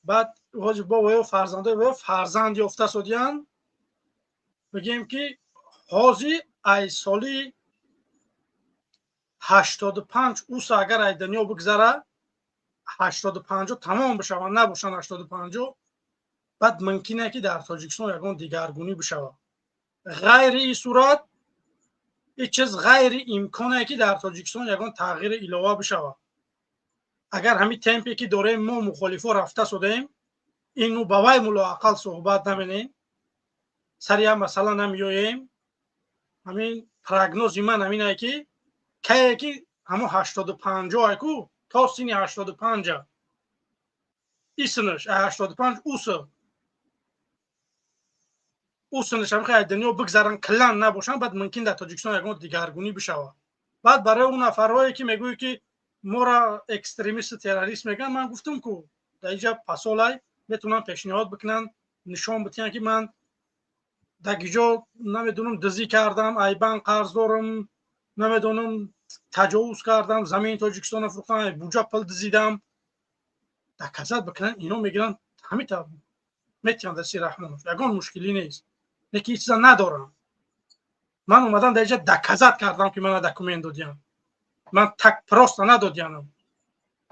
баъд ҳозир бо ваё фарзандҳои ваё фарзанд ёфта содиянд. Бигем, ки ҳозир ай соли 85 уса агар ай дунё бигзара, 85-о тамом бишаванд, набошанд 85-о, баъд мумкине, ки дар Тоҷикистон ягон дигаргунӣ бишавад. Ғайри ин сурат ҳеҷ чиз ғайри имконе, ки дар Тоҷикистон ягон тағйири илова бишавад. Агар ҳамин темпе, ки дорем, мо мухолифо рафта содем, ин ба вай мулоақал суҳбат наменем, сари як масъала намеоем. Ҳамин прогнози ман ҳаминае, ки кае ки ҳамон 85-о ку то синни 85-а исинаш, 85 усинаш ҳамин дунё бигзаранд, киллан набошанд, баъд мумкин дар Тоҷикистон ягон дигаргунӣ бишавад. Баъд барои он нафарҳое, ки мегӯяд, ки моро экстремисту террорист мегӯянд, ман гуфтам ку, дар инҷа посолай метавонанд пешниҳод бикунанд, нишон битиҳанд, ки ман дар гиҷо, намедонам, дизӣ кардам, айбан қарз дорам, намедонам, таҷовуз кардам, замини Тоҷикистонро фурӯхтам, буҷа пул дизидам, доказать бикунанд, ино мегиранд, ҳамита метиҳанд дасти Раҳмонов, ягон мушкилӣ нест. Лекин ҳеҷ чиза надорам. Ман омадам дар инҷа доказать кардам, ки мана документ додиям. Ман так просто надодиянам,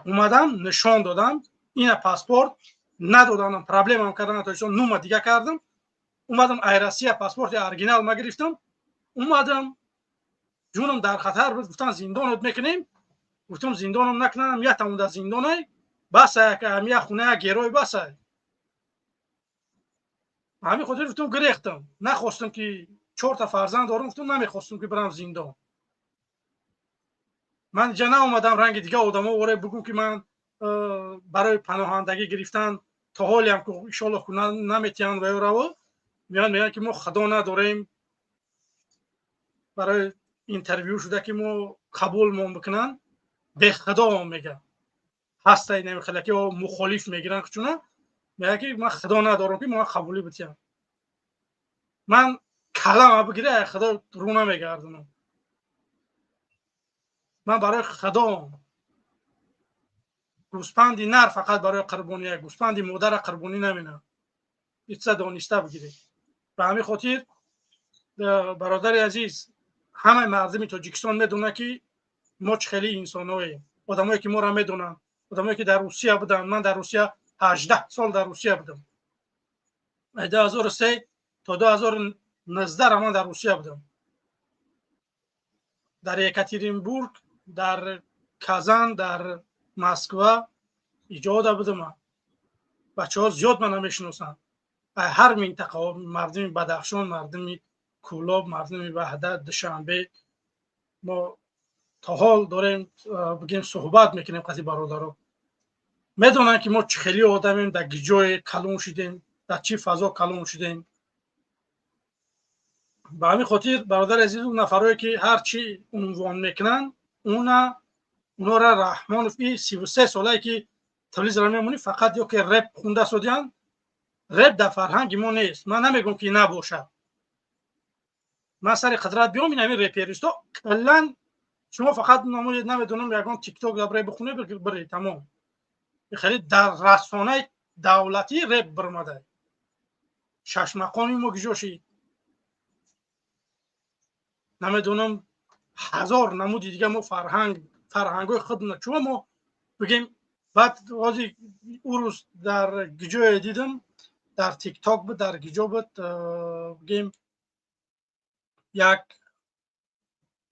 омадам, нишон додам ина паспорт. Надоданам, проблемам кардан Тоҷикистон, нума дига кардам, омадам ай Россия паспорти оригинал ма гирифтам, омадам. Ҷунам дар хатар буд, гуфтан зиндонот мекунем. Гуфтам, зиндоном накунам, як тамон дар зиндонай, басай, як хона, як герой, басай. Ҳамин хотир гуфтам, гирехтам, нахостам, ки чорта фарзанд дорам, гуфтам, намехостам, ки бирам зиндон. Ман инҷа наомадам ранги дига одамо оре бигӯм, ки ман барои паноҳандагӣ гирифтан то ҳолиам, иншоллоҳ, наметиҳанд. Ва раво меянд, мегӯянд, ки мо худо надорем, барои интервю шуда, ки мо қабулмон бикунанд, бехудо мегӯянд. Ҳастай намехела, ки мухолиф мегиранд чуна, мегӯяд, ки ман худо надорам, ки мо қабулӣ битиҳам. Ман калама бигире, худо рӯ намегардонам. Ман барои худо гӯспанди нар фақат барои қурбония, гӯспанди модара қурбонӣ наминам. Ича дониста бигиред. Ба ҳамин хотир, бародари азиз, ҳамаи мардуми Тоҷикистон медонад, ки мо чӣ хели инсонҳоем. Одамое, ки моро медонанд, одамое, ки дар Русия буданд. Ман дар Русия 18 сол дар Русия будам, 2003 то 2019 ман дар Русия будам, дар Екатеринбург, дар Казан, дар Москва иҷода будам. Бачаҳо зиёд мана мешиносанд, ҳар минтақаҳо, мардуми Бадахшон, мардуми Кӯлоб, мардуми Ваҳдат, Душанбе. Мо то ҳол дорем, бигем, суҳбат мекунем қати бародаро. Медонанд, ки мо чӣ хели одамем, дар гиҷое калон шудем, дар чӣ фазо калон шудем. Ба ҳамин хотир, бародари азиз, он нафарое ки ҳар чӣ унвон мекунанд, уна унора Раҳмонов и 33 солае ки телевизора мемонӣ, фақат ё ки реп хунда содиянд. Реп дар фарҳанги мо нест. Ман намегӯм, ки набошад. Ман сари қудрат биём, ин ҳамин реперисто каллан шумо фақат намедонам, ягон тикток дабре бихоне, бире, тамом. Хеле дар расонаи давлатӣ реп бирмада. Шашмақоми мо киҷо шид? Намедонам, ҳазор намуди дига мо фарҳанг, фарҳангҳои худна чумо мо бигем. Баъд ҳозир ӯ рӯз дар гиҷое дидам, дар тикток буд, дар гиҷо буд, бигем, як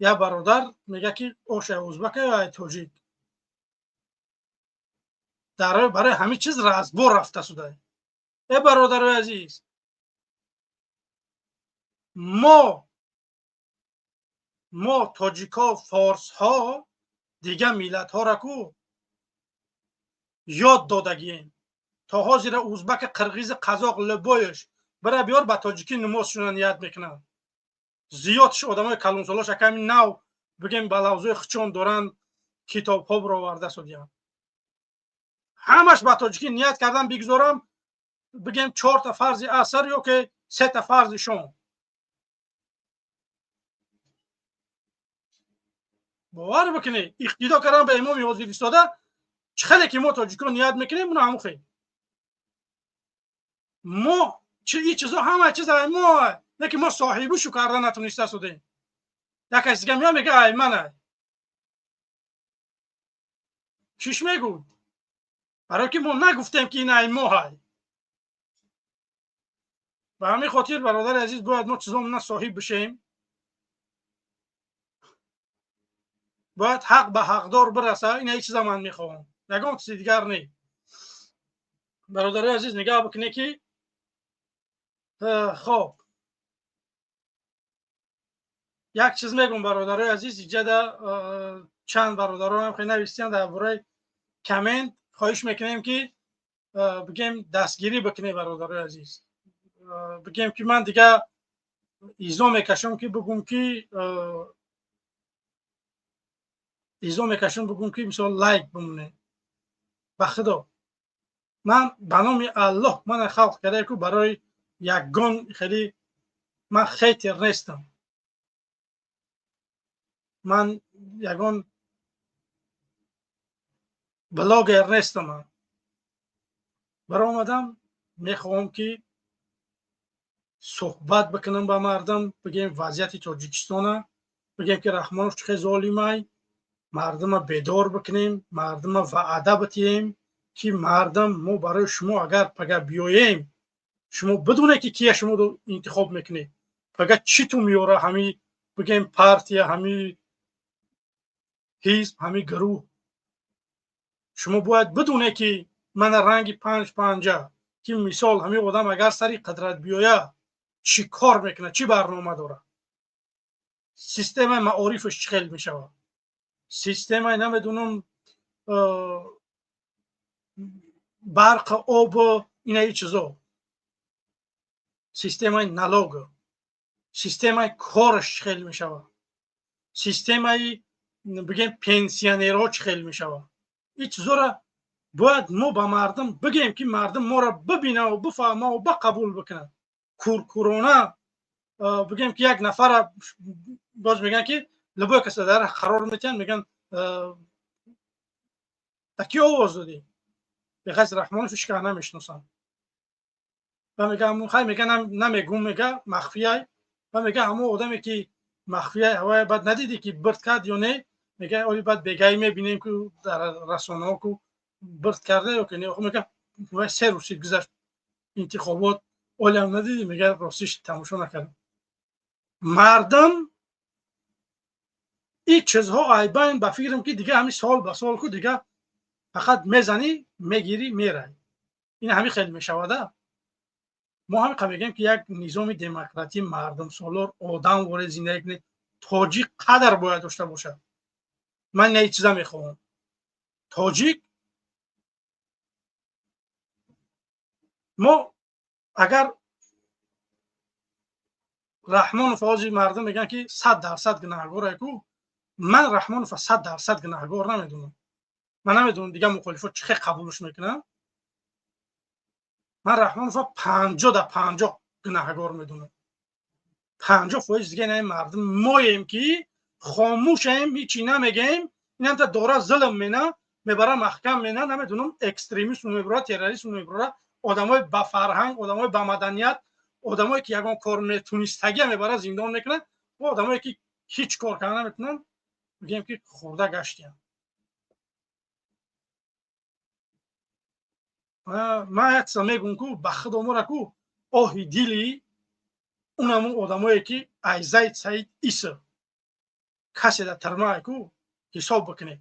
бародар мега, ки оша узбака ё тоҷик. Барои ҳамин чиз разбор рафта шуда. Э, бародарои азиз, мо тоҷикҳо, форсҳо, дигар миллатҳоро ку ёд додагием. То ҳозира узбака, қирғизи, қазоқ, либояш бира биёр, ба тоҷикӣ намозшона ният мекунанд. Зиёдш одамои калонсолош аками нав, бигем, ба лавзои хичон доранд, китобҳо бироварда судиянд, ҳамаш ба тоҷикӣ ният кардан. Бигзорам, бигем, чорта фарзи аср ё ки сета фарзи шом. Бовар бикунед, иқтидо кардан ба имоми ҳозир истода, чӣ хеле ки мо тоҷикон ният мекунем, уна ҳамун хел. Мо ин чизо, ҳама чиз ай мо, лекин мо соҳибишу карда натониста судем. Як каси дига меяд, мега, ай ман ай. Чиш мегӯй? Барое ки мо нагуфтем, ки ин ай мо ҳай. Ба ҳамин хотир, бародари азиз, бояд мо чизомона соҳиб бишем, бояд ҳақ ба ҳақдор бираса. Ин ай чиза ман мехоҳам, ягон чизи дигар не. Бародари азиз, нигаҳ бикунед, ки хоб, як чиз мегӯм, бародарои азиз. Иҷада чанд бародаронам хеле навистиянд дар бораи коммент. Хоҳиш мекунем, ки, бигем, дастгирӣ бикунед, бародарои азиз. Бигем, ки ман дига изо мекашам, ки бигӯм, ки изо мекашам, бигӯм, ки мисол лайк бимонед. Ба худо, ман ба номи Аллоҳ, мана халқ кардаку, барои ягон хеле ман хейтер нестам, ман ягон блогер нестам. Ман баромадам, мехоҳам, ки суҳбат бикунам ба мардум, бигем, вазъияти Тоҷикистона бигем, ки Раҳмонов чӣ хел золимай, мардума бедор бикунем, мардума ваъда битиҳем, ки мардум, мо барои шумо агар пага биёем, шумо бидонед, ки кия шумо интихоб мекунед, пага чӣ ту меёра ҳами, бигем, партия, ҳами ҳизб, ҳами гурӯҳ. Шумо бояд бидонед, ки мана ранги панҷ панҷа, ки мисол ҳамин одам агар сари қудрат биёя, чӣ кор мекунад, чӣ барнома дорад, системаи маорифаш чӣ хел мешавад, системаи, намедонам, барқ, об, инаи чизо, системаи налог, системаи кораш чӣ хел мешавад, системаи, бигем, пенсионерҳо чӣ хел мешавад. Ин чизоро бояд мо ба мардум бигем, ки мардум моро бибинаву бифаҳмаву ба қабул бикунад. Куркурона, бигем, ки як нафара боз мегӯянд, ки любой каса дар қарор метиҳанд, мегӯянд, да ки овоз додӣ? Беғайз Раҳмонов ҳеч кас намешиносам. Ва мега, хай, мега, намегум, мега, махфияй. Ва мега, ҳамон одаме ки махфияй, ҳавая баъд надидӣ, ки бирд кард ё не? Мега, оли баъд бегаӣ мебинем, ку дар расонаҳо ку бирд карда ё ки не. Мега, вай 3 рӯзи гузашт интихобот, олиам надидӣ? Мега, ростиш, тамошо накардам. Мардум ин чизҳо айбайн, ба фикрам, ки дига ҳамин сол ба сол ку дига фақат мезанӣ, мегирӣ, мерай. Ин ҳамин хел мешавада. Мо ҳамин қа мегӯем, ки як низоми демократӣ, мардумсолор, одам ворид зиндагӣ кунед, тоҷик қадр бояд дошта бошад. Ман ин чиза мехоҳам. Тоҷик мо агар Раҳмонов ҳозир мардум мегӯянд, ки 100% гунаҳгор ку. Ман Раҳмонова 100% гунаҳгор намедонам. Ман намедонам, дигар мухолифот чӣ хел қабулш мекунанд. Ман Раҳмонова 50 да 50 гунаҳгор медонам. 50% дига ин мардум моем, ки хомӯшем, ҳичи намегӯем. Инамта дора зулм мена мебара, маҳкам мена, намедонам, экстремисту мебурад, террористу мебурад, одамои ба фарҳанг, одамои ба маданият, одамое ки ягон кор метунистагия мебара, зиндон мекунад. Ва одамое ки ҳеҷ кор карда наметунанд, мегӯем, ки хурда гаштиям. Ман як чиза мегӯм, ку ба худо мора ку оҳи дили унамун одамое ки айзайд Саид Исо касе дар тирмае ку ҳисоб бикунед.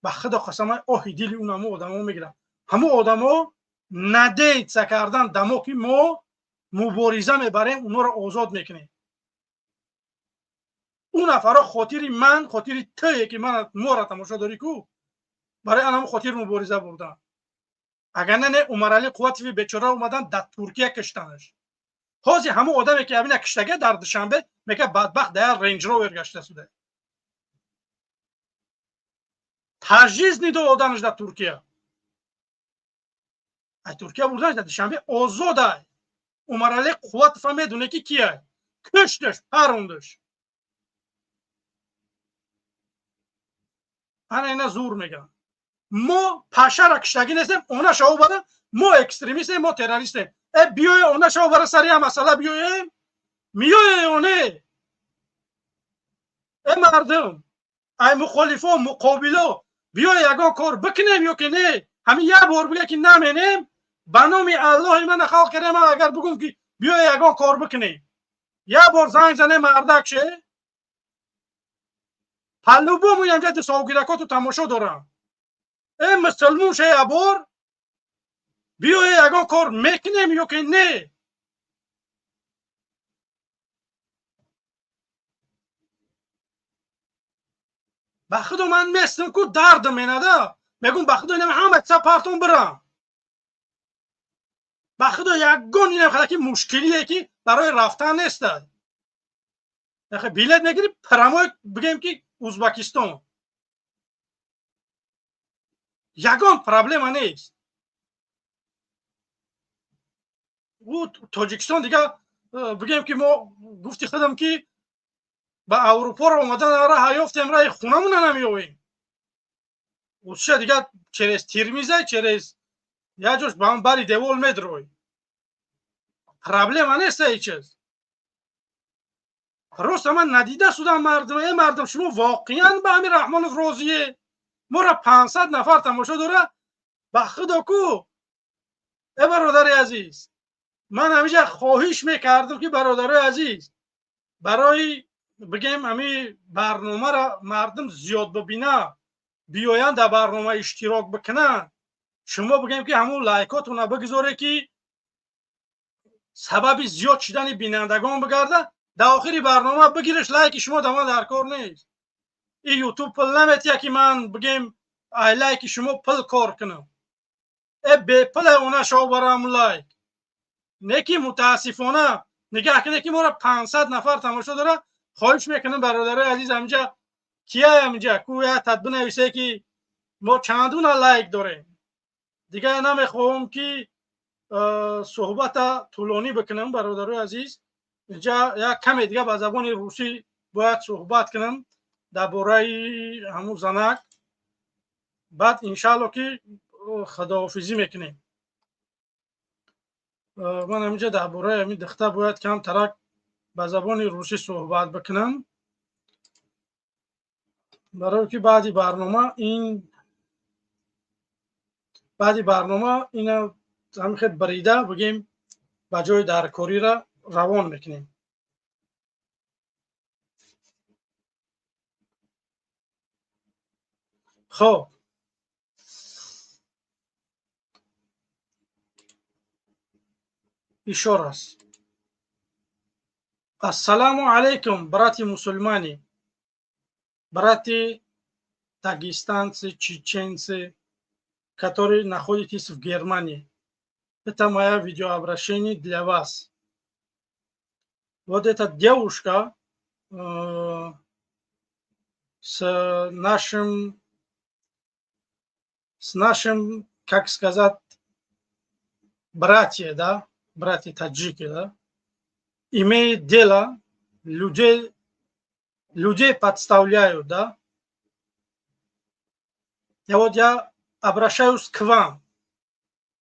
Ба худо қасам, оҳи дили унамун одамо мегирам. Ҳамун одамо надеяться кардан дамо, ки мо мубориза мебарем, онҳоро озод мекунем. Ӯ нафарҳо хотири ман, хотири тое, ки ман моро тамошо дорӣ ку, барои анаму хотир мубориза бурдан. Агар не, Умарали Қувватови бечора омадан дар Туркия киштанаш. Ҳозир ҳамун одаме, ки ҳамина киштага, дар Душанбе мега, бадбахт да як Рейндж Ровер гашта суда. Пожизненно доданаш дар Туркия, ай Туркия бурданаш, дар Душанбе озодай. Умарали Қувватова медоне, ки кияй кишташ, парондаш. Ана ина зур мегӯям, мо пашара киштагӣ нестем. Она шаво бара мо экстремистем, мо террористем. Э, биёе, она шаво бара сари ям масъала биёем, миёе оне. Э, мардум, ай мухолифо, муқобило, биёе, ягон кор бикунем ё ки не? Ҳамин як бор бигӯя, ки наменем. Ба номи Аллоҳи мана халқ кардем. Агар бигӯм, ки биёе, ягон кор бикунем, як бор занг занем, мардак ше по-любому янҷа дисовгиракоту тамошо дорам. Э, мусулмон ше, ябор биёе, ягон кор мекунем ё ки не? Ба худо, ман местам ку, дардам менада. Мегӯм, ба худо, инам ҳама чиза партон бирам. Ба худо, ягон инам хадаки мушкилие, ки барои рафтан нестад. Билет мегирӣ, прямой, бигем, ки Узбакистон, ягон проблема нест. Ӯ Тоҷикистон дига, бигем, ки мо гуфти худам, ки ба Аврупоро омадан раҳа ёфтем, раҳи хунамона намеёвем. Уша дига через Термиза, через як ҷош ба бари девол медрой, проблема нест ҳеҷ чиз. Просто ман надида шудам мардум. Э, мардум, шумо воқеан ба ҳамин Раҳмонов розие? Моро 500 нафар тамошо дора. Ба худо ку, э, бародари азиз, ман ҳамиша хоҳиш мекардам, ки бародарои азиз, барои бигем, ҳамин барномаро мардум зиёд бибина, биёянд, дар барнома иштирок бикунанд, шумо бигем, ки ҳамун лайкотона бигузоре, ки сабаби зиёд шудани бинандагон бигарда. Дар охири барнома бигириш, лайки шумо да ман дар кор нест. И Ютуб пул наметия, ки ман, бигем, ай лайки шумо пул кор кунам. Э, бепуле она шо барам лайк не, ки мутаассифона нигаҳ кунед, ки моро 500 нафар тамошо дора. Хоҳиш мекунам, бародарои азиз, ҳаминҷа кия, ҳаминҷа ку як бинависе, ки мо чандуна лайк дорем. Дигар намехоҳам, ки суҳбата тӯлонӣ бикунам. Бародарои азиз, инҷа як каме дига ба забони русӣ бояд суҳбат кунам дар бораи ҳамун занак. Баъд, иншаалло, ки худоҳофизӣ мекунем. Ман ҳаминҷа дар бораи ҳамин духтар бояд камтарак ба забони русӣ суҳбат бикунам, барое ки баъди барнома ин, баъди барнома ина ҳамин хел барида, бигем, ба ҷои даркориро равон мекунем. Хоб, еще раз ассалому алайкум, братья мусульмане, братья дагестанцы, чеченцы, которые находитесь в Германии. Это мое видеообращение для вас. Вот эта девушка с нашим, как сказать, братья, да, братья таджики, да, имеет дело, людей подставляют, да. Я обращаюсь к вам,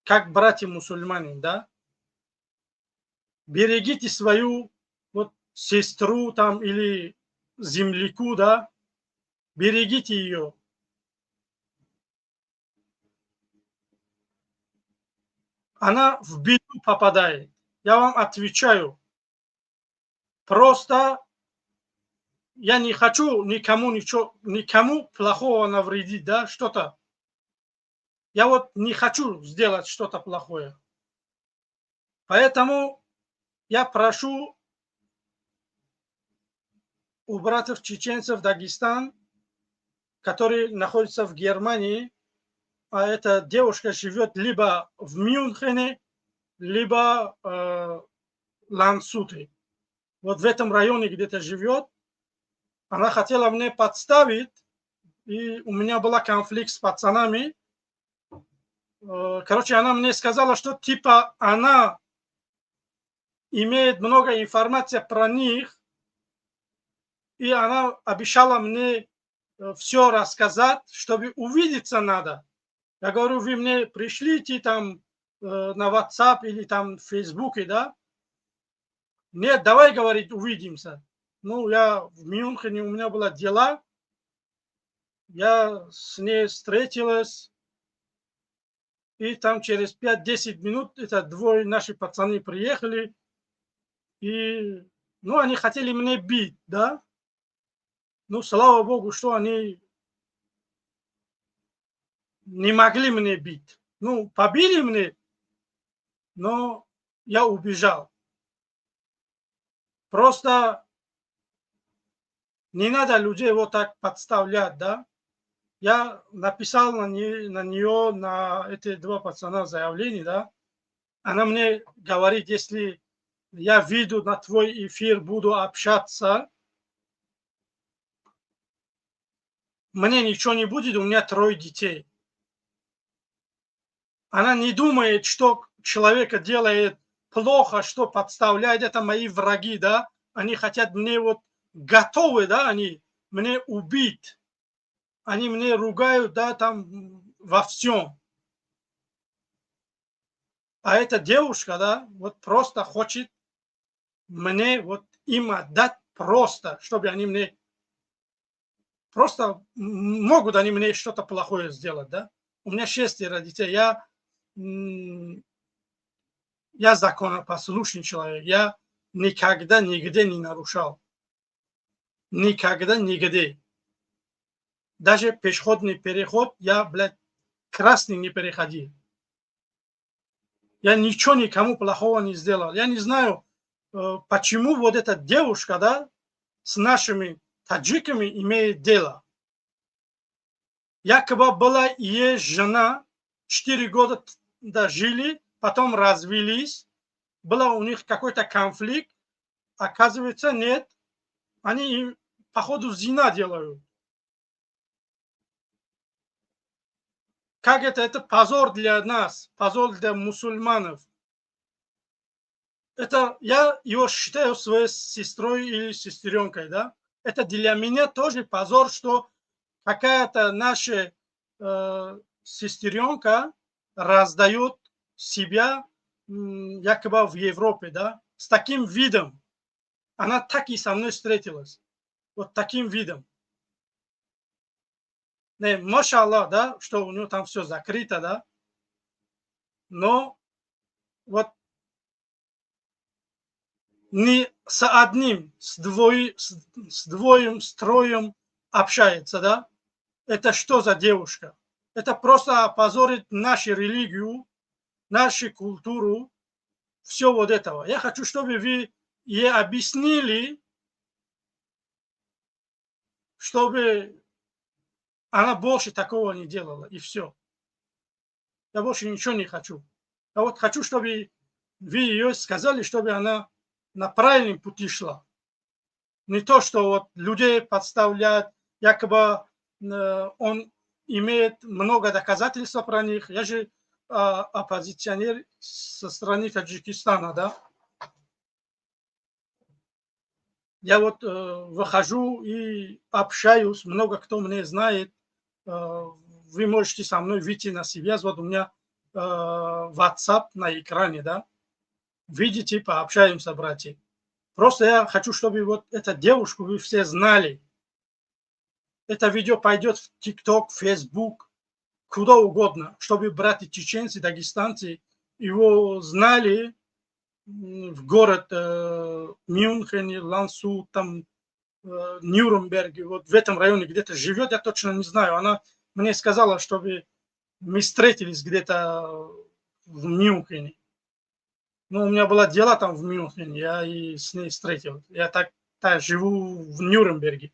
как братья-мусульмане, да. Берегите свою вот сестру там или земляку, да, берегите ее. Она в беду попадает. Я вам отвечаю. Просто я не хочу никому ничего, никому плохого навредить, да, что-то. Я вот не хочу сделать что-то плохое. Поэтому я прошу у братьев чеченцев Дагестан, которые находятся в Германии, а эта девушка живет либо в Мюнхене, либо Ланцуте. Вот в этом районе где-то живет. Она хотела мне подставить, и у меня был конфликт с пацанами. Короче, она мне сказала, что типа она имеет много информации про них, и она обещала мне все рассказать, чтобы увидеться надо. Я говорю, вы мне пришлите там на WhatsApp или там в Фейсбуке, да? Нет, давай, говорит, увидимся. Ну, я в Мюнхене, у меня было дела. Я с ней встретилась. И там через 5-10 минут это двое наши пацаны приехали. И, ну, они хотели меня бить, да? Ну, слава богу, что они не могли меня бить. Ну, побили меня, но я убежал. Просто не надо людей вот так подставлять, да? Я написал на нее, на эти два пацана заявление, да? Она мне говорит, если я выйду на твой эфир, буду общаться, мне ничего не будет, у меня 3 детей. Она не думает, что человека делает плохо, что подставляет, это мои враги, да? Они хотят мне вот, готовы, да, они мне убить. Они мне ругают, да, там во всем. А эта девушка, да, вот просто хочет мне вот им отдать просто, чтобы они мне просто могут они мне что-то плохое сделать, да? У меня 6 детей, я законопослушный человек, я никогда нигде не нарушал. Никогда нигде. Даже пешеходный переход я, блядь, красный не переходил. Я ничего никому плохого не сделал. Я не знаю, почему вот эта девушка, да, с нашими таджиками имеет дело. Якобы была ее жена, 4 года, да, жили, потом развелись, был у них какой-то конфликт, оказывается, нет, они походу зина делают. Как это? Это позор для нас, позор для мусульманов. Это я его считаю своей сестрой или сестренкой, да? Это для меня тоже позор, что какая-то наша сестренка раздает себя якобы в Европе, да? С таким видом. Она так и со мной встретилась. Вот таким видом. Не, машаллах, да, что у него там все закрыто, да. Но вот не с одним, с двоим, с троем общается, да. Это что за девушка? Это просто опозорит нашу религию, нашу культуру, все вот этого. Я хочу, чтобы вы ей объяснили, чтобы она больше такого не делала, и все. Я больше ничего не хочу. Я вот хочу, чтобы вы ее сказали, чтобы она На правильном пути шла. Не то, что вот людей подставлять, якобы он имеет много доказательств про них. Я же оппозиционер со стороны Таджикистана, да. Я вот выхожу и общаюсь, много кто мне знает. Вы можете со мной выйти на связь. Вот у меня WhatsApp на экране, да. Видите, пообщаемся, братья. Просто я хочу, чтобы вот эту девушку вы все знали. Это видео пойдет в ТикТок, Фейсбук, куда угодно, чтобы братья чеченцы, дагестанцы его знали в город Мюнхене, Лансу, там, Нюрнберге, вот в этом районе где-то живет, я точно не знаю. Она мне сказала, чтобы мы встретились где-то в Мюнхене. Ну, у меня было дело там в Мюнхене, я и с ней встретил. Я так живу в Нюрнберге.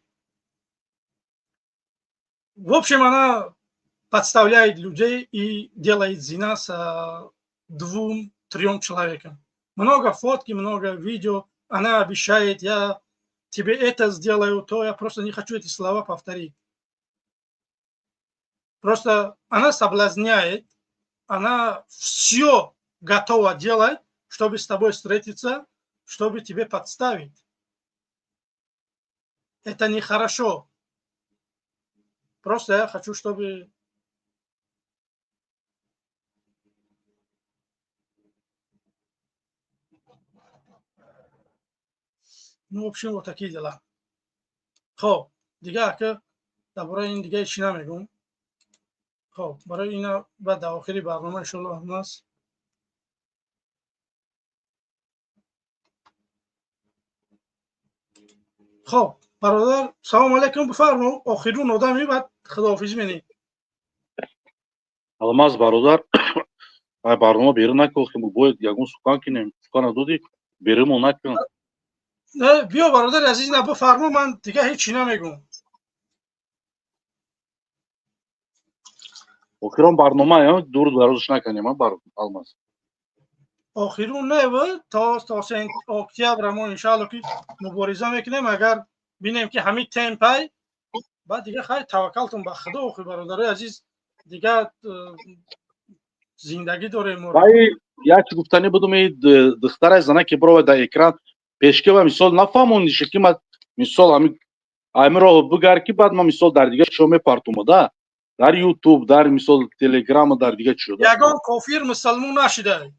В общем, она подставляет людей и делает зина с 2-3 человеком. Много фотки, много видео. Она обещает, я тебе это сделаю, то я просто не хочу эти слова повторить. Просто она соблазняет, она все готова делать, чтобы с тобой встретиться, чтобы тебе подставить. Это нехорошо. Просто я хочу, чтобы... Ну, в общем, вот такие дела. Хоб, дига ака, дар бораи ин дига чӣ намегӯм. Хоб, барои ина баъд дар охири барнома иншоаллоҳ нас. Хоб, бародар, салом алейкум, бифармо, охирун одами, баъд худоҳофиз менӣ. Алмаз бародар, ай барнома берун накун, бояд ягон сухан кинем, сухана додӣ, берунмо накун. Биё бародари азиз, на бифармо, ман дига ҳеҷ чӣ намегӯм. Охирон барнома, дур дарозш накунем, Алмаз. Охирун не, то октябр мо иншаалло ки мубориза мекунем, агар бинем ки ҳамин темпай, баъд дига хайр, таваккалтон ба Худо, охир бародарои азиз, дига зиндагӣ дорем. Як чӣ гуфтанӣ будум, духтараи зана ки бировад дар экран пешкева мисол нафаҳмонише ки ман мисол ҳамин роҳ бигар ки баъд ман мисол дар дигар чиҳо мепартума, да дар ютуб, дар мисол телеграм, дар дигар чиҳо. Ягон кофир мусалмон нашида,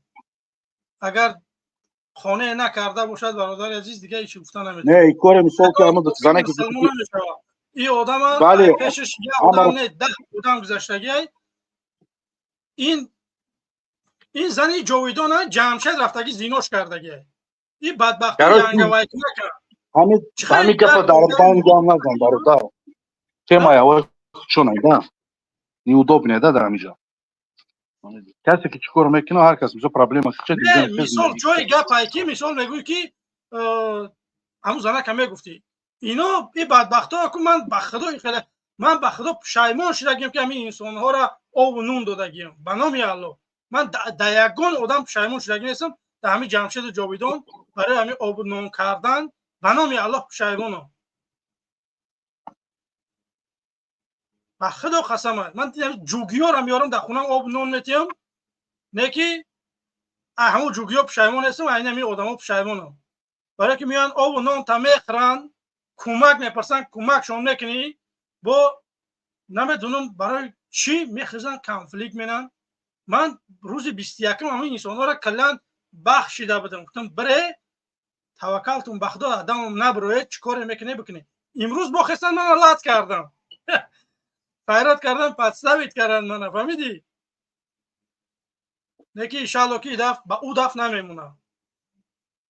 агар хонае накарда бошад, бародари азиз, дига ҳеҷ гуфта наметавонам. Не, коре мисол ки ҳамон зана ки ин одама пешаш як одам не, 10 одам гузаштагиай. Ин зани ҷовидона Ҷамшед рафтагӣ зинош кардагиай. И бадбахти янгавайкуна кард. Ҳамин гапа дар байн гап назан, бародар. Тема явош чунай, да? Неудобно, да, дар ҳамин ҷо. Касе ки чӣ кор мекунад, ҳар кас мисол проблема хича. Не, мисол ҷои гапае ки мисол мегӯй ки ҳамун занака мегуфтӣ. Ино и бадбахтҳо ку ман ба Худо хеле ман ба Худо пушаймон шудагием ки ҳамин инсонҳоро обу нун додагием. Ба номи Аллоҳ. Ман дар ягон одам пушаймон шудагӣ нестам. Дар ҳамин Ҷамшеду Ҷовидон барои ҳамин обу нон кардан ба номи Аллоҳ пушаймонам. Ба Худо қасам, ман ҷугиёро меорам дар хонам об нон метиҳам, не ки ҳамун ҷугиё пушаймон нестам, айни ҳамин одамо пушаймонам. Барое ки меоянд обу нон та мехӯранд, кӯмак мепурсанд, кӯмакшон мекунӣ, бо намедонам барои чӣ мехезанд, конфликт менанд. Ман рӯзи 21-м ҳамин инсонҳоро каллан бахшида будам. Гуфтам бире таваккалтун ба Худо, адамам набироед, чӣ коре мекунед бикунед. Имрӯз бо хестан мана лат кардам. Файрат кардан, подставить кардан мана, фаҳмидӣ? Не ки иншаалло ки даф ба ӯ даф намемонам.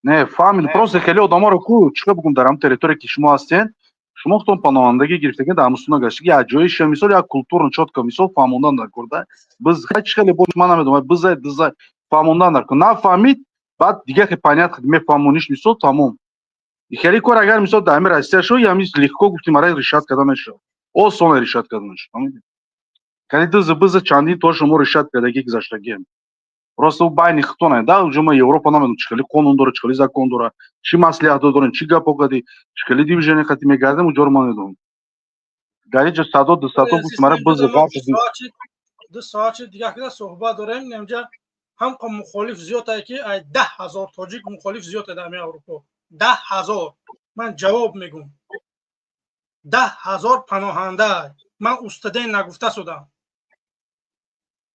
Не, фаҳмид, просто хеле одаморо ку чӣ кор бикунам дар ҳамин территория ки шумо ҳастед, шумо худтон паноҳандагӣ гирифтагӣ дар ҳамин суна гаштагӣ, як ҷоиша мисол як культурно чётко мисол фаҳмондан дар кор, да? Биз чӣ хеле бош ман намедонам, бизай дизай фаҳмондан дар кор. Нафаҳмид, баъд дига хе понятно мефаҳмониш мисол тамом. Хеле кор агар мисол дар ҳамин Россия шуд, ҳамин легко гуфтим ара решать карда мешавад. Осон решать карда мешавад. Фаҳмидӣ? Кали диза биза чандин то шумо решать кардагӣ гузаштагием. Просто байни хитона да, уже ма Европа намедонам, чӣ хели қонун дора, чӣ хели закон дора, чӣ маслиҳатҳо дорем, чӣ гапо кади, чӣ хели движение хати мегардем, уҷоро ман медонам. Дар иҷо садо дусадо гуфт, мара биз гап. 2 соати дига кида суҳбат дорем. Инҷа ҳам мухолиф зиёд, ки ай 10 000 тоҷик мухолиф зиёд дар ами Аврупо. 10 000. Ман ҷавоб мегум: 10 000 паноҳанда. Ман устаден нагуфта судам.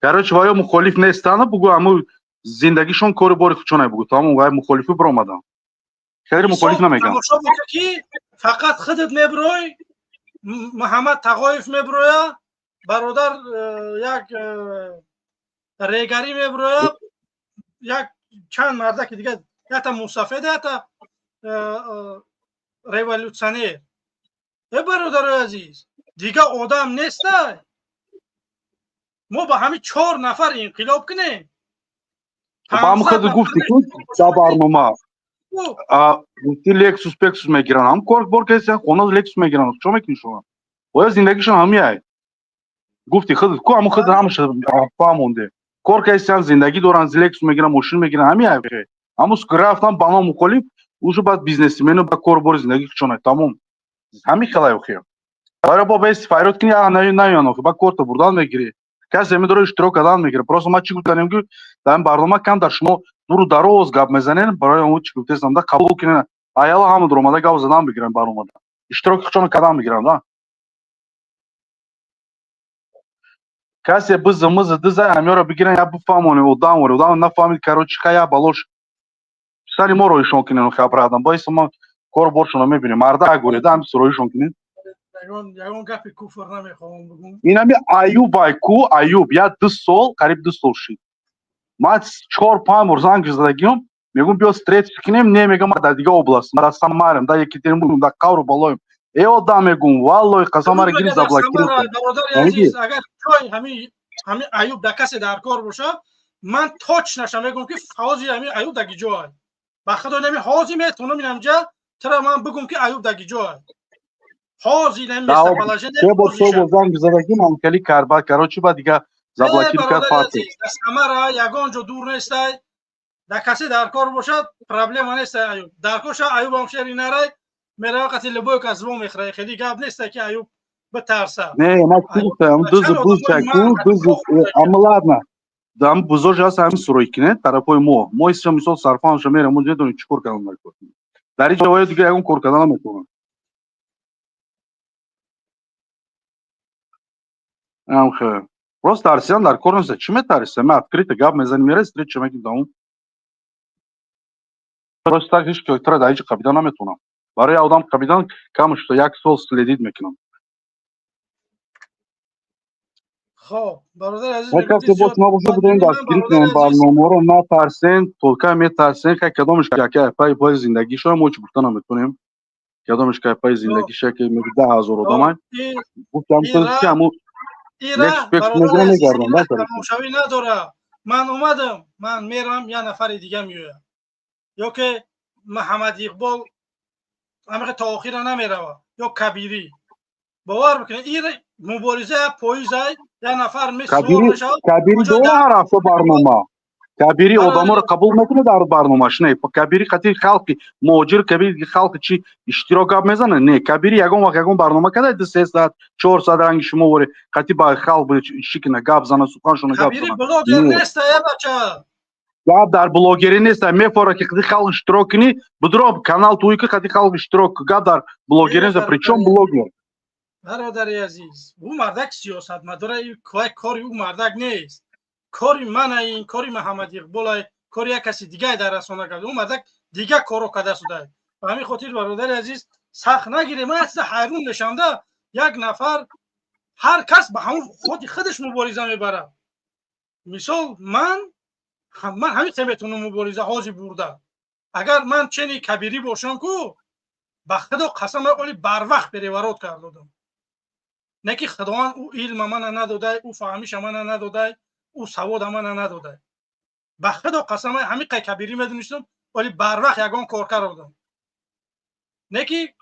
Короче, ваё мухолиф нестанд, бугу, аму зиндагишон, кори бори худшона, бугу, тамом. Вай мухолифи биромадан, хеле мухолиф намегам. Тамошо боша, ки фақат худат меброй, Муҳаммад Тағоев меброя, бародар, як регарӣ меброя, як чанд мардаки дига, ята мусафеда, ята революционер. Э, бародарои азиз, дига одам нестай? Мо ба ҳамин чор нафар инқилоб кунем? Ба ҳамн худ гуфти, ки дар барнома гуфти, Лексус пексус мегиранд, ҳам кор бор каси хона Лексус мегиранд. Чо мекунӣ шумо? Оя зиндагишон ҳамияй гуфти худ ку, ҳамн худ ҳамаша фаҳмонде. Кор касиан, зиндагӣ доранд, Лексус мегиранд, мошин мегиранд, ҳамияй. Ҳамун рафтан ба ном мухолиф, ушу баъд бизнесмену ба кор бори зиндагӣ худшона, тамом. Ҳамин хелай охи. Баро бо беси файрод кини, наён охи, ба корта бурдан мегирӣ, касе медора иштирок кардан мегирад. Просто ман чӣ гуфтанем, ки дар ин барнома кам дар шумо дуру дароз гап мезанем, барои он чӣ гуфтесам да, қабул кунен, аяла ҳама дуромада гап задан бигиранд, баромада иштироки худшона кардан бигиранд да. Касе биза миза диза ҳамёро бигиранд, я бифаҳмонем, одам вори одам нафаҳмид. Короче, хая балош сари мо роишон кунем, хабрадам боиса мо кор боршона мебинем, марда гуреда ҳами роишон кунем. Ягон гапи куфр намехоҳам бигӯм. Инами Аюбай ку, Аюб я 2 сол, қариб 2 сол шид, ман чор панҷ бор занг задагиём, мегӯм, биё встреча кунем, не, мегӯм, дар дига област, дар Самарам, дар Екатеринбургм, дар қавру болоем. Э, одам, мегӯм, валлои қасам, мара гири заблокировать. Бародари азиз, агар ҷои ҳами Аюб дар касе дар кор боша, ман точно ша мегӯм, ки ҳози ҳами Аюб дар гиҷоай. Ба худо, нами ҳози метавонам инамҷа тира ман бигӯм, ки Аюб дар гиҷоай ҳозир. Се бор занг задагим, ҳамкали карба, короче, ба дига заблокир кард, фарти. Самара ягон ҷо дур нестай. Дар касе дар кор бошад, проблема нестай. Аюб дар кор ша, Аюбам шери нарай мерава, қати любой кас во мехӯра. Хеле гап нестай, ки Аюб битарса. Не, ман чӣ гуфтам, дузу бузча ку, дузу, ама ладно, дам бузош ҳаст, ҳамин сурой кине тарафҳои мо. Мо исо мисол сарфаҳамша мерем, мо медонем чӣ кор кардан дар кор. Дар ин ҷо дига ягон кор кардан наметавонам. Амхе. Просто тарсидан дар кор нест. Чӣ метарсӣ? Ма открыто гап мезанем, мере встреча мекунем, тамом. Просто так ҳеҷ тра дар ҳеҷ қабида наметавонам. Барои одам қабидан кам шуда як сол следить мекунам. Хоб, бародари азиз, касе боз набошад, будем дастгирӣ кунем барномаро, натарсен, толка метарсен, хай кадомеш яка пай пай зиндагишо мо чӣ гуфта наметавонем. Кадомеш кай пай зиндагиша, ки меги 10 000 одамай. Гуфтам, ки ҳамун тамошавӣ надора. Ман омадам, ман мерам, як нафари дига меояд, ё ки Маҳаммад Иқбол ҳамиқа то охира намерава, ё Кабирӣ. Бовар бикунед, ин мубориза як поизай, як нафар. Кабирӣ дора ҳар ҳафта барнома. Кабирӣ одаморо қабул мекунад дар барномаш? Не, Кабирӣ қати халқи муҳоҷир, Кабири халқи чи иштирок гап мезанад? Не, Кабирӣ ягон вақт ягон барнома када, 2-3 саат, 4 саат ранги шумо воре қати ба халқ шикина гап зана, суханшона гап зана? Блогер неста, э бача. Гап дар блогерӣ нест. Мефора, ки қати халқ иштирок кунӣ, будро канал туи, ки қати халқ иштирок. Гап дар блогерӣ нест. Причём блогер? Бародари азиз, ӯ мардак сиёсатмадора, кори ӯ мардак нест. Кори мана ин, кори Маҳаммад Иқболай, кори як каси дигае дар расона кард. Ӯ мардак дига коро карда шуда. Ба ҳамин хотир, бародари азиз, сахт нагирем. Ман асло ҳайрон мешавам да, як нафар, ҳар кас ба ҳамон худи худаш мубориза мебарад. Мисол, ман ҳамин метавонам мубориза ҳозир бурда. Агар ман чени Кабирӣ бошам ку, ба худо қасам, оли барвақт переворот кардодам. Не ки Худованд ӯ илма мана надодай, ӯ фаҳмиша мана надодай, ӯ савода мана надодай. Ба худо қасам, ҳамин қай Кабирӣ медонистам, вале барвақт ягон кор кардам. Не ки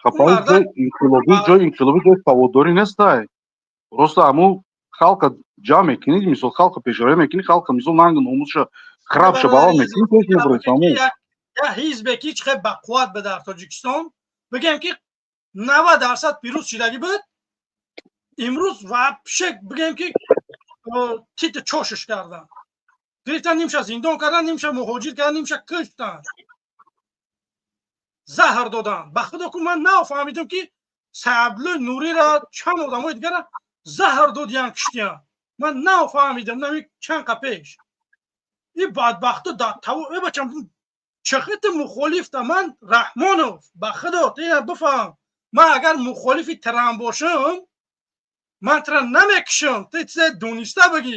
ҷои инқилобӣ ҷои саводдорӣ нестай. Просто ҳамун халқа ҷамъ мекунӣ, мисол, халқа пешравӣ мекунӣ, халқа, мисол, нангу номусша Храпша баҳо мекунӣ, пеш мебурӣ, тамом. Як ҳизбе ки чӣ хел бақувват ба дар Тоҷикистон, бигем ки 90% пирӯз шидагӣ буд, имрӯз вообще бигем ки тити чошиш кардан, гирифтан, нимша зиндон кардан, нимша муҳоҷир кардан, нимша киштан, заҳр додан. Ба худо ку, ман нафаҳмидам, ки Саблу Нурира, чанд одамои дигара заҳр додиян, киштиян. Ман нафаҳмидам. Нами чанд қа пеш и бадбахту э бачам, чахити мухолифта ман Раҳмонов, ба худо, ина бифаҳм, ман агар мухолифи Трамп бошам, ман тра намекушам. Ту чизе дониста бигӣ,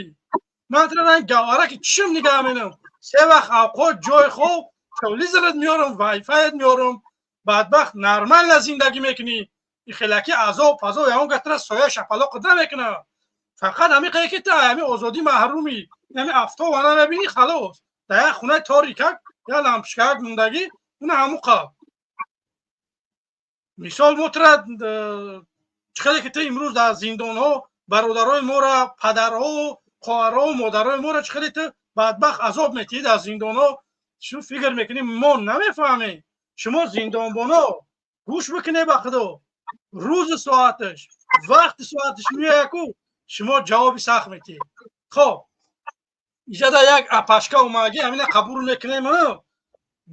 ман тра гавараки чишм нигаҳ менам, се вақт авқот, ҷои хоб, телевизорат меорам, вайфайат меорам. Бадбахт, нормально зиндагӣ мекунӣ. И хелаки азоб фазо ягон гатра соя шапалоқ намекунам. Фақат ҳамин қае ки ту ҳами озодӣ маҳрумӣ, ҳами афтова намебинӣ, халос. Дар як хонаи торикак, як лампочкак мондагӣ, уна ҳаму қаб. Мисол, мо тра чӣ хеле ки ту имрӯз дар зиндонҳо бародарои мора, падарҳо, хоҳарҳо, модарои моро чӣ хеле ту бадбахт азоб метиҳӣ дар зиндонҳо, шу фикр мекунӣ, мо намефаҳмем. Шумо зиндонбоно, гӯш бикунед, ба худо, рӯзи соаташ, вақти соаташ меояку, шумо ҷавоби сахт метиҳед. Хоб, иҷада як апашка омаги, ҳамина қабул мекунем.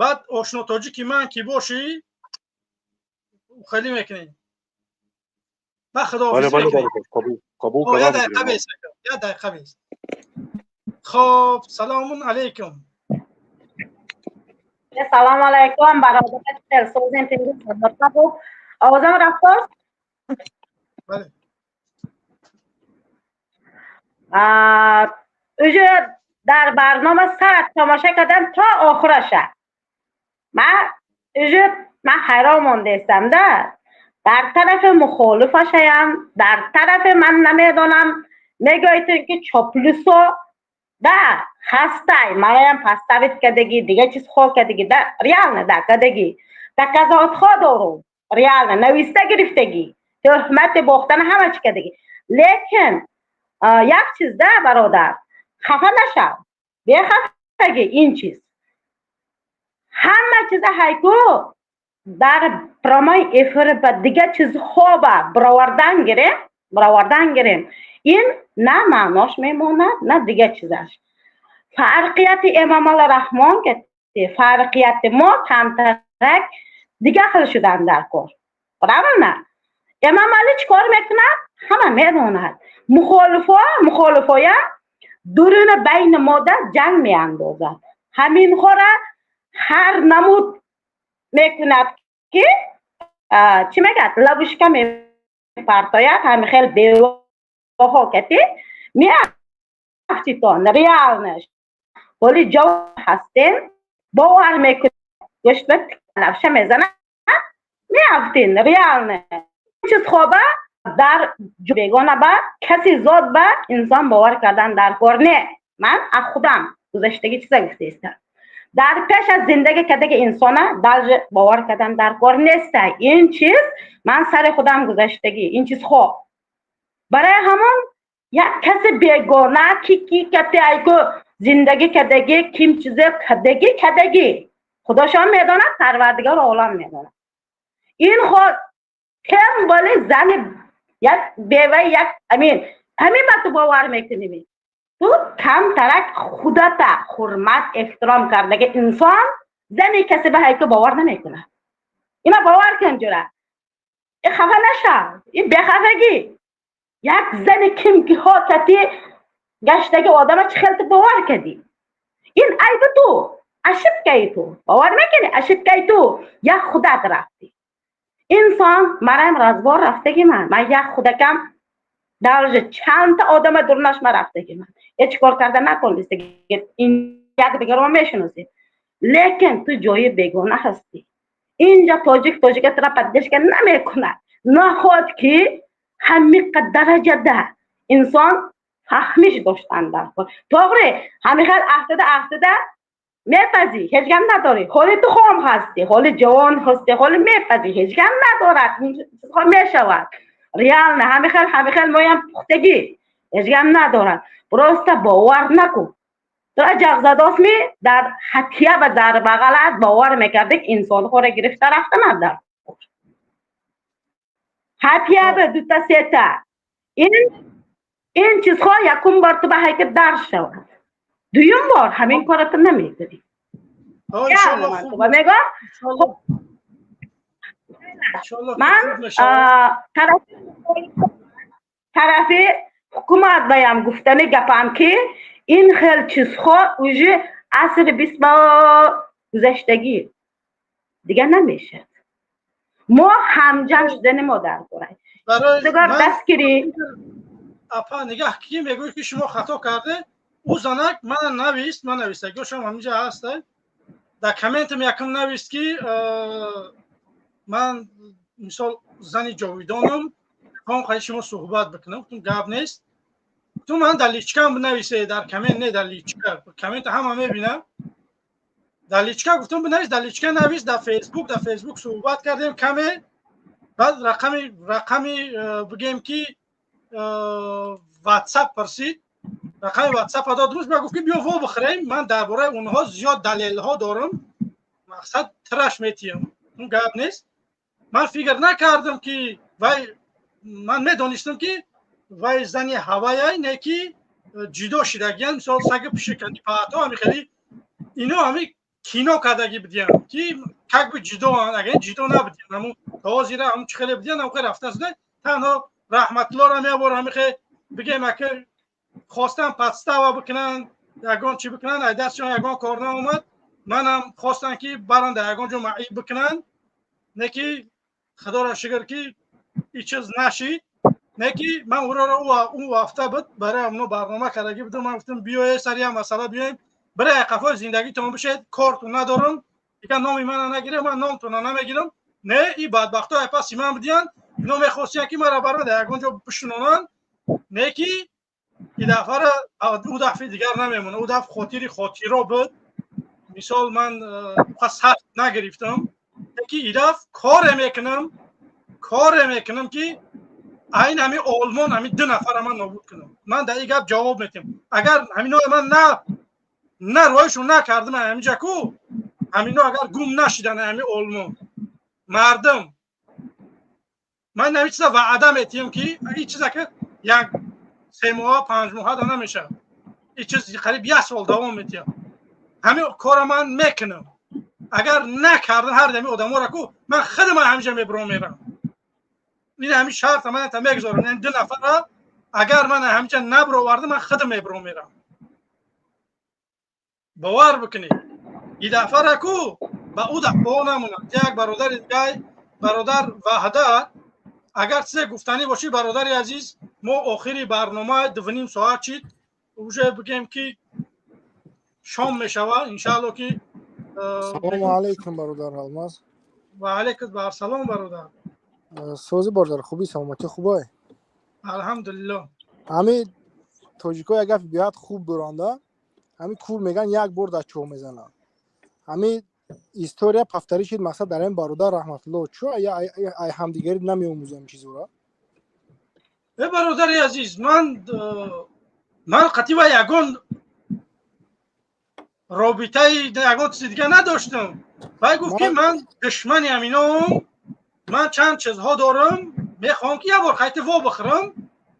Баъд ошно тоҷики ман ки бошӣ, хеле мекунем, ба худо. Як дақиқа бес. Хоб, саломун алейкум. Салом алайкум, бародар, созем. Овозам рафтост? Бале. Уже дар барнома сар тамоша кардам то охираша. Ман уже ман ҳайрон мондаистам да. Дар тарафи мухолифашаям, дар тарафи ман намедонам, мегӯйтон ки чоплусо да ҳастай, мараям поставить кардагӣ, дига чизҳо кардагӣ да, реально да кардагӣ, доказательство дорум, реально нависта гирифтагӣ, тӯҳмати бохтана, ҳама чӣ кардагӣ. Лекин як чиз да, бародар, хафа нашав, бехафагӣ. Ин чиз ҳама чиза ҳайку дар прямой эфир ба дига чизҳо ба баровардан гирем, баровардан гирем, ин на маънош мемонад, на дига чизаш. Фарқияти Эмомали Раҳмон ки фарқияти мо камтарак дига хел шудан дар кор, правильно? Эмомалӣ чӣ кор мекунад, ҳама медонад. Мухолифо, мухолифоя дуруни байни мода ҷанг меандозад, ҳаминҳора ҳар намуд мекунад ки, чӣ мегӯяд, ловушка мепартояд, ҳамин хел беваҳо кати меафтитон. Реально ҳоли ҷавон ҳастем, бовар мекунед, гӯштба лавша мезанад, меафтин. Реально чизхоба дар бегона ба каси зод ба инсон бовар кардан дар кор не. Ман аз худам гузаштагӣ чиза гуфтаистам. Дар пеш аз зиндагӣ кардаги инсона даже бовар кардан дар кор неста. Ин чиз ман сари худам гузаштагӣ ин чизҳо. Барои ҳамон як каси бегона ки кати айку зиндагӣ кардагӣ, ким чизе кардагӣ, кардагӣ, худошон медонад, Парвардигор олам медонад. Ин тем более зани як бева, як амин ҳамин ба ту бовар мекунӣ. Ту камтарак худата ҳурмат, эҳтиром кардаги инсон зани касе ба ҳайку бовар намекунад. Ина бовар кун, ҷура, и хафа нашав, и бехафагӣ. Як зани ким ки ҳокати гаштаги одама чӣ хел ту бовар кардӣ? Ин айби ту, ошибкаи ту, бовар мекунӣ, ошибкаи ту, як худат рафтӣ. Инсон мараам разбор рафтаги, ман як худакам даже чандта одама дурнаш ма рафтаги, ман ҳеҷ кор карда натонистаги, якдигарро мешиносем. Лекин ту ҷои бегона ҳастӣ инҷа, тоҷик тоҷика тура поддержка намекунад. Наход ки ҳамиқа дараҷада инсон фаҳмиш доштан дар кор. Тоғри, ҳамин хел афтада афтада мепазӣ, ҳеҷ гап надорӣ. Ҳоли ту хом ҳастӣ, ҳоли ҷавон ҳастӣ, ҳоли мепазӣ, ҳеҷ гап надорад, мешавад. Реально ҳамин хел, ҳамин хел моям пухтагӣ, ҳеҷ гап надорад. Просто бовар накун. Ҷағзадосми дар ҳатия ва дар бағалат бовар мекард, ки инсонҳоро гирифта рафтанад дар ҳатия ба дута сета. Ин чизҳо якум бор ту ба ҳайкат дарс шавад, дуюм бор ҳамин корро ту намекунӣ. Мегӯ, ман тарафи ҳукумат баям гуфтани гапам, ки ин хел чизҳо уже асри бист ба гузаштагӣ, дигар намешад. Мо ҳамҷамъ шудани мо дар кора дастгирӣ. Апа, нигаҳ, ки мегӯед, ки шумо хато карде. Ӯ занак мана навист, ман навистагиошам ҳаминҷа ҳаста. Дар комментам якум навист, ки ман, мисол, зани ҷовидонам, мехоҳам қади шумо суҳбат бикунам. Гуфтум, гап нест, ту ман дар личкам бинависе, дар коммент не, дар личка. Коммента ҳама мебинам. Дар личка гуфтум, бинавис. Дар личка навис, дар Фейсбук суҳбат кардем каме. Баъд рақами, бигем ки, Ватсап пурсид, рақами Ватсап дод. Рӯз ба гуфт, ки биё во бихӯрем, ман дар бораи онҳо зиёд далелҳо дорам, мақсад тираш метиҳам. Он гап нест. Ман фикр накардам, ки вай, ман медонистам, ки вай зани ҳаваяй, не ки ҷудо шидагиян. Мисол, саги пишикани паато ҳами хели ино ҳами кино кардагӣ будиям, ки как бы ҷудоанд. Агар ҷудо набудиям, ҳамун то ҳозира ҳамун чӣ хеле будиям, ҳамун рафта шуда. Танҳо Раҳматуллоро мебор, ҳами хе бигем, ака хостан подстава бикунанд, ягон чӣ бикунанд, ай дастшон ягон кор наомад. Манам хостан, ки баранд, дар ягон ҷо маъиб бикунанд, не ки худоро шукр, ки ин чиз нашид. Не ки ман ӯроро ӯ ҳафта буд, барои ҳамно барнома кардагӣ будам. Ман гуфтам, биёе сари як масъала, биёем, бирай қафои зиндагитон бишед, кортон надорам, дигар номи мана нагирем, ман номтона намегирам. Не, и бадбахто ай паси ман будиянд, ино мехостиянд, ки мара баранд, дар ягон ҷо бишунонанд. Не ки и дафъара ӯ дафъи дигар намемонад. Ӯ дафъ хотири хотиро буд. Мисол, ман сахт нагирифтам, ки и дафъ коре мекунам, ки айн ҳами Олмон ҳами ду нафара ман нобуд кунам. Ман дар ин гап ҷавоб метиҳам. Агар ҳамино ман на роҳишон накардам ҳаминҷа ку, ҳамино агар гум нашидан ҳами Олмон мардум, ман ҳамин чиза ваъда метиҳам, ки ин чиза ки як 3 моҳа, 5 моҳа да намешавад, ин чиз қариб як сол давом метиҳад. Ҳамин кора ман мекунам. Агар накардам, ҳар дами одаморо ку, ман худам ҳаминҷа мебурам, мерам. Ин ҳамин шарта ман та мегузорам. Ин ду нафара агар ман ҳаминҷа набировардам, ман худам мебурам, мерам. Бовар бикунед, и дафъара ку ба ӯ дафъаҳо намонад. Як бародари дигай, бародар Ваҳдат, агар чизе гуфтанӣ бошӣ, бародари азиз. Мо охири барнома, 2:30 соат шид уже, бигем ки шом мешавад, иншаалло ки. Салому алайкум, бародар Алмаз. Ва алайкум барсалом, бародар. Сози, бародар, хуби, саломатӣ хубай? Алҳамдулилло. Ҳами тоҷико як гапи беҳад хуб доранда. Ҳами кур меган, як бор дар чоҳ мезананд. Ҳами история повторить шид. Мақсад, дар ин бародар Раҳматулло чо ай ҳамдигарӣ намеомӯзам чизора? Э, бародари азиз, ман қатъи ягон робитаи, ягон чизи дига надоштам. Вай гуфт, ки ман душмани ҳаминоам, ман чанд чизҳо дорам, мехоҳам, ки як бор қайти во бихӯрам.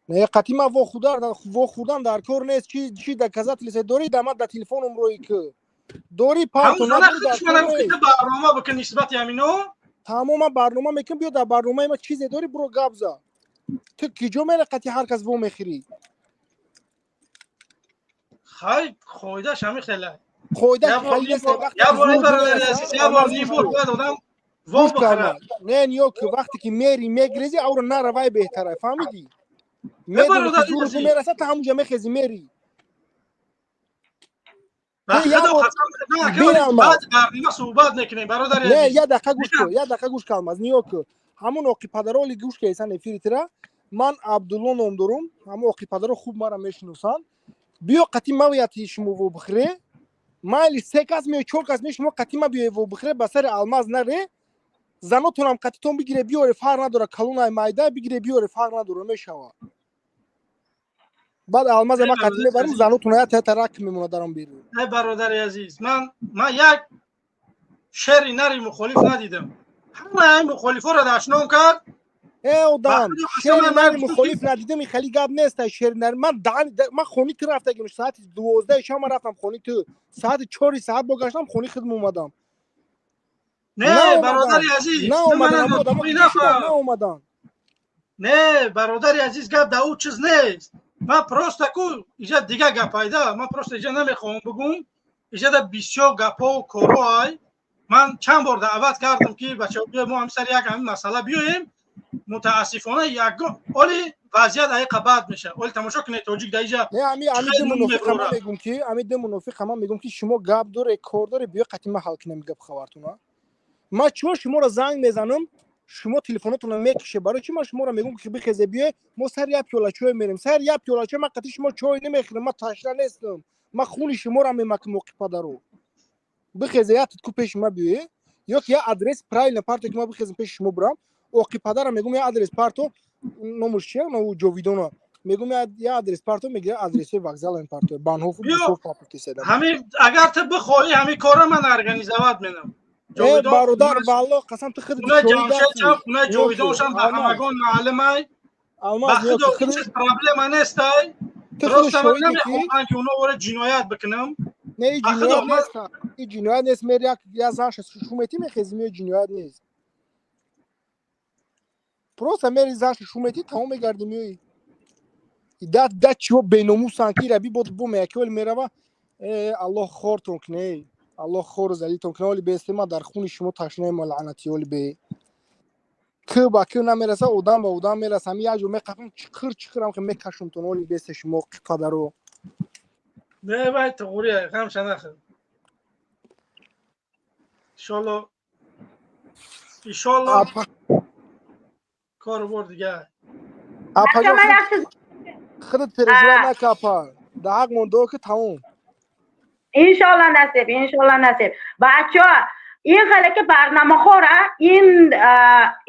Не, қатъи ман вохӯрдан дар кор нест. Чи доказательство дорӣ? Да ман да телефоном рӯи ки дорӣ парто. Барнома бикун нисбати ҳамино. Тамом, ман барнома мекунам. Биё дар барномаи ма, чизе дорӣ, буро гап за. Ту киҷо мере, қатъи ҳар кас во мехӯрӣ? Хай, қоидаш ҳами хела. Қоидаш. Як бор, ним бор бояд одам во бихӯрад. Не, ниё ки вақте ки мери мегрези, авро наравай беҳтара, фаҳмидӣ? Медони ки зуру мерасад, та ҳамунҷа мехези, мери. Суҳбат мекунем, бародари. Не, як дақиқа гӯш кун, як дақиқа гӯш кун, Алмаз. Ниё ки ҳамун оқи падароли гӯш кесан эфиритира. Ман Абдулло ном дорум, ҳамун оқи падаро хуб мара мешиносанд. Биё қатъи мавияти шумо вобихӯре, майли, се кас меё, чор кас меё, шумо қатъи ма биёе вобихӯре, ба сари Алмаз наре. Занотонам қатъитон бигире, биёре, фарқ надора, калонай майда бигире, биёре, фарқ надора, мешавад. Баъд Алмаза ма қатӣ мебарем, занотуна я тарак мемонад даром берун. Эй бародари азиз, ман як шери нари мухолиф надидам. Ҳамаи мухолифоро дашном кард. Э одам, шери нари мухолиф надидам, и хеле гап нест. Шери нари ман ман хони ту рафтагим, соати 12 шаб ман рафтам хони ту, соати 4 саат богаштам, хони худм омадам. Не, бародари азиз, наомадан. Не, бародари азиз, гап да ӯ чиз нест. Ман просто ку иҷа дига гапайда, ман просто иҷа намехоҳам бигӯм, иҷада бисёр гапҳо корҳо ай. Ман чанд бор даъват кардам, ки бачаҳо, биё, мо ҳам сари як ҳамин масъала биёем. Мутаассифона, ягон оли вазъият аиқа бад мешавад. Оли тамошо кунед, тоҷик да иҷа. Не, ами ду мунофиқ ҳама мегум, ки ами ду мунофиқ ҳама мегум, ки шумо гап доре, кор доре, биё қатъи ман ҳал кунем гап хабартуна. Ман чо шуморо занг мезанам, шумо телефонотонро мекише? Барои чи ман шуморо мегум, ки бихезе, биёй, мо сари як пиёла чой мерем? Сари як пиёла чой ман қатъи шумо чой намехӯрам, ман ташна нестам, ман хуни шуморо мемакам. Оқи падаро, бихезе, як титку пеши ма биёе ё ки як адрес правильно парто, ки ма бихезем, пеши шумо бурам. Оқи падара мегум, як адрес парто, номуш чия, ну Ҷовидона мегум, як адрес парто, мегира адресои вокзала парто, Банҳофу. Ҳамин агар ту бихоҳӣ, ҳамин корро ман организовать менам. Бародар, валло қасам, ту худ Хунаи Ҷовидоншам ба ҳамагон маълумай, ба худо, чиз проблема нестай. Просто ман намехоҳам, ки оно вора ҷиноят бикунам. Не, и ҷиноят нест, и ҷиноят нест. Мер як занша шуметӣ, мехези, меё, ҷиноят нест. Просто мери, занша шуметӣ, тамом, мегарди, меои. Да чиво беномусанд, ки раби бо меяки оли мерава. Э, Аллоҳ хортон куне, Аллоҳ хору залитон куне. Оли беэстема дар хуни шумо ташнаем, лаънати. Оли бе ки ба ки намераса, одам ба одам мераса. Ҳами як ҷо меқафам, чиқир чиқирам, ки мекашумтон. Оли бесте шумо, падаро. Не, вай туғри, ғамша нахӯр. Иншолло, иншолло, кору бор дига. Худат переживать нака, апа, да ҳақ мондо, ки тамом. Иншолло насиб, иншолло насиб. Бачаҳо, ин хеле ки барномаҳора ин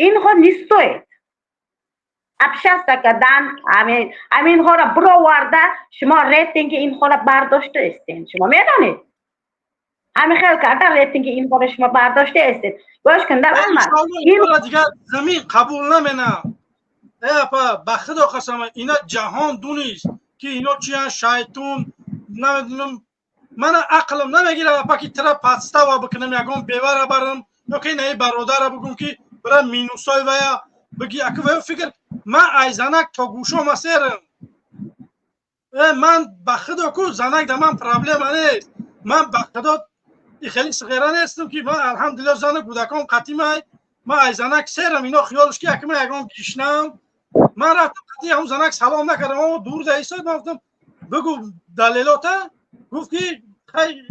инҳо не стоит общаться кардан. Ҳаминҳоро бироварда, шумо рейтинги инҳоро бардошта истед. Шумо медонед, ҳамин хел карда рейтинги инҳоро шумо бардошта истед. Гӯш кунда. Дигар замин қабул наменам. Э апа, ба худо қасам, ина ҷаҳон дунист, ки ино чиян, шайтун намедонам. Мана ақлам намегирад, апа, ки тира подстава бикунам, ягон бевара барам ё ки наи бародара бигум, ки бира минусой вая биги. Ака, вая фикр, ман ай занак то гӯшома серам. Э, ман ба худо ку занак да ман проблема нест. Ман ба худо хеле сғера нестам, ки ман алҳамдулилла зану кӯдакон қатимай. Ман ай занак серам. Ино хиёлш ки ака ман ягон гишнам. Ман рафтам, қатӣ ҳамун занак салом накардам, аммо дур да истод. Ман гуфтам, бигӯ далелота. Гуфт, ки хай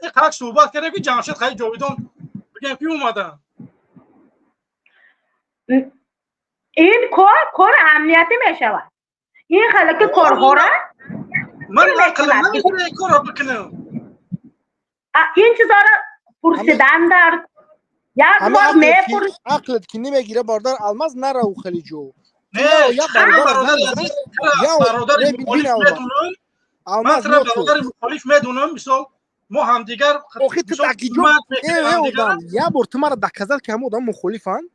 қак суҳбат кардем, ки Ҷамшед хай Ҷовидон бигем, ки омадан. Ин кор кори амниятӣ мешавад, ин хеле ки корҳора. Ман ақлам намегирад ин корро бикунам. Ин чизоро пурсидан дар як бор мепурс. Ақлат ки намегира, бародар Алмаз, нарав хеле ҷо. Не, бародари мухолиф медунам, ман тра бародари мухолиф медунам. Мисол, мо ҳамдигар Охи ту дакиҷо одам, як бор ту мара доказать, ки ҳама одам мухолифанд.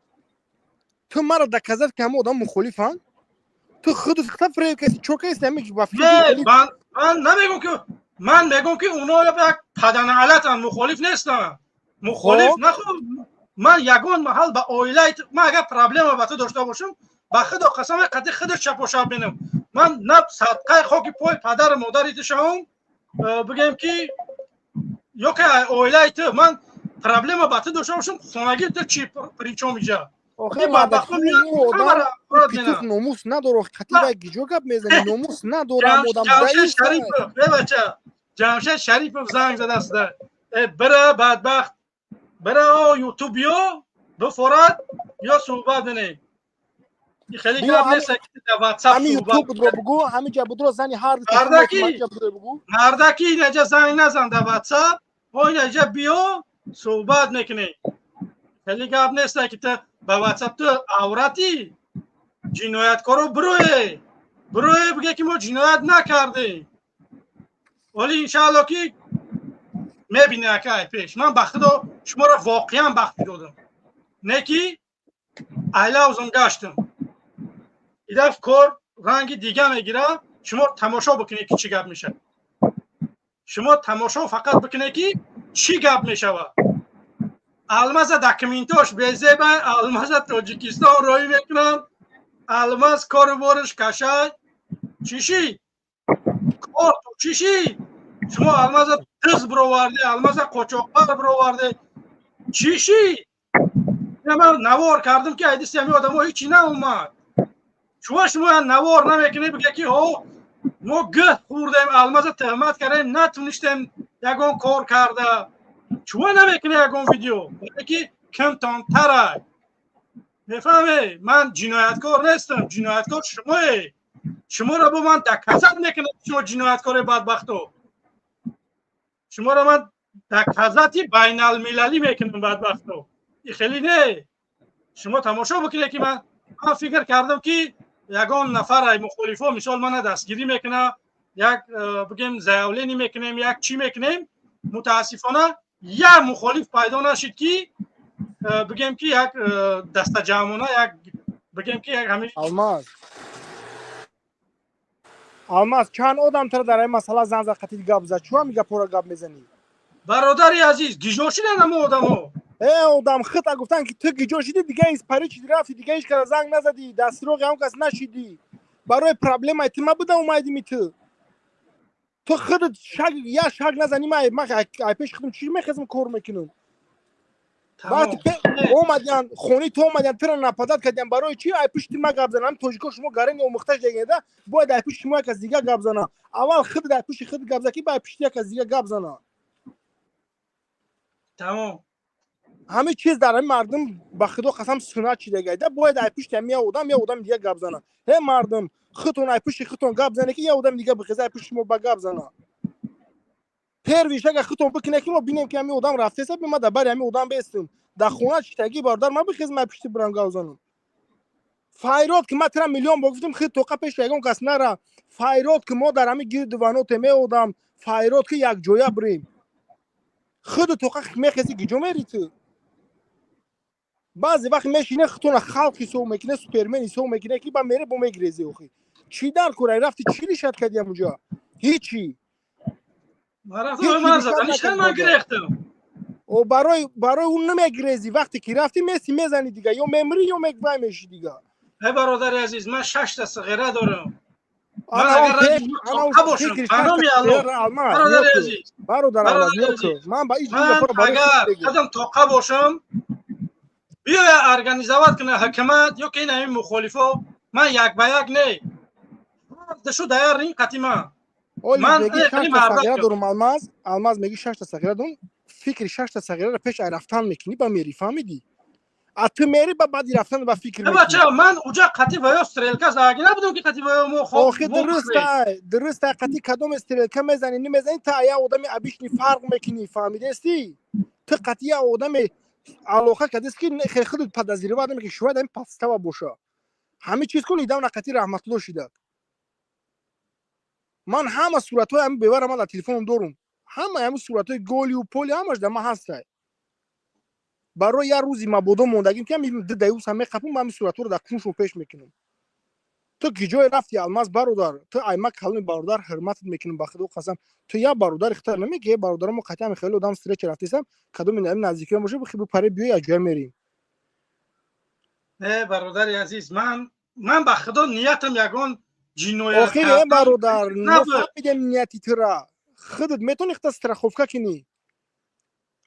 Ту мара доказать, ки ҳама одам мухолифанд. Ту худут хата фиреб каси, чо каси ҳами ба фикри. Ман намегум, ки ман мегум, ки уно як паданаалатанд, мухолиф нестанд, мухолиф нахо. Ман ягон маҳал ба оилаи ман агар проблема ба ту дошта бошам, ба худо қасам, қати худаш чапошаб менам. Ман на садқаи хоки пои падару модари ту шавам, бигем, ки ё ки оилаи ту ман проблема ба ту дошта бошам, хонагии ту чи причём иҷа? Питух номус надоро, қати вай гиҷо гап мезани, номус надорам одам. Шарипов, Ҷамшед Шарипов занг задааст. Бира, бадбахт, бира, о Ютуб ё бифорад, ё суҳбат бинем. Хеле гап нест, ки дар WhatsApp. Ҳами Ютуб будро бугу, ҳами ҷа будро зани ҳар. Мардаки, мардаки, инаҷа занг назан дар WhatsApp, о инаҷа биё, суҳбат мекунем. Хеле гап нест, ки ту ба WhatsApp ту аврати ҷинояткоро бироe. Бироя биге, ки мо ҷиноят накардем. Вале иншаалло, ки мебине, акай пеш. Ман ба худо шуморо воқеан бахти додам, не ки айлавзум гаштам. Идаф кор ранги дига мегирад. Шумо тамошо бикунед, ки чӣ гап мешавад. Шумо тамошо фақат бикунед, ки чӣ гап мешавад. Алмаза документош безеба, Алмаза Тоҷикистон роҳӣ мекунанд. Алмаз кору борш кашай чиши кор чиши. Шумо Алмаза диз бироварде, Алмаза қочоқбар бироварде, чиши. Ман навор кардам, ки айдиси ҳами одамо ҳичи наомад. Шумо навор намекунед, биге, ки ҳо, мо гӯ хӯрдем, Алмаза тӯҳмат кардем, натунистем ягон кор карда. Чума намекунед ягон видео, ки кимтонтарай? Мефаҳме, ман ҷинояткор нестам, ҷинояткор шумое. Шуморо бо ман доказать мекунам, шумо ҷинояткори бадбахто. Шуморо ман доказать и байналмилалӣ мекунам, бадбахто. И хеле не, шумо тамошо бикунед, ки ман фикр кардам, ки ягон нафар ай мухолифо, мисол, мана дастгирӣ мекуна, як бигем, заявление мекунем, як чӣ мекунем. Мутаассифона, як мухолиф пайдо нашид, ки бигем, ки як дастаҷамъона, як бигем, ки як ҳамин. Алмаз, Алмаз, чанд одам тара дар ин масъала зан зад, қатид гап зад? Чӯ ҳами гапҳоро гап мезанӣ? Бародари азиз, гиҷо шидан ҳамо одамо. Э, одам хита гуфтан, ки ту гиҷо шидӣ, дига испарӣ чиди, рафти, дига ҳеҷ кара занг назадӣ, дастроғи ҳам кас нашидӣ. Барои проблемаи ту ма буда омадими. Ту худат шаг як шаг назанӣ, ма ай пеши худам чӣ мехезам, кор мекунам. Вақти омадян хони ту, омадян тура нападать кардян. Барои чӣ ай пушти ма гап занам? Тоҷико, шумо гарени омӯхташ дегеда, бояд ай пушти мо як кас дига гап зана. Аввал худат ай пушти худ гап зан, ки ба ай пушти як кас дига гап зана. Тамом. Ҳамин чиз дар ҳамин мардум, ба худо қасам, суннат чидагайда. Бояд ай пушти ҳами як одам, як одами дига гап зана. Э, мардум, худтон ай пушти худтон гап зане, ки як одами дига бихеза, ай пушти шумо ба гап зана. Первый шага худтон бикуне, ки мо бинем, ки ҳамин одам рафтеса. Ма дар бари ҳамин одам бестум дар хона читагӣ. Бародар, ма бихезм, ай пушти бирам гап занам. Файрод, ки ма тира миллион бор гуфтем, хид тоқа пеши ягон кас нара. Файрод, ки мо дар ҳамин гирду ваноте меодам. Файрод, ки якҷоя бирем. Худу тоқа мехези, гиҷо мери ту? Баъзе вақт мешине, худтона халқ ҳисоб мекуне, супермен ҳисоб мекуне, ки ба мере бо мегирези. Охи, чӣ дар кора рафти? Чӣ решать кардиам уҷа? Ҳичи. Ман гирехтам. Барои ӯ намегирезӣ. Вақте ки рафтӣ, меси мезанӣ, дига ё мемирӣ, ё вай мешӣ дига. Э, бародари азиз, ман шашта сағира дорам. Бародар, ман агар қадам тоқа бошам, биёя организовать куна ҳукумат ё ки ин ҳамин мухолифо, ман як ба як не, дашу даяр рин қатима. Дорум, Алмаз. Алмаз, меги шашта сағира дорум. Фикри шашта сағираро пеш ай рафтан мекунӣ, ба мери, фаҳмидӣ? А ту мери, ба баъди рафтан ба фикр. Бача, ман уҷа қати ваё стрелка заги набудам, ки қати ваё мо. Охи, дурустай, дурустай. Қати кадоме стрелка мезанӣ, намезанӣ, ту я одами обычный фарқ мекунӣ, фаҳмидестӣ? Ту қати я одаме алоқа кардест, ки хеле худат подозревать ки шояд ҳамин подстава боша. Ҳамин чиз кун. Идам нақати Раҳматулло шидак. Ман ҳама суратҳои ҳамин бевара ман дар телефоном дорум. Ҳамаи ҳамин суратҳои голию поли, ҳамаш дар ман ҳастай. Барои як рӯзи мабодо мондагим, ки ҳами дидаюса меқапум, ҳамин суратҳоро дар куншон пеш мекунам. Ту ки ҷое рафти, Алмаз бародар, ту аймак каломи бародар, ҳурматат мекунам, ба худо қасам. Ту як бародари хитар намеги, бародаро, мо қатъи ҳами хеле одам встреча рафтесам, кадоми ҳами наздикиён боша, бихи бипаре, биё, як ҷоя мерем. Не, бародари азиз, ман ба худо ниятам ягон ҷиноят Охир, э, бародар, мо фаҳмидем нияти тура. Худат метавонӣ хита страховка кунӣ.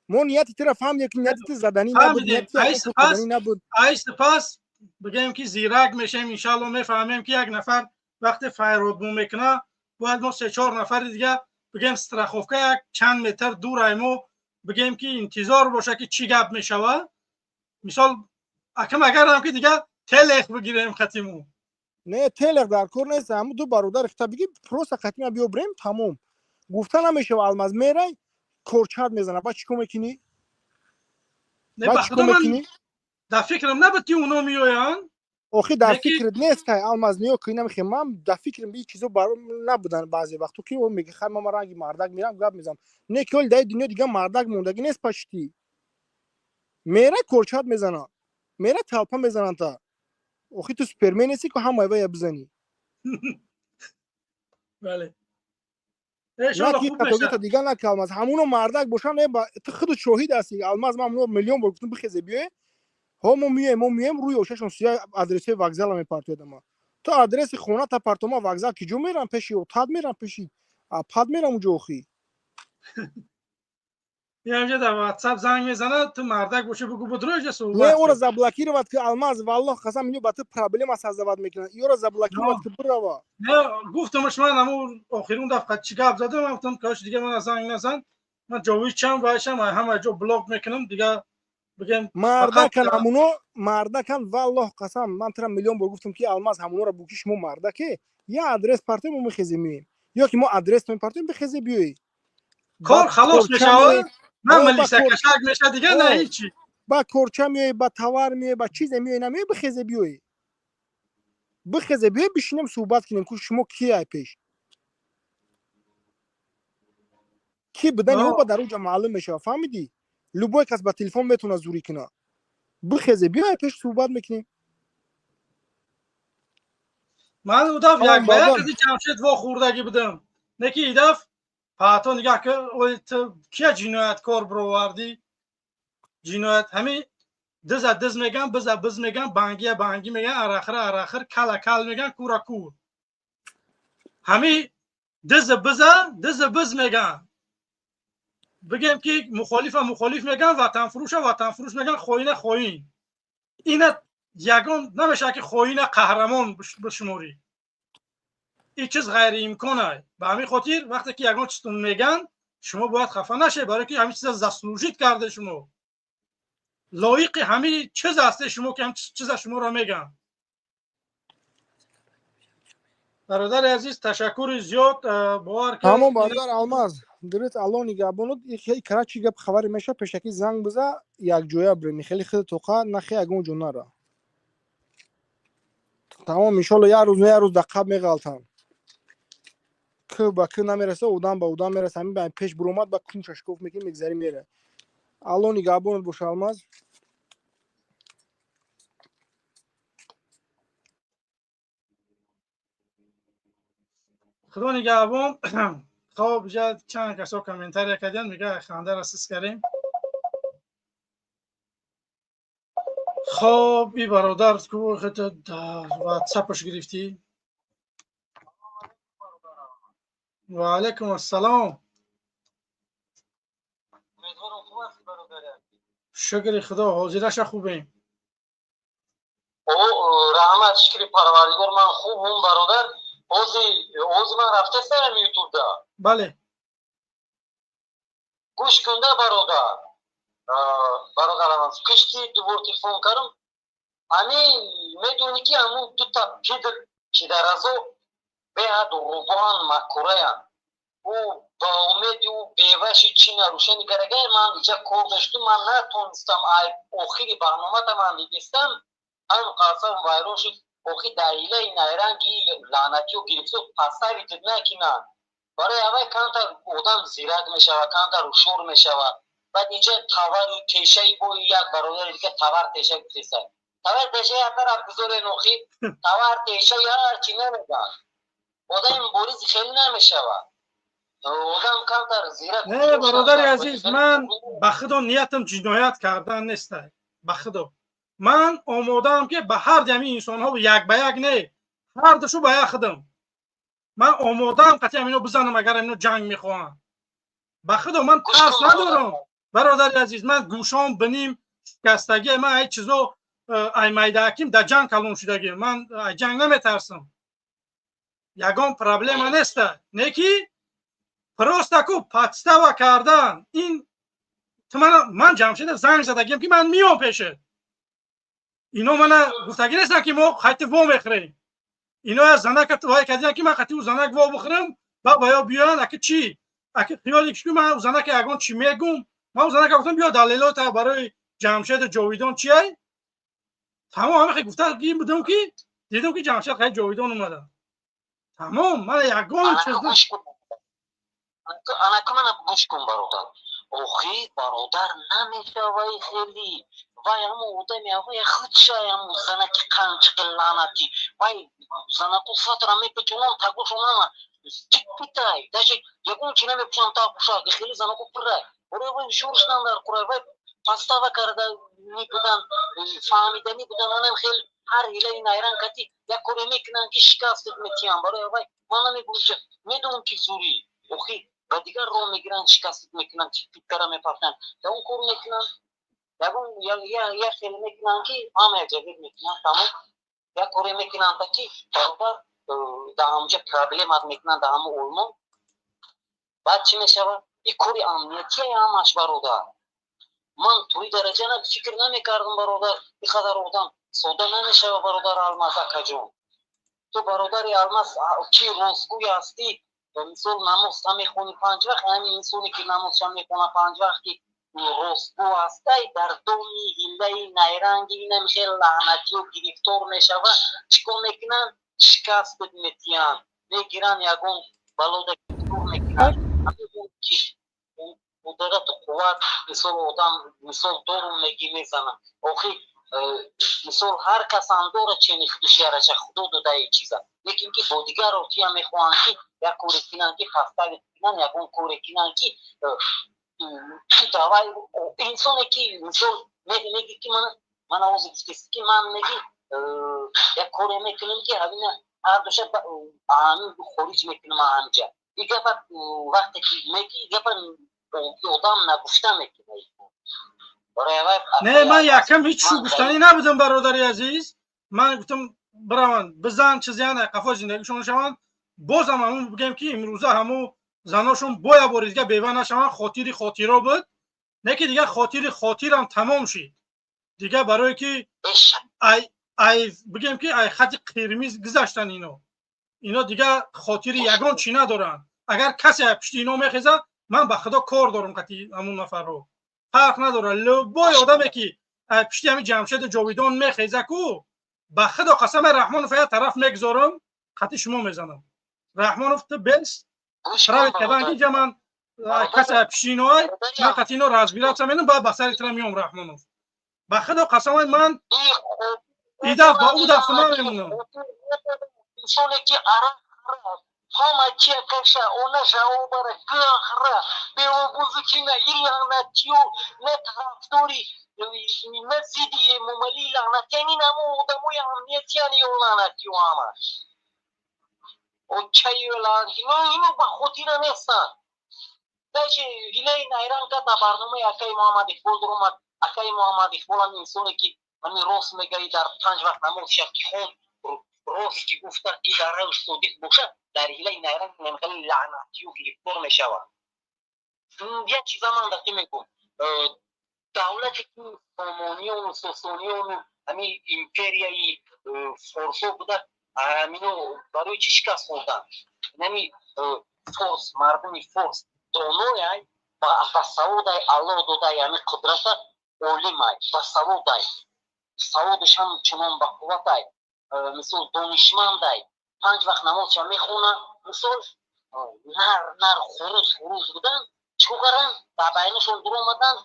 Мо нияти тура фаҳмидем, ки нияти ту заданӣ набуд, нияти набуд. Ай сипас бигем, ки зирак мешем, иншалло, мефаҳмем, ки як нафар вақте файродбу мекуна, бояд мо се-чор нафари дига, бигем, страховка як чанд метр дур ай мо, бигем, ки интизор боша, ки чӣ гап мешавад. Мисол, акам агарам, ки дига телех бигирем хатиму. Не, телех дар кор нест. Ҳамун ду бародар хита биги, просто хатима биё, бирем, тамом. Гуфта намешава. Алмаз, мерай, корчат мезана, баъд чӣ кор мекунӣ? Баъд чӣ кор мекунӣ? Дар фикрам набуд, ки уно меоянд. Охи дар фикрит нест кай Алмаз, ниё ки намехе ман дар фикрам би чизо набудан баъзе вақту ки о меги хай ман ранги мардак мирам гап мезанам. Не ки оли дар дунё дига мардак мондагӣ нест почти. Мера корчат мезанад, мера талпа мезананд та. Охи ту супермен нести ки ҳамаи вая бизанӣ. Бале. На ки хатогита дига наки Алмаз, ҳамуно мардак бошанд, ту худу шоҳид ҳасти Алмаз, ман ҳамуно миллион бор гуфтам бихезе биёе. Ҳо мо миёем, мо миёем, рӯи ошашон сӯя адресҳои вокзала мепартоядама. Ту адреси хона та партома вокзал ки ҷо мерам, пеши отад мерам, пеши апад мерам уҷо охи. Инҷа дар WhatsApp занг мезанад, ту мардак боши бугу будро иҷа суҳбат. Не, ора заблокировать ки Алмаз, валлоҳ қасам, ино ба ту проблема создавать мекунанд. Иора заблокировать ки бирава. Не, гуфтамаш ман ҳамун охирун дафъа чӣ гап задам, ман гуфтам каш дига мана занг назан. Ман ҷовид чам вайшам, ҳама ҷо блок мекунам, дига бигем мардакан ҳамуно мардакан, валлоҳ қасам, ман тура миллион бор гуфтам ки Алмаз ҳамунора буки шумо мардаке, я адрес партоем, мо мехезем миёем. Ё ки мо адрес мепартоем, бихезе биёӣ. Кор халос мешавад, на милиса кашак мешавад, дига на ҳечи. Ба корча меоӣ, ба товар меоӣ, ба чизе меоӣ, намеоӣ, бихезе биёӣ. Бихезе биёӣ, бишинем суҳбат кунем, ку шумо кияй пеш. Ки будани ӯ ба дар уҷа маълум мешавад, фаҳмидӣ? Любой кас ба телефон метавонад зурӣ кунад. Бихезе биёй пеш суҳбат мекунем. Ман у даф як ба як қизи Ҷамшед вохӯрдагӣ будам. Не ки и даф паҳто нигаҳ ки ой ту кия ҷинояткор бировардӣ? Ҷиноят ҳамин диза диз меган, биза биз меган, бангия бангӣ меган, арахира арахир, кала кал меган, кура кур. Ҳамин диза биза, диза биз меган. Бигем ки мухолифа мухолиф меган, ватанфурӯша ватанфурӯш меган, хоина хоин. Ина ягон намешавад ки хоина қаҳрамон бишуморӣ. Ин чиз ғайриимкон ай. Ба ҳамин хотир вақте ки ягон чизтон меган, шумо бояд хафа нашед, барое ки ҳамин чиза заслужить карде шумо. Лоиқи ҳамин чиз ҳасте шумо ки ҳамин чиза шуморо меган. Бародари азиз, ташаккури зиёд, бовар ки Ҳамон бародар Алмаз, дурит Аллоҳ нигаҳбонуд, икра чӣ гап хабаре мешавад, пешакӣ занг биза, якҷоя бирем, хеле худ тоқа нахе ягон ҷо нара. Тамом, иншолло як рӯз на як рӯз дар қаб меғалтам. К ба к намереса, одам ба одам мереса, ҳамин ба пеш буромад, ба кунчаш коф мекунем, мегзарӣ мере. Аллоҳ нигаҳбонат боша Алмаз. Худо нигаҳбон. Хоб, иҷа чанд касо комментария кардиянд, мега хандаро сис кардем. Хоб, и бародар ку дар ватсапаш гирифтӣ? Ва алайкум ассалом. Шукри Худо, ҳозираша хубем. Раҳмат, шукри Парвардигор, ман хубум бародар. Ҳози ман рафтастам ютубда. Бале. Гӯш кунда бародар. Бародарам, қишти дубор телефон кардам. Ами медонӣ ки ҳамун дута пидр пидаразо беҳад рӯбоҳан маккураянд. Ӯ ба умеди ӯ беваши чӣ нарушени карагай ман иҷа кор доштум, ман натонистам, ай охири барномата ман дидистам, ҳам қасам вайрон шуд. Охи даилаи найранги лаънатиё гирифту пасавитид накунанд. Барои аввай камтар одам зирак мешавад, камтар ҳушёр мешавад. Баъд инҷа тавару тешаи бои як бародари дига тавар теша гуфтеста. Тавар теша як тараф гузорен, охи тавар теша ҳарчи намегӯянд. Одами муборизи хеле намешавад. Одам камтар зирак. Не, бародари азиз, ман ба худо ниятам ҷиноят кардан нестай. Ба худо. Ман омодаам ки ба ҳар ҳамин инсонҳо як ба як не, ҳар душу ба як худам. Ман омодаам қатъи ҳамино бизанам, агар ҳамино ҷанг мехоҳанд. Ба худо ман тарс надорам. Бародари азиз, ман гӯшом биним шикастагӣ, ман ай чизо ай майдааким дар ҷанг калон шудагӣ. Ман ай ҷанг наметарсам. Ягон проблема неста. Не ки просто ку подстава кардан. Ин ту ман Ҷамшеда занг задагиам ки ман миём пешет. Ино мана гуфтагӣ нестанд ки мо қайти во мехӯрем. Ино аз занака вай кардиянд ки ман қати ӯ занак во бихӯрам, ба ё биёянд, аки чӣ? Аки хиёли ки ман ӯ занака ягон чӣ мегум? Ман ӯ занака гуфтам биё далелота барои Ҷамшеду Ҷовидон чи ай? Тамом, ҳамин гуфта будам ки дидам ки Ҷамшед қай Ҷовидон омада. Тамом, ман ягон чиз. Анаку мана гӯш кун, бародар. Охи, бародар, намешавай хеле. Вай ҳамо одами аввай худшай, ҳамо занаки қанчиқи лаънатӣ. Вай занаку сатра мепечонам, тагошонама питай, даже ягон чи намепӯшам, тапушак хеле занаку пуррай. Ора вай шуршдан дар қурай, вай пастава карда мебудан, фаҳмиданӣ будан. Анам хел ҳар ҳилаи найранг кати як коре мекунанд, ки шикастат метиҳам. Барои вай ман намегӯям, медонам, ки зурӣ. Охи, ба дигар роҳ мегиранд, шикастат мекунанд, питкара мепартанд, ягон кор мекунанд, ягон як хеле мекунанд, ки ҳама якҷавид мекунанд. Тамом, як коре мекунанд, ки баробар дар ҳамҷа проблемат мекунанд, дар ҳама Олмон. Баъд чӣ мешавад? И кори амниятия ҳамаш, бародар. Ман тои дараҷа фикр намекардам, бародар, ин қадар одам сода намешава. Бародар Алмаз, акаҷон, ту бародари Алмаз, ки ростгӯй ҳастӣ, мисол, намоз мехони панҷ вақт. Ҳамин инсоне ки намозша мехона панҷ вақт, ки ростгӯ ҳастай, дар доми ҳиллаи найранги инам хел лаънатиё гирифтор мешава. Чӣ кор мекунанд? Шикастат метиҳанд, мегиранд, ягон балода гирифтор мекунанд. Ки қудрату қувват, мисол, одам, мисол, дорум меги, мезанам. Охи, мисол, ҳар кас ҳам дорад чени худаш яраша, худо додаи чиза, лекин ки бо дигар ротия мехоҳанд, ки як коре кунанд, ки подставить кунанд, ягон коре кунанд, ки ту давай. Инсоне ки, мисол, меги, ки ман овози гуфтест, ки ман меги, як коре мекунем, ки ҳамина ҳардуша ҳамин хориҷ мекунам ҳамҷа. И гапа вақте ки меги, гапа одам нагуфта мекунад. Не, ман якам ҳеҷ шу гуфтанӣ набудам, бародари азиз. Ман гуфтам, бираванд, бизан, чизиян, қафо зиндагишон шаванд. Бозам ҳамун бигем, ки имрӯза ҳамун заношон боя бори дига бева нашаванд. Хотири хотиро буд, не ки дига хотири хотирам тамом шид дига, барое ки ай бигем, ки ай хати қирмиз гузаштан. Ино дига хотири ягон чӣ надоранд. Агар касе пишти ино мехезад, ман ба худо кор дорам қати ҳамун нафарро, фарқ надорад. Любой одаме ки пишти ҳамин Ҷамшеду Ҷовидон мехеза ку, ба худо қасам, Раҳмонов як тараф мегузорам, қати шумо мезанам. Раҳмонов, ту бес правит кардан, ки ҷа ман касе пишти иноай, ман қати ино разбираться менам, баъд ба сари тира меом. Раҳмонов, ба худо қасамай, ман идаф ба ӯ дафта намемонам. Инсоне ки арақ ҳама чия каша, онаша обара гахра беобузукина, и лаънатиё на тарафдори, на зидди Эмомалӣ, лаънатиян. Ин ҳамо одамои амниятиян ё лаънатиё ҳамаш очаю лаънати ино ба хотира нестанд. Даже ҳилаи найранг дар барномаи акаи Муҳаммад Иқбол дуромад. Акаи Муҳаммад Иқболам инсоне ки ҳамин рост мегаи, дар панҷ вақт намозша ки хон, рост ки гуфта, ки дар равш содиқ бошад, дар ҳилаи найранг хеле лаънатиё гирифтор мешавад. Як чиза ман дар ту мегӯм: давлате ки Сомониёну Сосониёну ҳамин империяи форсо буда, ҳамино барои чӣ шикаст хӯрданд? Ҳами форс, мардуми форс донояй, басаводай, Аллоҳ додай ҳамин қудрата, олимай, басаводай, саводаш ҳам чунон бақувватай, мисол, донишмандай, панҷ вақт намозша мехона. Мисол, нар нар хурӯз хурӯз будан, чикор карданд? Ба байнашон дуромаданд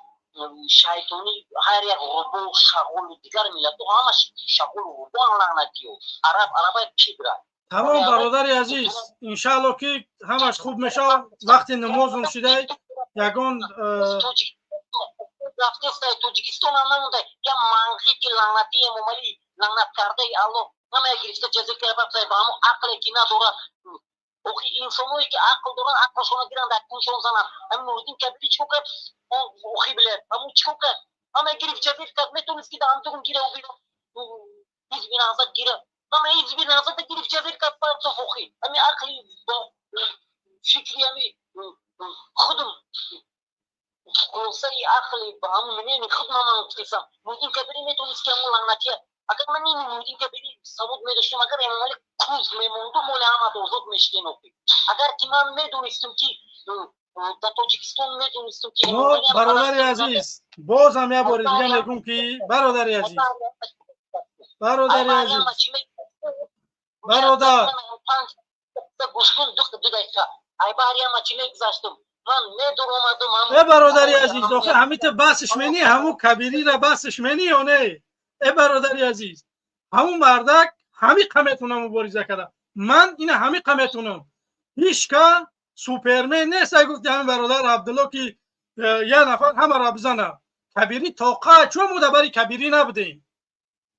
шайтонӣ, ҳар як рӯбо, шағолу дигар миллатҳо, ҳамаш шағолу рӯбо, лаънатиё, араб арабай пидра. Тамом, бародари азиз, иншаалло, ки ҳамаш хуб мешавад. Вақти намозон шидай, ягон рафтестай, Тоҷикистон ҳам намондай. Я манғити лаънатии Эмомалӣ, лаънат кардаи Аллоҳ, ҳамая гирифта ҷазир карда ба ҳамон ақле ки надорад. Охи, инсоное ки ақл доранд, ақлшонро гиранд, дар куншон зананд. Ҳамин Нуриддин Кабири чикор кард? Охи, билет, ҳамун чикор кард? Ҳамая гирифт, ҷазир кард. Метавонист, ки дар ҳамдурун гира, ҳизби Наҳзат гира, ҳама ҳизби Наҳзата гирифт, ҷазир кард, партоф. Охи, ҳами ақли фикри, ҳами худум хулосаи ақли ба ҳамун мнени худ ман гуфтесам. Нуриддин Кабири метавонист, ки ҳамун лаънатия, агар ман ин Нуриддин Кабири савод медоштам, агар Эмомалӣ куз мемонду, моли ҳамат озод мешидем. Охи, агар ки ман медонистам, ки дар Тоҷикистон медонистам, ки Бародари азиз, бозам як бори дига мегӯм, ки бародари азиз. Бародари азиз, бародар, гӯш кун, 2 дақиқа. Ай баҳри ҳама чӣ мегузаштум, ман медуромадум. Э, бародари азиз, охи ҳамита баҳсш менӣ, ҳамун Кабирира баҳсш менӣ ё не? Э, бародари азиз, ҳамун мардак ҳамиқа метунам мубориза карда, ман ина ҳамиқа метунам. Ҳичка супермен нест. Ай гуфти ҳамин бародар Абдулло, ки як нафар ҳамаро бизана. Кабирӣ тоқа чун мо дар бари Кабирӣ набудем.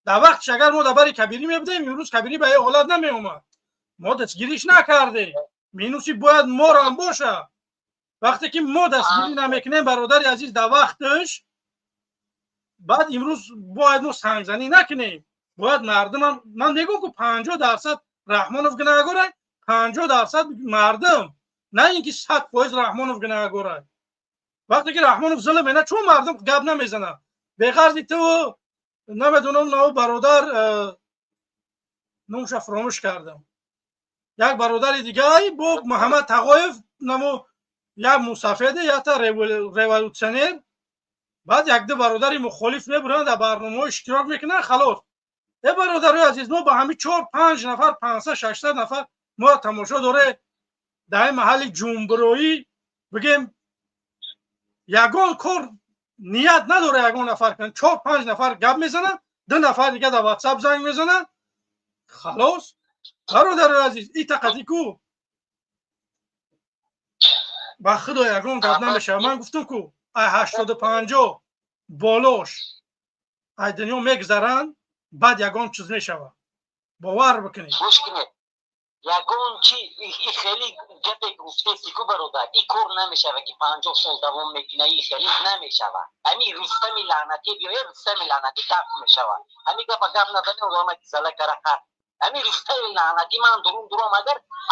Дар вақтш агар мо дар бари Кабирӣ мебудем, имрӯз Кабирӣ ба ин ҳолат намеомад. Мо дастгириш накардем. Минуси бояд морам боша. Вақте ки мо дастгирӣ намекунем, бародари азиз, дар вақташ, баъд имрӯз бояд мо сангзанӣ накунем. Бояд мардумам, ман мегӯм, ку 50% Раҳмонов гунаҳгорай, 50% мардум, на ин ки 100% Раҳмонов гунаҳгорай. Вақте ки Раҳмонов зулм мена, чун мардум гап намезанад? Беғарзи ту, намедонам, нав бародар, номша фуромӯш кардам, як бародари дигай бо Муҳаммад Тағоев, намо як мусафеде, якта революционер, баъд якду бародари мухолиф мебуранд, дар барномаҳо иштирок мекунанд, халос. Э, бародарои азиз, мо ба ҳами чор панҷ нафар, 500, 600 нафар мо тамошо доре, дар ин маҳалли ҷумбуроӣ бигем, ягон кор ният надоре ягон нафар кунад. Чор панҷ нафар гап мезанад, ду нафар дига дар Ватсап занг мезанад, халос. Бародарои азиз, итақати ку ба худо ягон гап намешавад. Ман гуфтам ку, ай 85 болош ай дунё мегзаранд, баъд ягон чиз мешавад, бовар бикунед. Гӯш кунед, ягон чи хеле гапе гуфтеси ку, бародар, и кор намешава, ки 50 сол давом мекуна, и хеле намешава. Ҳами Рустами лаънатӣ биёя, Рустами лаънатӣ дафт мешава. Ҳами гапа гап назани, одама зала карақа. Ҳами Рустами лаънатӣ, ман дурум дурум,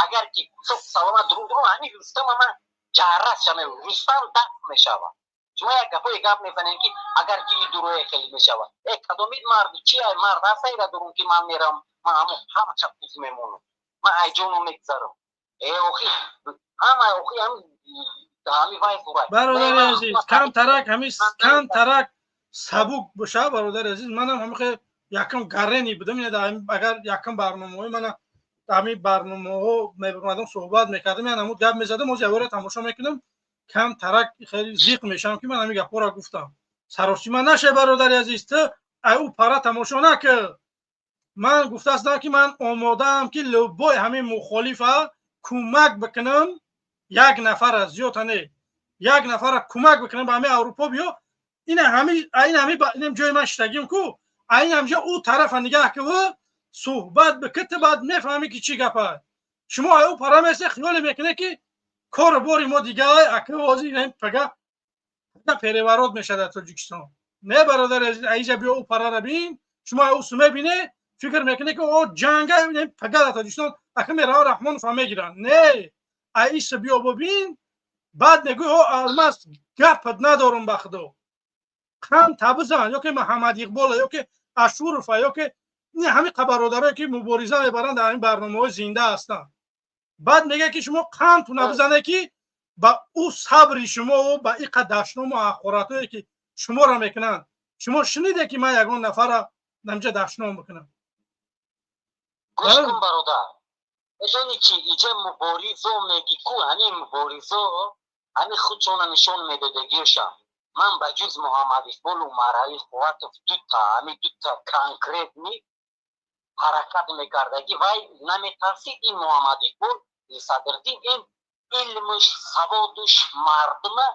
агар ки соф саломат дурум дурум, ҳами Рустама ман ҷаррас шаме, Рустам дафт мешава. Шумо як гапое гап мезанем, ки агар ки и дуроя хеле мешава. Э, кадомид мард, чи мард ҳаста ира дурум, ки ман мерам, ман ҳамо ҳамаша куз мемонам, ман айҷоно мегзарам. Э, охи ҳама, охи ҳами вай зурай. Бародари азиз, кам тарак ҳами кам тарак сабук боша. Бародари азиз, манам ҳамихе якам гарени будам. Агар якам барномаҳои мана, ҳамин барномаҳо мебурмадам, суҳбат мекардам, ян ҳамун гап мезадам, оз явора тамошо мекунам, кам тарак хеле зиқ мешавам, ки ман ҳамин гапҳоро гуфтам. Саросима наша, бародари азиз, ту ай ӯ пара тамошо накӣ. Ман гуфтаастам, ки ман омодаам, ки любой ҳамин мухолифа кӯмак бикунам, як нафара зиёдта не, як нафара кӯмак бикунам, ба ҳамин Аврупо биё. Ина ҳами ин ҳами инам ҷои ман шитагим ку, айн ҳамҷа ӯ тарафа нигаҳ киву суҳбат бикӣ, ту баъд мефаҳмӣ, ки чӣ гапа. Шумо ай ӯ пара месе, хиёле мекунед, ки кору бори мо дига, аки ҳозир пага переворот мешавад дар Тоҷикистон. Не, бародари азиз, аиҷа биё, ӯ парара бин. Шумо ӯ мебине, фикр мекунед, ки о ҷанга пага дар Тоҷикистон аки мерава, Раҳмонова мегиранд. Не, аиса биё бибин, баъд мегӯй: «О, Алмаз, гапат надорум, ба худо». Қанд табизан, ё ки Муҳаммад Иқбола, ё ки Ашурова, ё ки ҳамин бародарое, ки мубориза мебаранд, дар ҳамин барномаҳои зинда ҳастанд. Баъд мегӯяд, ки шумо қандтуна бизане, ки ба ӯ сабри шумо, ба иқа дашному ҳақоратое, ки шуморо мекунанд. Шумо шуниде, ки ман ягон нафара намҷа дашном бикунам? Гӯш кун, бародар, медони чи, иҷа муборизо меги ку, ҳамин муборизо ҳамин худшона нишон медодагиша. Ман ба ҷуз Муҳаммад Иқболу Умарали Қувватов, дута, ҳамин дута конкретный ҳаракат мекардагӣ, вай наметарсид. Ин Муҳаммад Иқбол, Садриддин, ин илмуш, саводуш мардума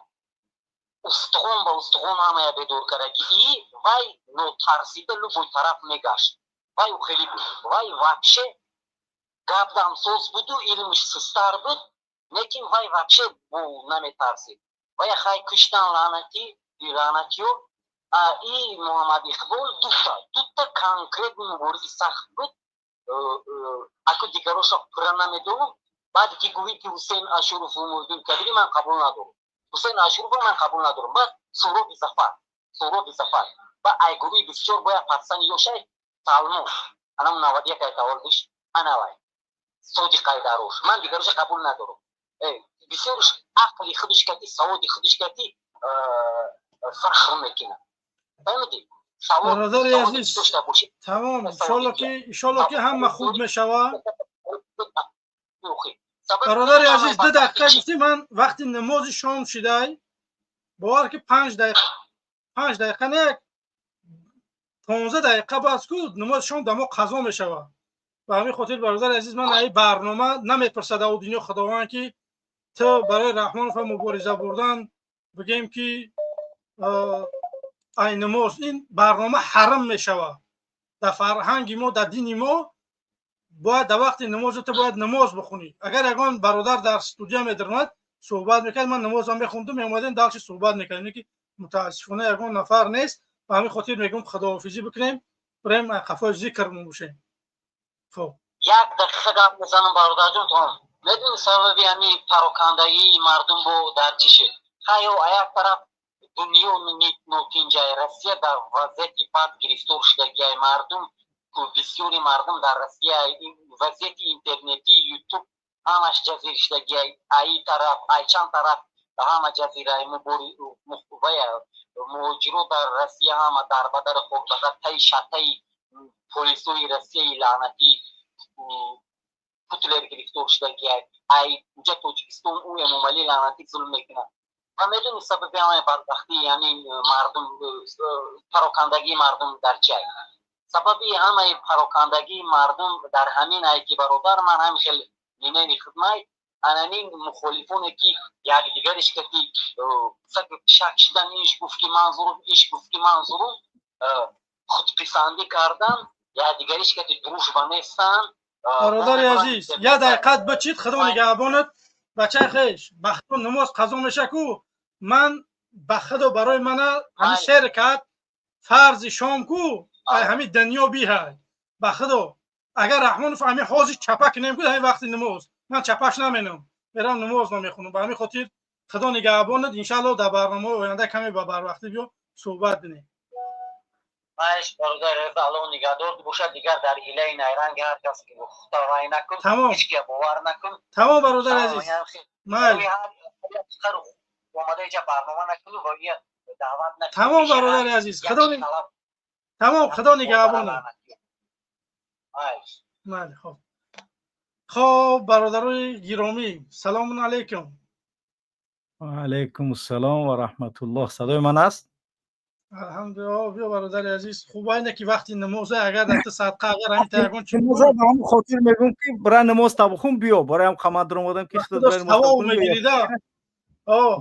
устухон ба устухон ҳамая бедор кардаги. И вай нотарсида любой тараф мегашт. Вай хеле буд, вай вообще гапдамсоз буду, илмиш сустар буд, лекин вай вообще наметарсид. Вай хай куштан, лаънати лаънатиё. И Муҳаммад Иқбол, дута конкретный муборизи сахт буд. Аку дигароша пурра намедонам. Баъд ки гӯӣ, ки Ҳусейн Ашуров, Муҳиддин Кабирӣ, ман қабул надорам. Ҳусейн Ашурова ман қабул надорам. Баъд Суроби Зафар, Суроби Зафар ба ай гурӯҳи 24 бояд патсани ёшай Салмон, анам 91 ай таваллудиш, анавай Содиқ Айдарош. Ман дигароша қабул надорам. Бисёрш ақли худиш кати, саводи худиш кати фахр мекунад, фаҳмидӣ? Бародари азиз, тамом, иншолло ки ҳама хуб мешавад. Бародари азиз, 2 дақиқа гуфтӣ, ман вақти намози шом шидай, бовар ки 5 дақиқа, 5 дақиқа не, 15 дақиқа бас ку намози шом дамо қазо мешавад. Ба ҳамин хотир, бародари азиз, ман ай барнома намепурсад ав дунё Худованд ки ту барои Раҳмонов мубориза бурдан бигем ки ай намоз, ин барнома ҳарам мешавад. Дар фарҳанги мо, дар дини мо бояд дар вақти намоз ту бояд намоз бихонӣ. Агар ягон бародар дар студия медаромад суҳбат мекард, ман намозам мехондум, меомадем дальше суҳбат мекардем, ки мутаассифона ягон нафар нест. Ба ҳамин хотир мегӯм худоҳофизӣ бикунем, бирем қафои зикрмон бошем. Хоб, як дақиқа гап мезанам, бародарҷон. Том медонӣ сабаби ҳамин парокандагии мардум бо дар чӣ шуд? Хайо, а як тараф дунё нотинҷай, Россия дар вазъияти бад гирифтор шудагиай, мардум, бисёри мардум дар Россия вазъияти интернетӣ, ютуб ҳамаш ҷазир шудагиай, аи тараф, ай чанд тараф ҳама ҷазираи муҳоҷиро дар Россия ҳама дарбадар хокбадар таи шатаи полисои Россияи лаънатӣ Путлер гирифтор шудагиай. Ай уҷа Тоҷикистон ӯ Эмомалӣ лаънатӣ зулм мекунад. Ва медонӣ сабаби ҳамаи бадбахтии ҳамин мардум, парокандагии мардум дар чиай? Сабаби ҳамаи парокандагии мардум дар ҳамин ай ки, бародар, ман ҳамин хел минени хидмай, ананин мухолифоне ки якдигариш кати шак шидан, иш гуфт ки ман зурум, иш гуфт ки ман зурум, худписандӣ кардан, якдигариш кати дружба нестанд. Бародари азиз, як дақиқат бичид, Худо нигаҳбонат, бачаи хеш, ба Худо намоз қазо меша ку, ман ба Худо барои мана ҳамин се ракат фарзи шом ку, ай ҳамин дунё биҳай. Ба Худо агар Раҳмонов ҳамин ҳозир чапа кунем ку, ҳамин вақти намоз ман чапаш наменам, мерам намоз намехонам. Ба ҳамин хотир Худо нигаҳбонат, иншаалло дар барномаҳои оянда каме ба барвақтӣ биё суҳбат бинем. Майш, бародар, Аллоҳ нигаҳдор бошад, дигар дар ҳилаи найранг ҳар кас ки худо накун, ҳеҷ ки бовар накун. Тамом, бародари азиз, майли омада иҷа барнома накун ва ия даъват накун. Тамом, бародари азиз, Худо тамом, Худо нигаҳбонат. Майли, хоб. Хоб, бародарои гиромӣ, салому алайкум. Ва алайкум ассалом ва раҳматуллоҳ. Садои ман аст? Алҳамдулиллоҳ. Биё, бародари азиз, хуб айне ки вақти намоза, агар дар ту садқа, агар ҳамин та ягон чи намоза, ба ҳамон хотир мегӯм ки бира намоз та бихун биё, бароям қамад омадам ки савоб мегирида.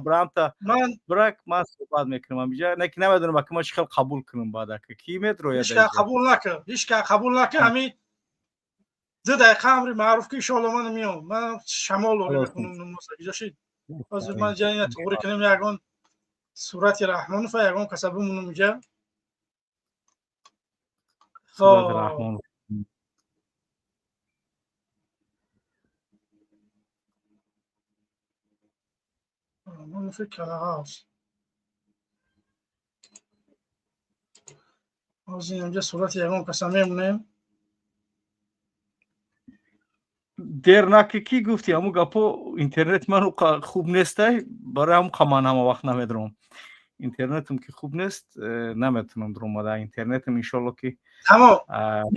Брамта ман брак ман суҳбат мекунам инҷа, не ки намедонам ки ман чӣ хел қабул кунам, баъд ака ки медрояд. Ҳеҷ қабул накун, ҳеҷ қабул накун, ҳамин 2 дақиқа амри маъруф ки иншоалло ман миём, ман шамол мехонам намоза. Иҷошид ҳозир ман ҷа туғри кунем ягон сурати Раҳмонов, ягон каса бимонам инҷа. Сурати Раҳмонов. Раҳмонов калағаз. Ҳозир инҷа сурати ягон каса мемонем. Дер наки ки гуфти ҳамун гапо, интернет ман хуб нестай, барои ҳамун қа ман ҳама вақт намедурам. Интернетам ки хуб нест, наметунам дуромада. Интернетам иншолло ки тамом.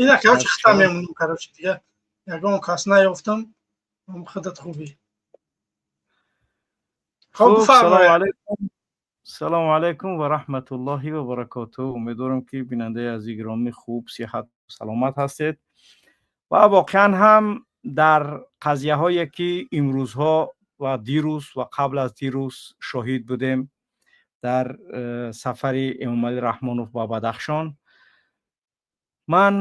Ина, короче, хата мемонам, короче, дига ягон кас наёфтам, худат хубӣ. Хоб, бифармоед. Салому алайкум ва раҳматуллоҳи ва баракотуҳ. Умедворам ки бинандаи азизи гиромӣ хуб, сиҳат, саломат ҳастед ва воқеан ҳам дар қазияҳое ки имрӯзҳо ва дирӯз ва қабл аз дирӯз шоҳид будем дар сафари Эмомалӣ Раҳмонов ба Бадахшон, ман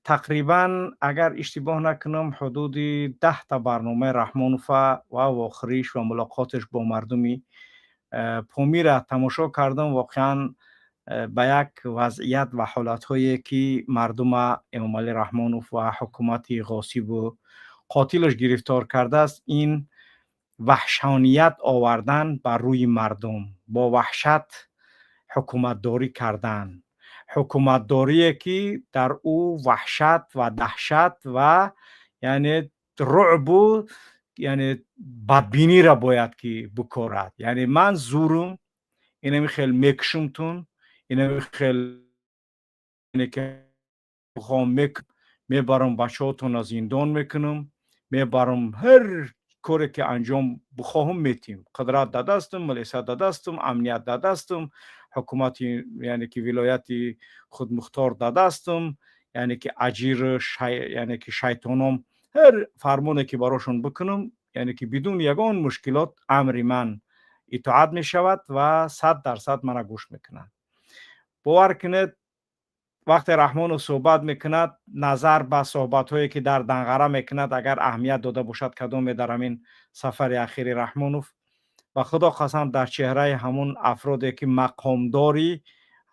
тақрибан, агар иштибоҳ накунам, ҳудуди 10та барномаи Раҳмонова ва вохӯриш ва мулоқоташ бо мардуми Помира тамошо кардам. Воқеан ба як вазъият ва ҳолатҳое ки мардума Эмомалӣ Раҳмонов ва ҳукумати ғосибу қотилаш гирифтор кардааст, ин ваҳшоният овардан бар рӯи мардум, бо ваҳшат ҳукуматдорӣ кардан, ҳукуматдорие ки дар ӯ ваҳшат ва даҳшат ва яъне рӯъбу яъне бадбиниро бояд ки бикорад. Яъне ман зурум, инами хел мекушумтун, инами хел Ки хоҳам, мебарам бачаҳотонро зиндон мекунам, мебарам, ҳар коре ки анҷом бихоҳам, метим. Қудрат да дастам, милиса да дастам, амният да дастам, ҳукумати, яъне ки вилояти худмухтор да дастам, яъне ки аҷир, яъне ки шайтоном ҳар фармоне ки барошон бикунам, яъне ки бидуни ягон мушкилот амри ман итоат мешавад ва 100% мана гӯш мекунанд. Бовар кунед, вақте Раҳмонов суҳбат мекунад, назар ба суҳбатҳое ки дар Данғара мекунад, агар аҳамият дода бошад кадоме дар ҳамин сафари ахири Раҳмонов, ба Худо қасам, дар чеҳраи ҳамун афроде ки мақомдори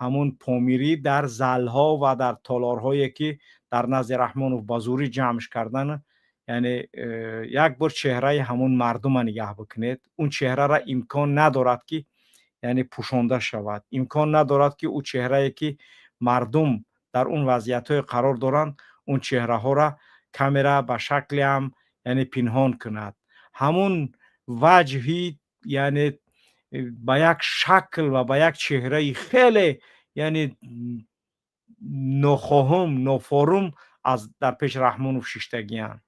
ҳамун помирӣ дар залҳо ва дар толорҳое ки дар назди Раҳмонов ба зӯрӣ ҷамъш кардан, яъне як бор чеҳраи ҳамун мардума нигаҳ бикунед, он чеҳрара имкон надорад ки, яъне, пӯшонда шавад. Имкон надорад ки ӯ чеҳрае ки мардум дар он вазъиятҳое қарор доранд, он чеҳраҳоро камера ба шакле ҳам, яъне, пинҳон кунад. Ҳамун ваҷҳи, яъне, ба як шакл ва ба як чеҳраи хеле, яъне, нохоҳум, нофорум аз дар пеши Раҳмонов шиштагианд.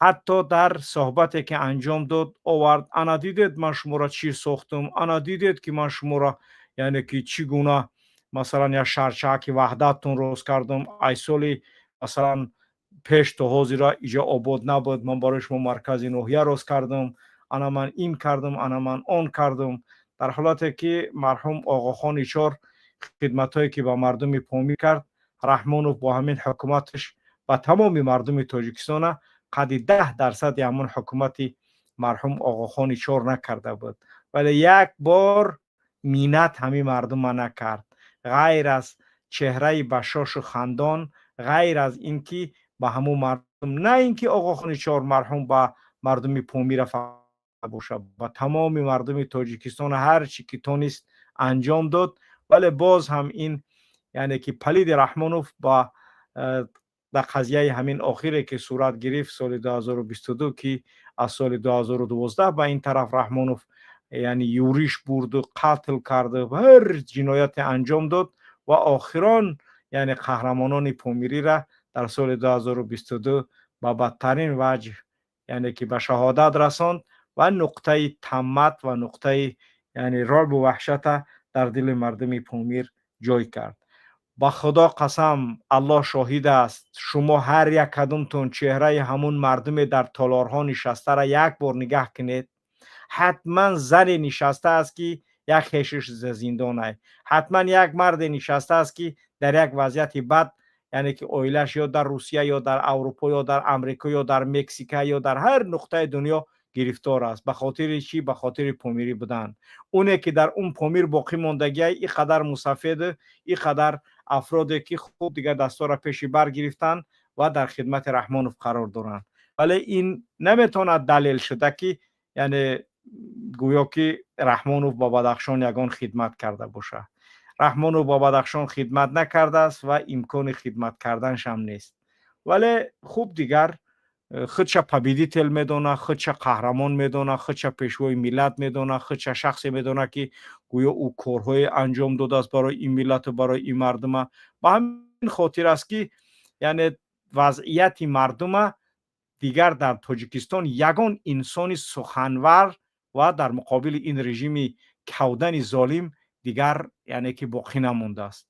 Ҳатто дар суҳбате ки анҷом дод, овард: «Ана дидед, ман шуморо чӣ сохтум, ана дидед ки ман шуморо, яъне ки, чӣ гуна, масалан, як шаҳрчааки Ваҳдаттон рост кардам. Ай соли, масалан, пеш то ҳозира иҷо обод набуд, ман барои шумо маркази ноҳия рост кардам, ана ман ин кардам, ана ман он кардам». Дар ҳолате ки марҳум Оғохони Чор хидматҳое ки ба мардуми Помир кард, Раҳмонов бо ҳамин ҳукуматаш ба тамоми мардуми Тоҷикистона қадри 10 дарсади ҳамон ҳукумати марҳум Оғохони Чор накарда буд. Вале як бор миннат ҳамин мардума накард, ғайр аз чеҳраи башошу хандон, ғайр аз ин ки ба ҳамун мардум, на ин ки Оғохони Чор марҳум ба мардуми Помира бошад, ба тамоми мардуми Тоҷикистон ҳар чӣ ки тонист, анҷом дод. Вале боз ҳам ин, яъне ки, палиди Раҳмонов ба дар қазияи ҳамин охире ки сурат гирифт соли 2022, ки аз соли 2012 ба ин тараф Раҳмонов, яъне, юриш бурду, қатл карду, ҳар ҷинояте анҷом дод ва охирон, яъне, қаҳрамонони помириро дар соли 2022 ба бадтарин ваҷҳ, яъне ки, ба шаҳодат расонд ва нуқтаи таммат ва нуқтаи, яъне, рӯъбу ваҳшата дар дили мардуми Помир ҷой кард. Ба Худо қасам, Аллоҳ шоҳид аст, шумо ҳар як кадумтон чеҳраи ҳамун мардуме дар толорҳо нишастара як бор нигаҳ кунед. Ҳатман зане нишаста аст, ки як хешиш зиндонай, ҳатман як марде нишаста аст, ки дар як вазъияти бад, яъне ки, оилаш ё дар Русия, ё дар Аврупо, ё дар Амрико, ё дар Мексика, ё дар ҳар нуқтаи дунё гирифтор аст. Ба хотири чӣ? Ба хотири помирӣ будан. Оне ки дар он Помир боқӣ мондагиай, ин қадар мусафеду ин қадар афроде ки хуб дигар дастора пеши бар гирифтанд ва дар хидмати Раҳмонов қарор доранд. Вале ин наметавонад далел шуда ки, яъне, гӯё ки Раҳмонов ба Бадахшон ягон хидмат карда бошад. Раҳмонов ба Бадахшон хидмат накардааст ва имкони хидмат карданшам нест. Вале хуб, дигар худша победитель медона, худша қаҳрамон медона, худша пешвои миллат медона, худша шахсе медона, ки гӯё ӯ корҳое анҷом додааст барои ин миллату барои ин мардума. Ба ҳамин хотир аст ки, яъне, вазъияти мардума дигар дар Тоҷикистон ягон инсони суханвар ва дар муқобили ин режими кавдани золим дигар, яъне ки, боқӣ намондааст.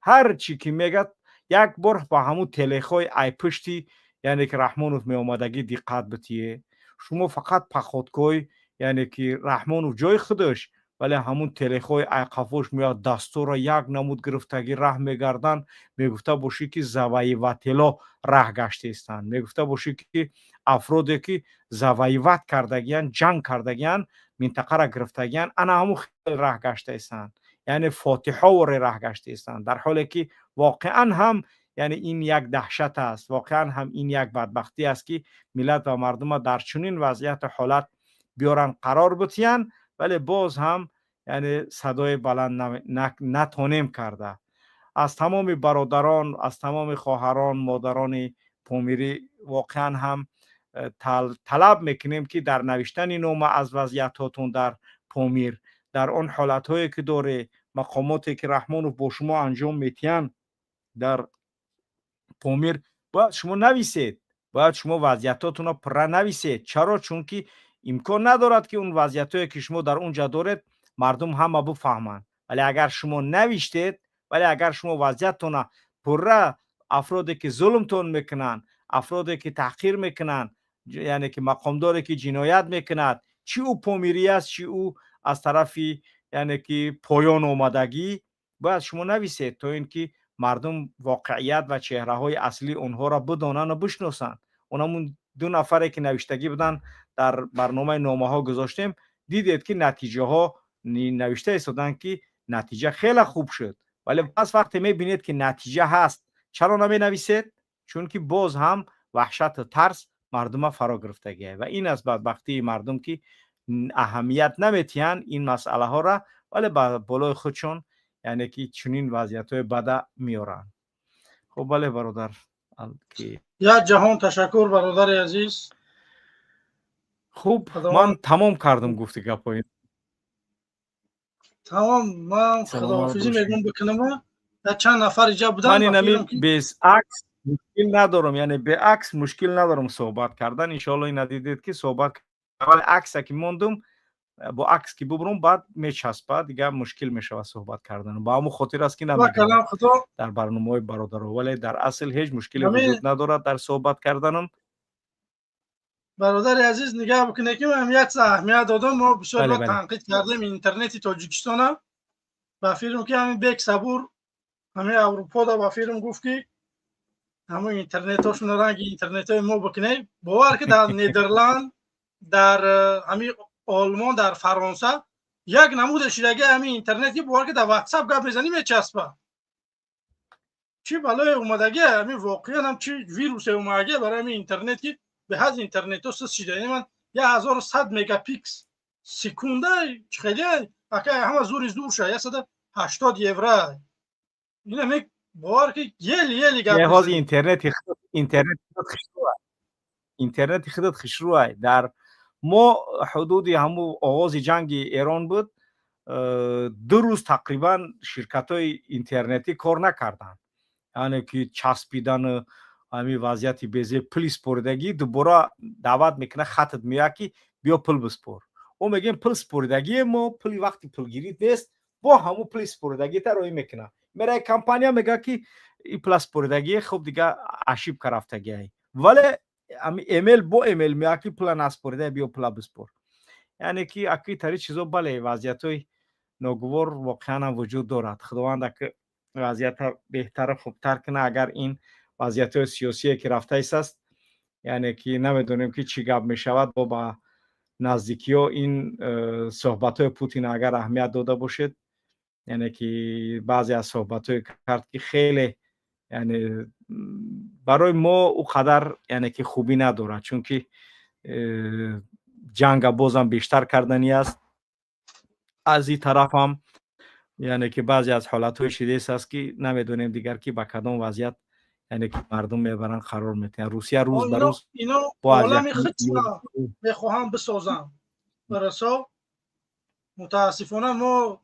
Ҳар чӣ ки мегӯяд, як бор ба ҳамун телехои айпушти, яъне ки, Раҳмонов меомадагӣ диққат битие. Шумо фақат походкой, яъне ки, Раҳмонов ҷои худаш, вале ҳамун телехои айқафош меояд, дастора як намуд гирифтагӣ раҳ мегарданд, мегуфта бошӣ ки завоеватело раҳ гаштаистанд, мегуфта бошӣ ки афроде ки завоевать кардагиянд, ҷанг кардагиянд, минтақаро гирифтагиянд, ана ҳамун хел раҳ гаштаистанд, яъне фотиҳоворе раҳ гаштаистанд. Дар ҳоле ки воқеан ҳам, яъне, ин як даҳшат аст, воқеан ҳам ин як бадбахтӣ аст, ки миллат ва мардума дар чунин вазъияту ҳолат биёранд, қарор битиҳанд. Вале боз ҳам, яъне, садои баланд натонем карда. Аз тамоми бародарон, аз тамоми хоҳарон, модарони помирӣ воқеан ҳам талаб мекунем, ки дар навиштани нома аз вазъиятҳотон дар Помир, дар он ҳолатҳое ки доре, мақомоте ки Раҳмонов бо шумо анҷом метиҳанд. Дар Помир бояд шумо нависед, бояд шумо вазъиятотонро пурра нависед. Чаро? Чунки имкон надорад, ки он вазъиятое, ки шумо дар он ҷа доред, мардум ҳама бифаҳманд. Вале агар шумо навиштед, вале агар шумо вазъияттона пурра, афроде ки зулмтон мекунанд, афроде ки таҳқир мекунанд, яъне ки мақомдоре ки ҷиноят мекунад, чӣ ӯ помирӣ аст, чӣ ӯ аз тарафи, яъне ки поён омадагӣ, бояд шумо нависед, то ин ки мардум воқеият ва чеҳраҳои аслии онҳоро бидонанду бишносанд. Онамун ду нафаре ки навиштагӣ буданд, дар барномаи номаҳо гузоштем, дидед ки натиҷаҳо навишта истоданд, ки натиҷа хеле хуб шуд. Вале пас вақте мебинед, ки натиҷа ҳаст, чаро наменависед? Чунки боз ҳам ваҳшату тарс мардума фаро гирифтагия ва ин аст бадбахтии мардум, ки аҳамият наметиҳанд ин масъалаҳоро, вале ба болои худшон, яъне ки чунин вазъиятҳои бада меоранд. Хуб, бале, бародар. Як ҷаҳон ташаккур, бародари азиз. Хуб, ман тамом кардам гуфти гапҳои. Тамом, ман худоҳофизӣ мегӯм бикунама, чанд нафар иҷа буданд. Ман инами без акс мушкил надорам, яъне бе акс мушкил надорам суҳбат кардан. Иншоалло, ина дидед, ки суҳбат, вале акса ки мондум, бо акс ки бубурам, баъд мечаспад, дигар мушкил мешавад суҳбат кардан. Ба ҳамун хотир аст, ки намегӯям дар барномаҳои бародаро, вале дар асл ҳеҷ мушкиле вуҷуд надорад дар суҳбат карданам. Бародари азиз, нигаҳ бикунед, ки ман як аҳамият додам. Мо бисёр танқид кардем интернети Тоҷикистона. Ба филм ки ҳамин Бек Сабур ҳамин Аврупода ба филм гуфт, ки ҳамон интернетҳошона ранги интернетҳои мо бикунед. Бовар ки дар Нидерланд, дар ҳамин Олмон, дар Фаронса як намуде шидаги ҳамин интернет, ки бовар ки дар Ватсап гап мезанӣ, мечаспа. Чӣ балое омадаги ҳамин, воқеан ҳам чӣ вирусе омадаги барои ҳамин интернет, ки беҳад интернетҳо суст шида. Ман 1100 мегапикс секунда хеле ака ҳама зури зур ша, 180 евро ина бовар ки ели ели гап. Ҳозир интернети худат хушрӯай. Дар мо ҳудуди ҳамун оғози ҷанги Эрон буд, 2 рӯз тақрибан ширкатҳои интернетӣ кор накарданд, яъне ки часпидану ҳамин вазъияти безеб. Пули споридагӣ дубора даъват мекунад, хатат меояд, ки биё пул биспор. Мо мегӯем, пул споридагие, мо пули вақти пулгирӣ нест. Бо ҳамун пули споридагита роӣ мекунад, мераи компания, мегӯяд, ки и пула споридагие. Хуб, дига ошибка рафтагиай, вале эмел бо эмел меояд, ки пула наспорида, биё пула биспор. Яъне ки аки тари чизо, бале, вазъиятҳои ногувор воқеан ҳам вуҷуд дорад. Худованд аки вазъията беҳтару хубтар кунад. Агар ин вазъиятҳои сиёсие ки рафтаист, яъне ки намедонем, ки чӣ гап мешавад. Бо ба наздикиҳо ин суҳбатҳои Путин агар аҳамият дода бошед, яъне ки баъзе аз суҳбатҳое кард, ки хеле, яъне барои мо ӯ қадар, яъне ки хубӣ надорад, чунки ҷанга бозам бештар карданӣ аст. Аз ин тарафам, яъне ки баъзе аз ҳолатҳои шидест аст, ки намедонем дигар, ки ба кадом вазъият, яъне ки мардум мебаранд, қарор метиҳанд. Русия рӯз ба рӯз ино олами худшона мехоҳанд бисозанд барасо. Мутаассифона, мо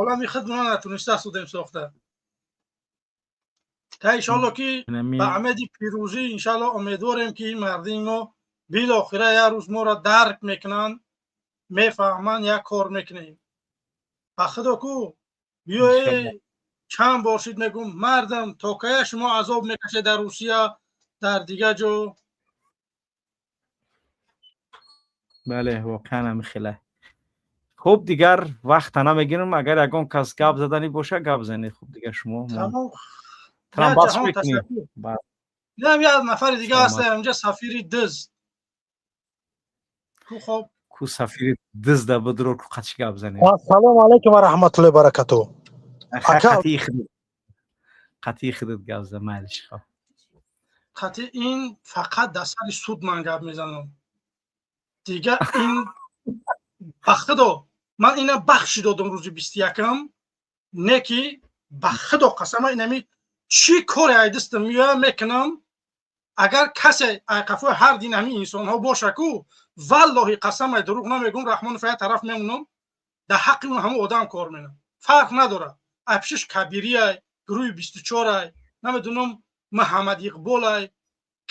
олами худмона натуниста судем сохта. Та иншоалло, ки ба умеди пирӯзӣ, иншоалло, умедворем, ки ин мардими мо билохира як рӯз моро дарк мекунанд, мефаҳманд, як кор мекунем. Ба худо ку биёе, чанд бор шид мегӯм, мардам, то кая шумо азоб мекашед дар Русия, дар дигар ҷо? Бале, воқеан ҳами хеле. Хуб, дигар вақта намегирам. Агар ягон кас гап заданӣ боша, гап занед. Хуб, дигар шумо трамбас мекунед. Инам як нафари дига ҳаст инҷа, сафири дизд ку. Хоб. Ку сафири дизда бидро, ку қачи гап занед. Ассалому алайкум ва раҳматуллоҳи баракатуҳ. Қатъи худат гап за, майлиш, хоб. Қатъи ин фақат дар сари суд ман гап мезанам. Дига ин ба худо ман ина бахши додам рӯзи 21-ам, не ки ба худо қасама, инами чӣ коре айдистам меоям, мекунам. Агар касе айқафои ҳар дин ҳамин инсонҳо боша ку, валлоҳи қасам, ай дурӯғ намегӯм, Раҳмонов я тараф мемонам, дар ҳаққи он ҳамон одам кор менам. Фарқ надорад, ай пишиш кабирияй, Гурӯҳи 24-ай, намедунам, Муҳаммад Иқболай,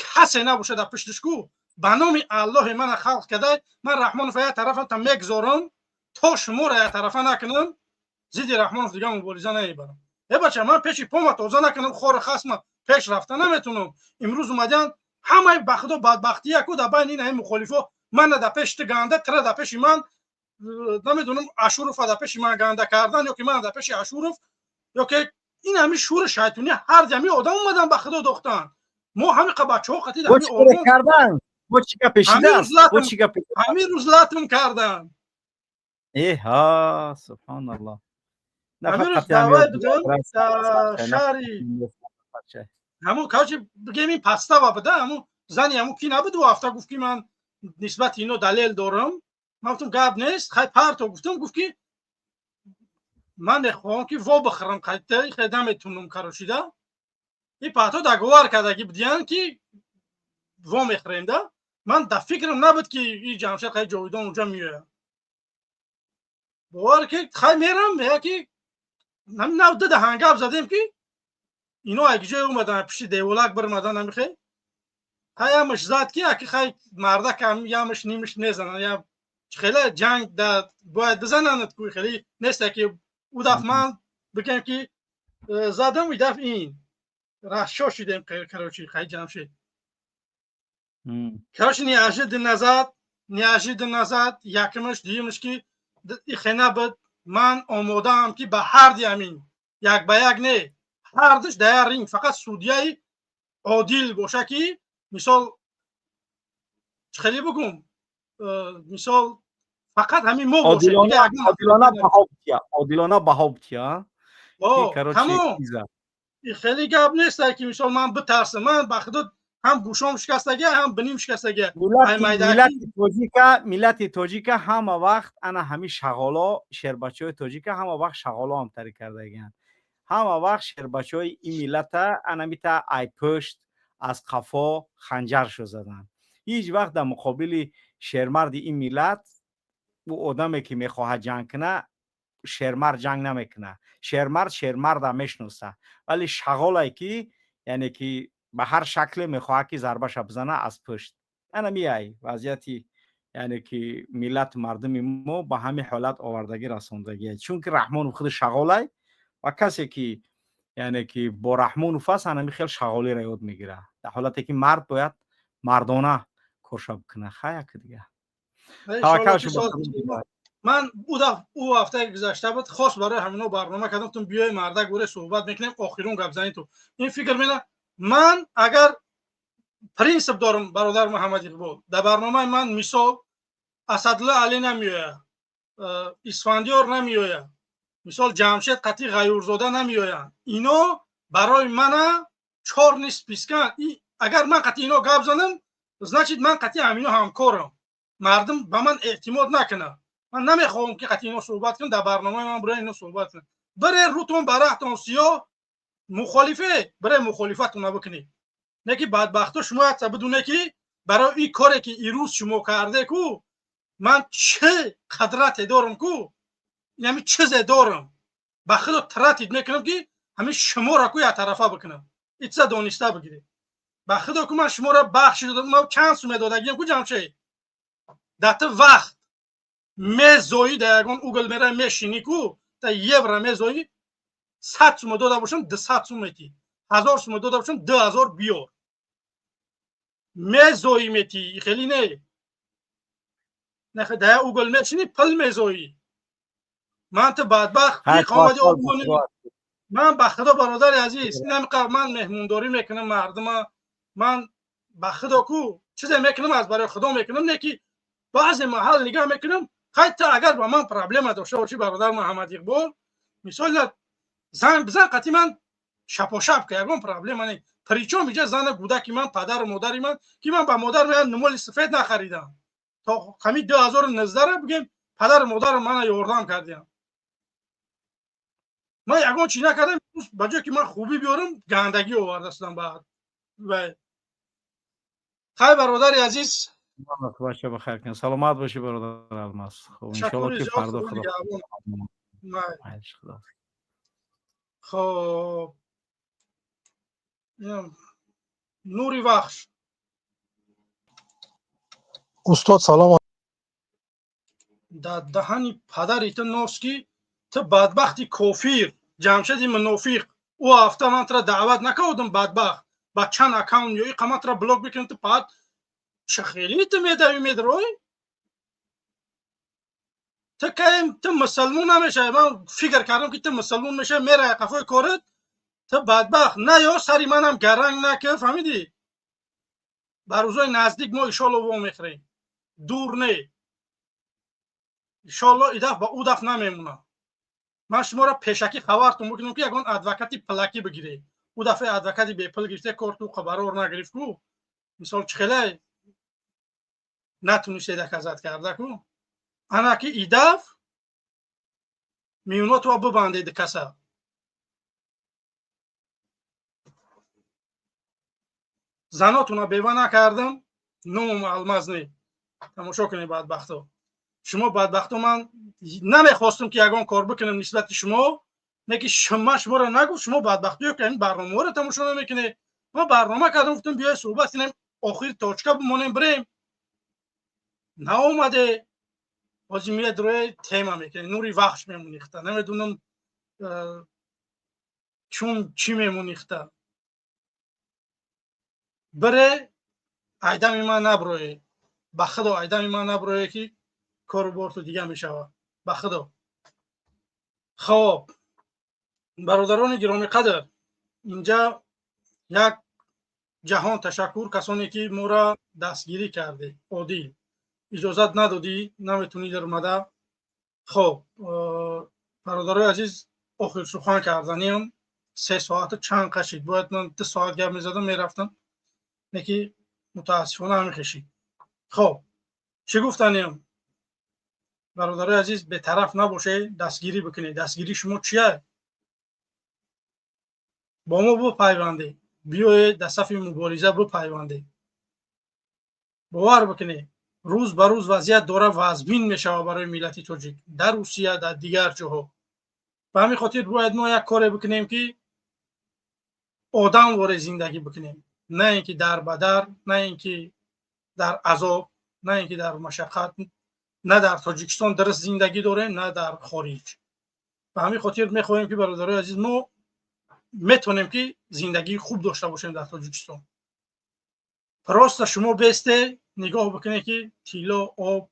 касе набошад дар пуштиш ку, ба номи Аллоҳе мана халқ кардай, ман Раҳмонов як тарафа та мегзорам, то шуморо як тарафа накунам, зидди Раҳмонов дига мубориза намебарам. Э бача, ман пеши пома тоза накунам, хору хасма пеш рафта наметунам. Имрӯз омадян ҳамаи, ба худо, бадбахтӣ яку дар байни ин ҳами мухолифо мана дар пеши ту ганда, тира дар пеши ман, намедонам, Ашурова дар пеши ман ганда кардан ё ки ман дар пеши Ашуров, ё ки ин ҳами шури шайтонӣ. Ҳар ҷамъи одам омадан, ба худо, дохтан мо ҳами бачаҳо қати. Кардан бо чӣ гап пешидааст, бо чӣ гап? Ҳамин рӯз латм кардан. Эҳа, субҳоналлоҳ. Ҳамин рӯз даъват будам шаҳри ҳамун, короче, бигем, ин подстава буда. Ҳамун зани ҳамун ки набуд, ду ҳафта гуфт, ки ман нисбати ино далел дорам. Ман гуфтам, гап нест, хай, парто гуфтам. Гуфт, ки ман мехоҳам, ки во бихӯрам, қайта хе наметунам. Короче, да и пато договор кардаги будиян, ки во мехӯрем. Да ман дар фикрам набуд, ки и Ҷамшед хай Ҷовидон унҷа меояд. Бовар ки, хай, мерам, мея, ки нав ду даҳан гап задем, ки ино як ҷое омадан, пишти деволак бирмадан. Амихе хай ямаш зад, ки аки хай мардак ямаш нимаш мезанад, я хеле ҷанг да бояд бизананд ку, хеле нест. Ки ӯ даф ман бигем, ки задам, и даф ин рашо шудем. Короче, хай Ҷамшед, короче, неожиданно зад, неожиданно зад. Якумаш, дуюмаш, ки ихе набуд. Ман омодаам, ки ба ҳарди ҳамин як ба як не, ҳардуш дар як ринг, фақат судьяи одил боша, ки мисол хеле бигум, мисол, фақат ҳамин мо. Одилона баҳо бития, одилона баҳо бития. Тамом, хеле гап нест, ки мисол ман битарсам. Ман, ба худо, ҳам гӯшом шикастага, ҳам биним шикастага. Миллати тоҷика ҳама вақт ана ҳами шағоло, шербачаҳои тоҷика ҳама вақт шағоло ҳамтарӣ кардагианд. Ҳама вақт шербачаҳои ин миллата анамита ай пушт, аз қафо ханҷаршо заданд. Ҳеҷ вақт дар муқобили шермарди ин миллат, ӯ одаме ки мехоҳад ҷанг куна, шермард ҷанг намекунад. Шермард шермарда мешиноса, вале шағолае ки, яъне ки ба ҳар шакле мехоҳад, ки зарбаша бизана аз пушт. Ана миай вазъияти, яъне ки миллату мардуми мо ба ҳамин ҳолат овардагӣ расондагия, чунки Раҳмонов худи шағолай ва касе ки, яъне ки бо Раҳмонов аст, анами хел шағолиро ёд мегирад, дар ҳолате ки мард бояд мардона корша бикунад. Хай, яки дига. Ман ӯ ҳафтаи гузашта буд, хос барои ҳамино барнома кардам, тун биёи, мардак, гуре суҳбат мекунем, охирун гап занӣ. Ту ин фикр мена, ман агар принсип дорам, бародар Муҳаммад Иқбол, дар барномаи ман мисол Асадулло Али намеояд, Исфандиёр намеояд, мисол Ҷамшед қатӣ Ғаюрзода намеоянд. Ино барои мана чёрный спискан. Агар ман қатъи ино гап занам, значит, ман қатъи ҳамино ҳамкорам, мардум ба ман эътимод накунад. Ман намехоҳам, ки қатъи ино суҳбат кунам, дар барномаи ман бирои ино суҳбат кунам. Бире, рӯтон ба раҳтон сиёҳ, мухолифе, бире, мухолифатона бикунед. Не ки бадбахто, шумо якса бидуне, ки барои ин коре ки ирӯз шумо карде ку, ман чӣ қадрате дорам ку, ҳамин чизе дорам, ба худо, тратить мекунам, ки ҳамин шуморо ку яктарафа бикунам. Итса дониста бигиред, ба худо ку, ман шуморо бахши додам. Чанд суме додагиям ку, Ҷамшед, дар ту вақт мезоӣ, дар ягон угол мера мешинӣ ку, та евро мезоӣ. 100 сума дода бошам, 200 сум метӣ, 1000 сума дода бошам, 2000 биёр, мезоӣ, метӣ. Хеле не, дар як угол мешинӣ, пул мезоӣ. Ман ту бадбахт. Ман, ба худо, бародари азиз, инамиқа ман меҳмондорӣ мекунам мардума. Ман, ба худо ку, чизе мекунам, аз барои худо мекунам. Не ки баъзе маҳал нигаҳ мекунам. Хай, ту агар ба ман проблема дошта бошӣ, бародар Муҳаммад Иқбол, мисол, занг бизан қатъи ман шапошап, ка ягон проблема не. Причём иҷа зана, кӯдаки ман, падару модари ман, ки ман ба модар меян нумоли сафед нахаридам то ҳамин 2019-ра, бигем, падару модарам мана ёрдам кардиям. Ман ягон чиз накардам. Ба ҷое ки ман хубӣ биёрам, гандагӣ овардастам. Ба хай, бародари азиз. Бача, бахайр кун, саломат бошӣ, бародар Алмаз. Хуб, иншоалло, ки фардо. Худо. Хоб. Нури Вахш. Устод, салом. Дар даҳани падари ту нос, ки ту бадбахти кофир, Ҷамшеди мунофиқ. Ӯ ҳафта ман тура даъват накардам, бадбахт. Ба чанд аккаунт ё иқа ман тура блок мекунам, ту пад чӣ хеле ту медави медрой? Ту каем, ту мусалмон намешавӣ. Ман фикр кардам, ки ту мусалмон мешавӣ, меравӣ қафои корат. Ту бадбахт наё, сари манам гаранг накар, фаҳмидӣ? Ба рӯзои наздик мо иншолло вомехӯрем, дур не, иншолло. И даф ба ӯ даф намемонам. Ман шуморо пешакӣ хабартон бикунам, ки ягон адвокати пилакӣ бигиред. Ӯ дафъа адвокати бепул гирифте, корту барор нагирифт ку. Мисол, чӣ хеле натунисте доказать карда ку. Ана ки и даф миёнотро бибандед каса. Занотуна бева накардам, номум Алмаз не. Тамошо кунед, бадбахто, шумо бадбахто. Ман намехостам, ки ягон кор бикунам нисбати шумо, не ки ман шуморо нагуфт. Шумо бадбахтиё, ки ин барномаҳоро тамошо намекунед. Ман барнома кардам, гуфтам, биёй суҳбат кунем, охир точка бимонем, бирем. Наомаде, ҳозир меяд, рӯи тема мекунед. Нури Вахш мемонихта, намедонам чун чӣ мемонихта. Бире, айдами ман наброед, ба худо, айдами ман наброед, ки кору борту дига мешавад, ба худо. Хоб, бародарони гиромиқадр, инҷа як ҷаҳон ташаккур, касоне ки моро дастгирӣ кардед. Одил, иҷозат надодӣ, наметунӣ даромада. Хоб, бародарои азиз, охир сухан карданиам. 3 соату чанд қашид, бояд ман 2 соат гап мезадам, мерафтам, не ки мутаассифона ҳамин хешид. Хоб, чӣ гуфтаниам, бародарои азиз? Бетараф набошед, дастгирӣ бикунед. Дастгирии шумо чия? Бо мо бипайвандед, биёед дар сафи мубориза бипайвандед. Бовар бикунед, рӯз ба рӯз вазъият дора вазмин мешавад барои миллати тоҷик дар Русия, дар дигар ҷоҳо. Ба ҳамин хотир бояд мо як коре бикунем, ки одамворе зиндагӣ бикунем, на ин ки дар ба дар, на ин ки дар азоб, на ин ки дар машаққат. На дар Тоҷикистон дуруст зиндагӣ дорем, на дар хориҷ. Ба ҳамин хотир мехоҳем, ки, бародарои азиз, мо метавонем, ки зиндагии хуб дошта бошем дар Тоҷикистон. Просто шумо бесте нигоҳ бикунед, ки тилло, об,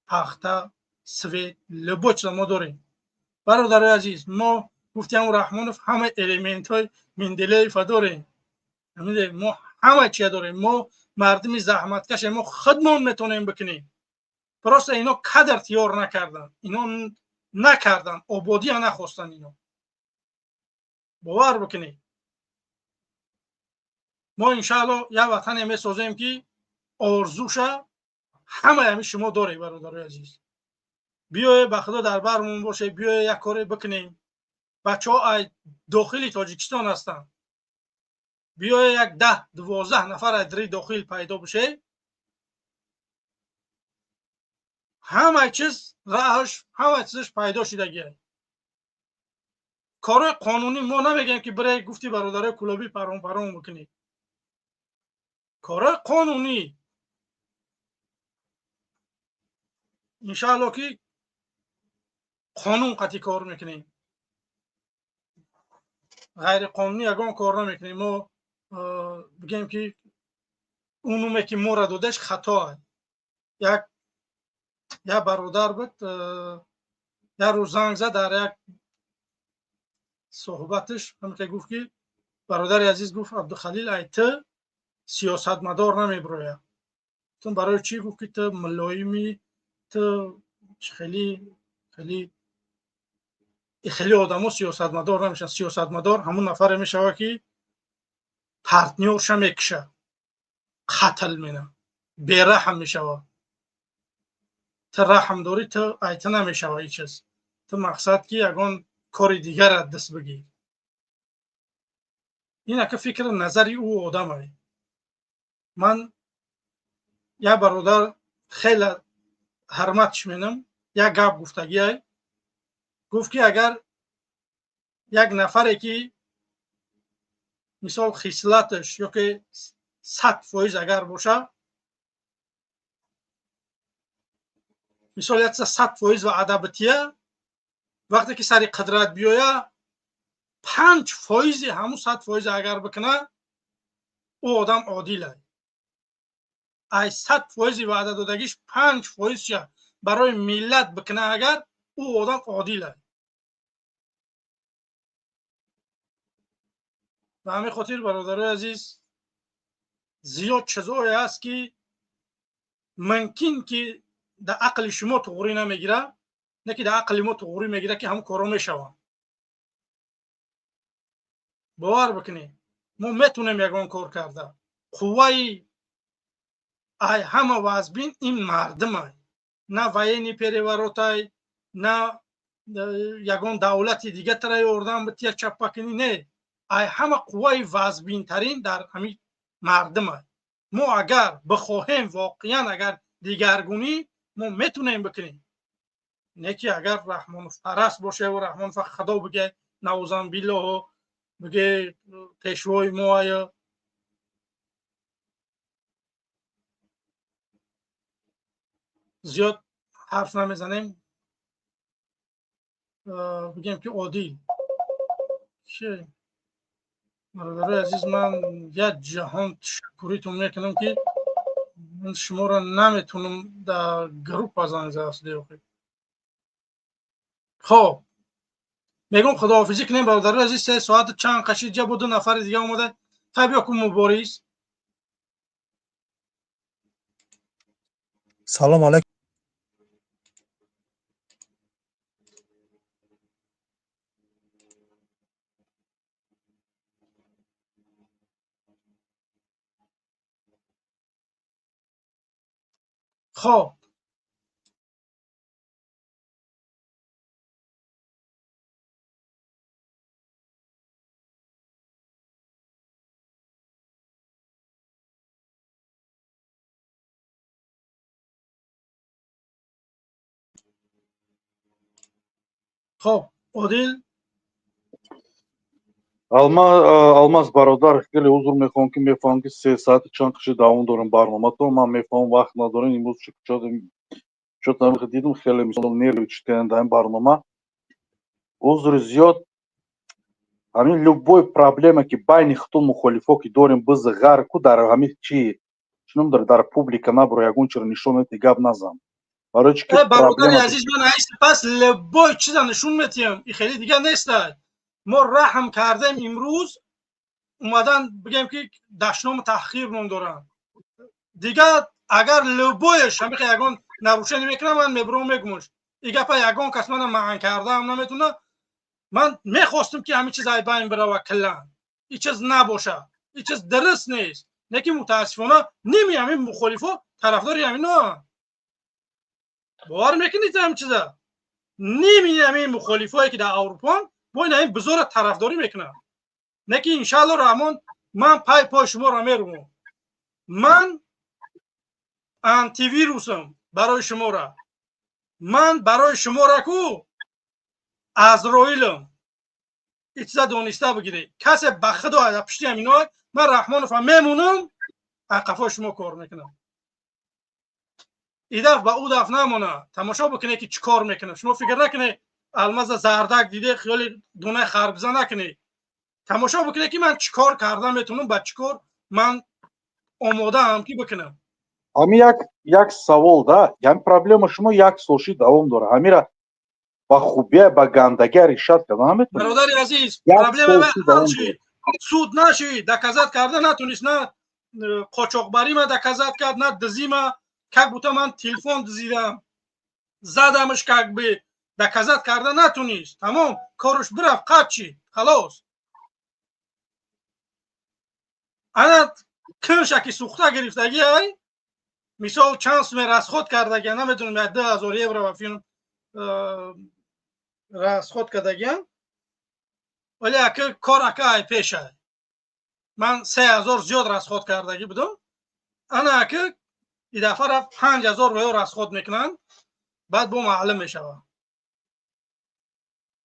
пахта, свет, любой чиза мо дорем. Бародарои азиз, мо гуфтиам, Раҳмонов, ҳама элементҳои Менделеева дорем, мо ҳама чия дорем. Мо мардуми заҳматкаше, мо худмон метавонем бикунем. Просто ино кадр тиёр накардан, ино накардан, ободия нахостан ино. Бовар бикунед, мо иншаалло як ватане месозем, ки орзуша ҳамаи ҳамин шумо доред. Бародарои азиз, биёе, ба худо, дар бармон боше, биёе як коре бикунем. Бачаҳо ай дохили Тоҷикистон ҳастанд. Биёе, як 10-12 нафар ай дари дохил пайдо бише, ҳамаи чиз раҳаш, ҳамаи чизаш пайдо шудагиа. Корҳои қонунӣ мо намегӯем, ки бире, гуфти бародарои кулобӣ, парон парон бикунед. Корҳои қонунӣ, иншаалло, ки қонун қатъи кор мекунем, ғайриқонунӣ ягон кор намекунем. Мо бигем, ки он номе ки моро додаш, хато. Як бародар буд, як рӯз занг зад, дар як суҳбаташ ҳамихе гуфт, ки бародари азиз, гуфт, Абдухалил, ай ту сиёсатмадор намебирояд. Гуфтам, барои чӣ? Гуфт, ки ту мулоимӣ, ту хеле хеле хеле одамо сиёсатмадор намешаванд. Сиёсатмадор ҳамун нафаре мешавад, ки партнёрша мекушад, қатл мена, бераҳм мешавад. Ту раҳм дорӣ, ту айта намешава ҳеҷ чиз. Ту мақсад, ки ягон кори дигарат даст бигир. Ин ака фикри назари ӯ одамае. Ман як бародар хеле ҳурматш менам, як гап гуфтагиай. Гуфт, ки агар як нафаре ки Мисол, хислаташ ёки 100% агар боша, мисол, як чиза 100% ваъда бития, вақте ки сари қудрат биёя, 5 фоизи ҳамун 100% агар бикуна, ӯ одам одилай. Ай 100 фоизи ваъда додагиш 5 фоизша барои миллат бикуна агар, ӯ одам одилай. Ба ҳамин хотир, бародарои азиз, зиёд чизое ҳаст, ки мумкин ки дар ақли шумо туғрӣ намегирад, не ки дар ақли мо туғрӣ мегирад, ки ҳамун корҳо мешаванд. Бовар бикунед, мо метонем ягон кор карда. Қувваи ай ҳама вазбин ин мардумай, на военный переворот ай, на ягон давлати дига тара ёрдам бития, чаппа кунӣ, не. Ай ҳама қувваи вазбинтарин дар ҳамин мардумай. Мо агар бихоҳем, воқеан агар дигаргунӣ, мо метонем бикунем. Не ки агар раҳмоновпараст бошеву Раҳмонов худо биге, наузан биллоҳо, биге пешвои мо ая. Зиёд ҳарф намезанем. Бигем ки одил. Бародарои азиз, ман як ҷаҳон ташаккуритон мекунам, ки ман шуморо наметонам дар группа занг зада. Хоб, мегӯм, худоҳофизӣ кунем, бародарои азиз. 3 соату чанд қашид ҷа бо ду нафари дига омада. Хай, биё ку, Мубориз. Салом алейкум. Хоб. Хоб, Одил. Алмаз бародар, хеле узр мехоҳам, ки мефаҳмам, ки 3 соати чанд қиши давом дорем барномато. Ман мефаҳмам, вақт надорем. Имрӯз чо дидум, хеле мисол нервничать кардем дар ин барнома. Узри зиёд. Ҳамин любой проблема, ки байни худтон мухолифо ки дорем, биз ғар ку дар ҳамин чи чином дар публика набуро, ягон чиро нишон медиҳ, гап назан. Барои чи ки Бародари азиз, ман айси пас любой чиза нишон метиҳам. И хеле дига нестай. Мо раҳм кардем. Имрӯз омадан бигем, ки дашному таҳқир ном доранд. Дига агар любой ш ҳамихе ягон нарушение мекунам, ман мебурам, мегумаш. И гапа ягон кас мана маън кардаам наметуна. Ман мехостам, ки ҳамин чиз ай байн бирава киллан, и чиз набоша, и чиз дуруст нест. Не ки мутаассифона ними ҳамин мухолифо тарафдори ҳаминоанд. Бовар мекунед ҳамин чиза? Ними ҳамин мухолифое, ки дар Аврупоан, бо ин ҳамин бузора тарафдорӣ мекунанд. Не ки иншаалло раҳмон, ман пай пой шуморо мерумам. Ман антивирусам барои шумора, ман барои шумора ку Азроилам. И чиза дониста бигиред. Касе ба худо пишти ҳамино, ман Раҳмоновам мемонам, қафои шумо кор мекунам. И даф ба ӯ даф намона, тамошо бикунед, ки чӣ кор мекунам. Шумо фикр накунед, алмаза зардак диде, хиёли дунаи харбза накунед. Тамошо бикунед, ки ман чӣ кор карда метавонам, ба чӣ кор ман омодаам, ки бикунам. Ҳамин як савол да. Ҳамин проблема шумо як сол ши давом дорад. Ҳамира ба хубия, ба гандагия решать карда наметавонед? Бародари азиз, проблема суд нашид, доказать карда натунист. На қочоқбарима доказать кард, на дизима. Как будто ман телефон дизидам, задамш, как бы доказать карда натунист. Тамом, корш бирафт, қатъ шид, халос. Ана куншаки сӯхта гирифтагӣ ай. Мисол, чанд суме расход кардагиан, намедонам, як 2000 евро ба филм расход кардагиан, вале ака кор ака ай пешай. Ман 3000 зиёд расход кардагӣ будам. Ана ака и дафъа рафт 5000 ва ё расход мекунанд, баъд бо маълум мешавад.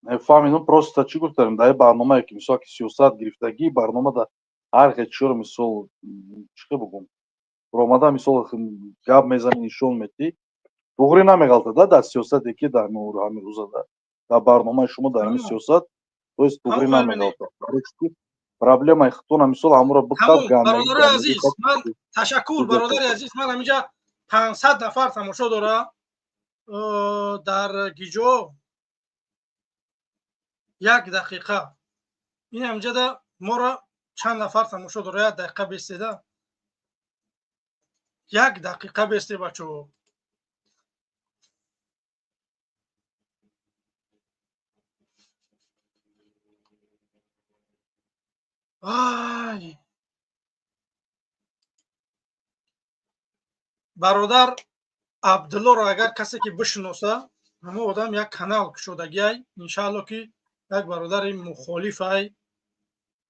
Фаҳмидам. Просто чӣ гуфтарем, дар барномае ки мисол ки сиёсат гирифтагӣ барнома да. Ҳар хел чиро, мисол, чӣ бугум, омада, мисол, гап мезани, нишон метӣ, туғри намеғалтада дар сиёсате ки дар ҳамин рӯза дар барномаи шумо, дар ҳамин сиёсат, то есть туғри намеғалтад. Проблемаи худтона, мисол, ҳамуро биқаб. Бародари азиз, ман ташаккур, бародари азиз. Ман ҳаминҷа 500 нафар тамошо дора дар гиҷо. Як дақиқа, ин ҳаминҷада моро чанд нафар тамошо дора? Як дақиқа бестеда, як дақиқа бесте, бачаҳо. Ай, бародар Абдуллоро агар касе ки бишиноса, ҳамо одам як канал кушодагиай. Иншаалло ки як бародари мухолифай.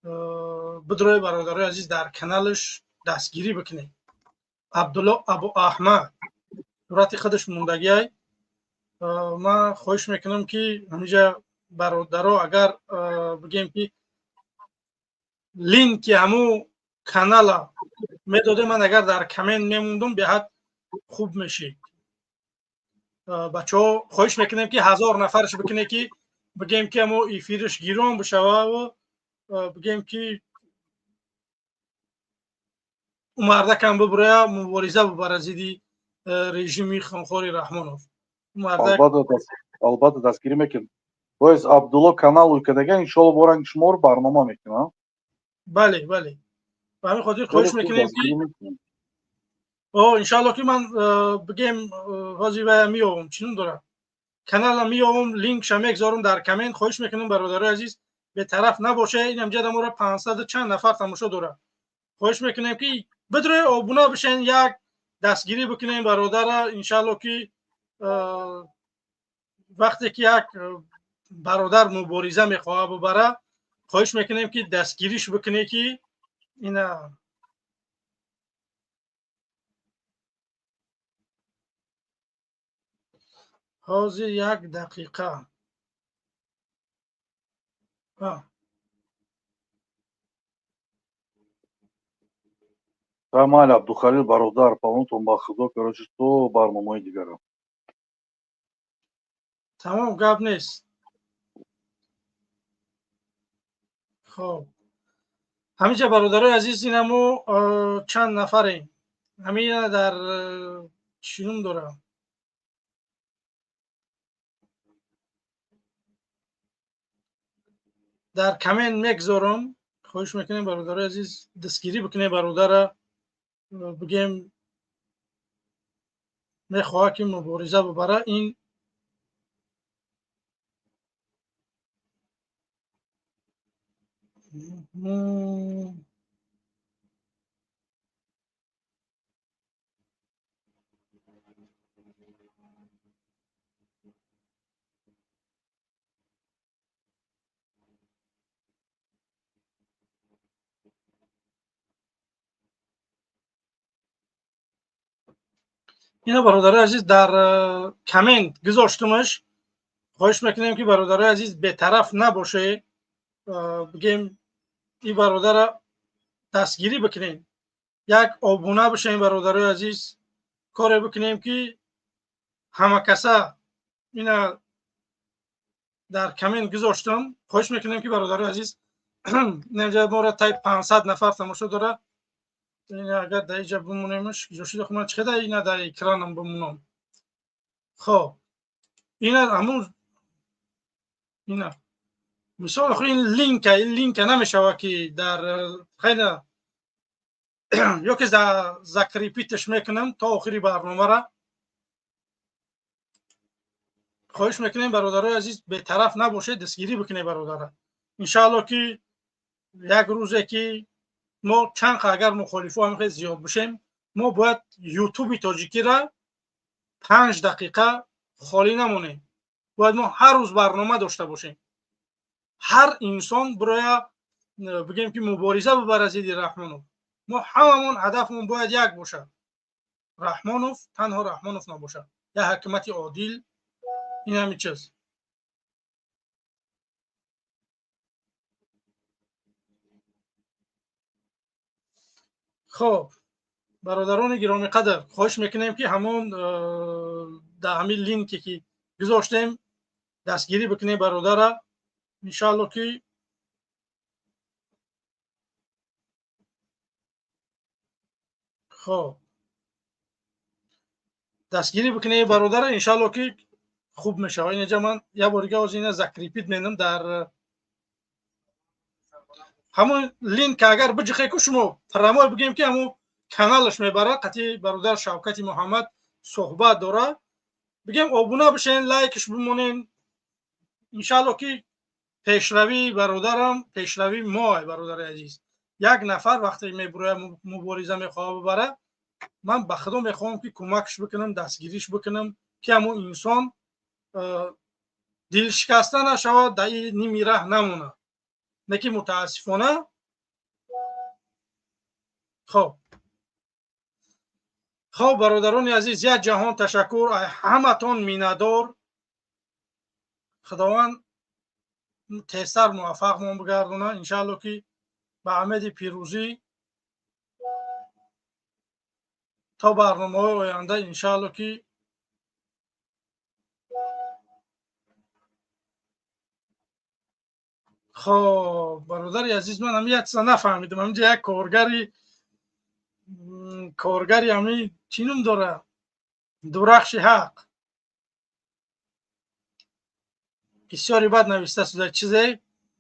Бидрои, бародарои азиз, дар каналаш дастгирӣ бикунед. Абдулло Абу Аҳмад сурати худаш мондагиай. Ман хоҳиш мекунам ки ҳаминҷа бародаро агар бигем ки линки ҳамун канала медодем, ман агар дар коммент мемондум, беҳад хуб мешид. Бачаҳо, хоҳиш мекунем ки 1000 нафарш бикуне ки бигем ки ҳамо эфирш гирон бишава, бигем ки ӯ мардакам бибурая, мубориза бибара зидди режими хунхори Раҳмонов. Албатта, дастгирӣ мекунем. То есть Абдулло канал кадага, иншолло, боранги шуморо барнома мекунам. Бале, бале, ба ҳамин хотир хоҳиш мекунем ки иншалло ки ман бигем ҳозир вая меёвам, чӣ ном дорад, канала меёвам, линкша мегзорам дар коммент. Хоҳиш мекунам, бародарои азиз, бетараф набоша. Ин ҳамҷада моро 500 чанд нафар тамошо дорад. Хоҳиш мекунем ки бидрои обуна бишен, як дастгирӣ бикунем бародара. Иншалло ки вақте ки як бародар мубориза мехоҳад бибара, хоҳиш мекунем ки дастгириш бикуне ки ина ҳозир як дақиқа. Майли, Абдухалил бародар, палонтон ба худо, короче, то барномаи дигара. Тамом, гап нест. Хоб, ҳаминҷа, бародарои азиз, инамо чанд нафарем, ҳамина дар чӣ ном дорам, дар коммент мегзорам. Хоҳиш мекунем, бародарои азиз, дастгирӣ бикунем бародара. Бигем мехоҳад ки мубориза бибара, ин ина, бародарои азиз, дар коммент гузоштумаш. Хоҳиш мекунем ки, бародарои азиз, бетараф набоше. Бигем ин бародара дастгирӣ бикунем, як обуна бишем, бародарои азиз, коре бикунем ки ҳамакаса ина дар коммент гузоштам. Хоҳиш мекунем ки, бародарои азиз, инҷа моро тай 500 нафар тамошо дорад. Агар дар инҷа бимонемш, ҷошида, ман чӣ қадар ина дар экранам бимонам? Хоб, ина ҳамун ина мисол, охир ин линка, ин линка намешава ки дар хайна ё ки закрепиташ мекунам то охири барномара. Хоҳиш мекунем, бародарои азиз, бетараф набошед, дастгирӣ бикунед бародара. Иншаалло ки як рӯзе ки мо чанд агар мухолифо ҳам хеле зиёд бошем, мо бояд ютуби тоҷикира 5 дақиқа холӣ намонем. Бояд мо ҳар рӯз барнома дошта бошем. Ҳар инсон бироя, бигем ки мубориза бибара зидди Раҳмонов. Мо ҳамамон ҳадафмон бояд як бошад. Раҳмонов танҳо Раҳмонов набошад, як ҳакимати одил, ин ҳамин чиз. Хоб, бародарони гиромиқадр, хоҳиш мекунем, ки ҳамон дар ҳамин линке ки гузоштем, дастгирӣ бикунем бародара, иншаалло ки. Хоб, дастгирӣ бикунем бародара, иншаалло ки хуб мешавад. Инҷа ман як бор дига ҳозир ина закрепить менам. Дар ҳамон линк агар биҷиқе ку, шумо прямой бигем ки ҳамон каналаш мебарад, қатъи бародар Шавкати Муҳаммад суҳбат дорад. Бигем, обуна бишен, лайкш бимонен, иншаалло ки пешравии бародарам пешравии мо. Бародари азиз, як нафар вақте мебурояд, мубориза мехоҳад бибарад, ман ба худо мехоҳам ки кӯмакш бикунам, дастгириш бикунам, ки ҳамон инсон дилшикаста нашавад, дар ними раҳ намонад. Не ки мутаассифона. Хоб, бародарони азиз, як ҷаҳон ташаккур, ҳаматон миннатдор. Худованд тезтар муваффақмон бигардонад, иншаалло ки ба умеди пирӯзӣ. То барномаҳои оянда, иншаалло ки. Хоб, бародари азиз, ман ҳами як чиза нафаҳмидам. Ҳаминҷа як коргари ҳами чӣ ном дора, Дурахши Ҳақ, бисёри бад нависта шуда чизе,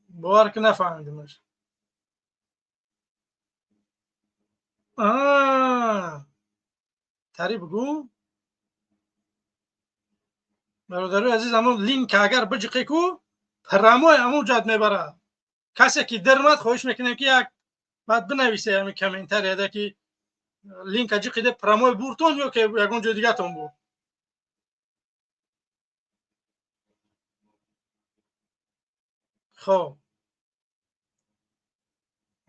бовар ки нафаҳмидимаш. Тари бигӯ, бародарои азиз, ҳамон линк агар биҷиқе ку, прямой ҳамон ҷад мебарад. Касе ки дармад, хоҳиш мекунем ки як баъд бинависе ҳамин комментарияда, ки линка ҷиқиде, прямой буртон ё ки ягон ҷои дигатон буд. Хоб,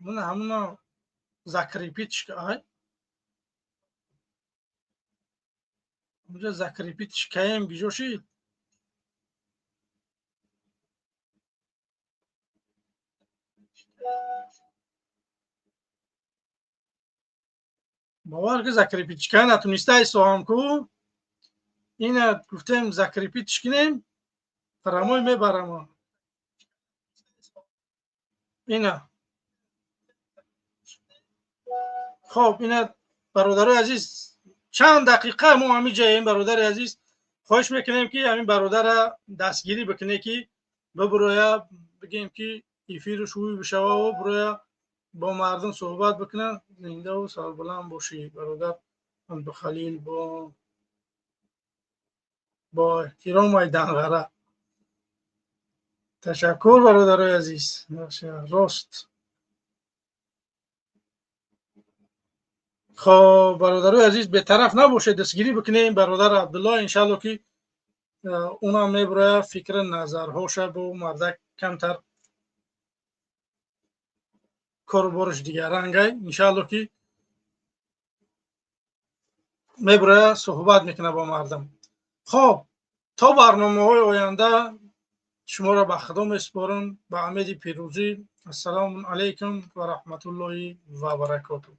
мана ҳамуна закрепить ай унҷа закрепить каем, гиҷо шид? Бовар ки закрепить ка натунистай соҳам ку. Ина гуфтем, закрепить кунем, прямой мебарам ина. Хоб, ина, бародарои азиз, чанд дақиқа мо ҳамин ҷаем. Бародари азиз, хоҳиш мекунем, ки ҳамин бародара дастгирӣ бикунем, ки бибуроя, бигем ки эфиру шӯй бишававу буроя, бо мардум суҳбат бикунад. Зиндаву сарбаланд бошӣ, бародар Абдухалил, бо эҳтиром ай Данғара. Ташаккур, бародарои азиз, рост. Хоб, бародарои азиз, бетараф набошед, дастгирӣ бикунем бародар Абдулло, иншаалло ки унам мебуроя, фикри назарҳоша бо мардак камтар кору бораш дигаррангай, иншаалло ки мебуроя, суҳбат мекунад бо мардум. Хоб, то барномаҳои оянда шуморо ба худо месупорам, ба умеди пирӯзӣ. Ассалому алайкум ва раҳматуллоҳи ва баракоту.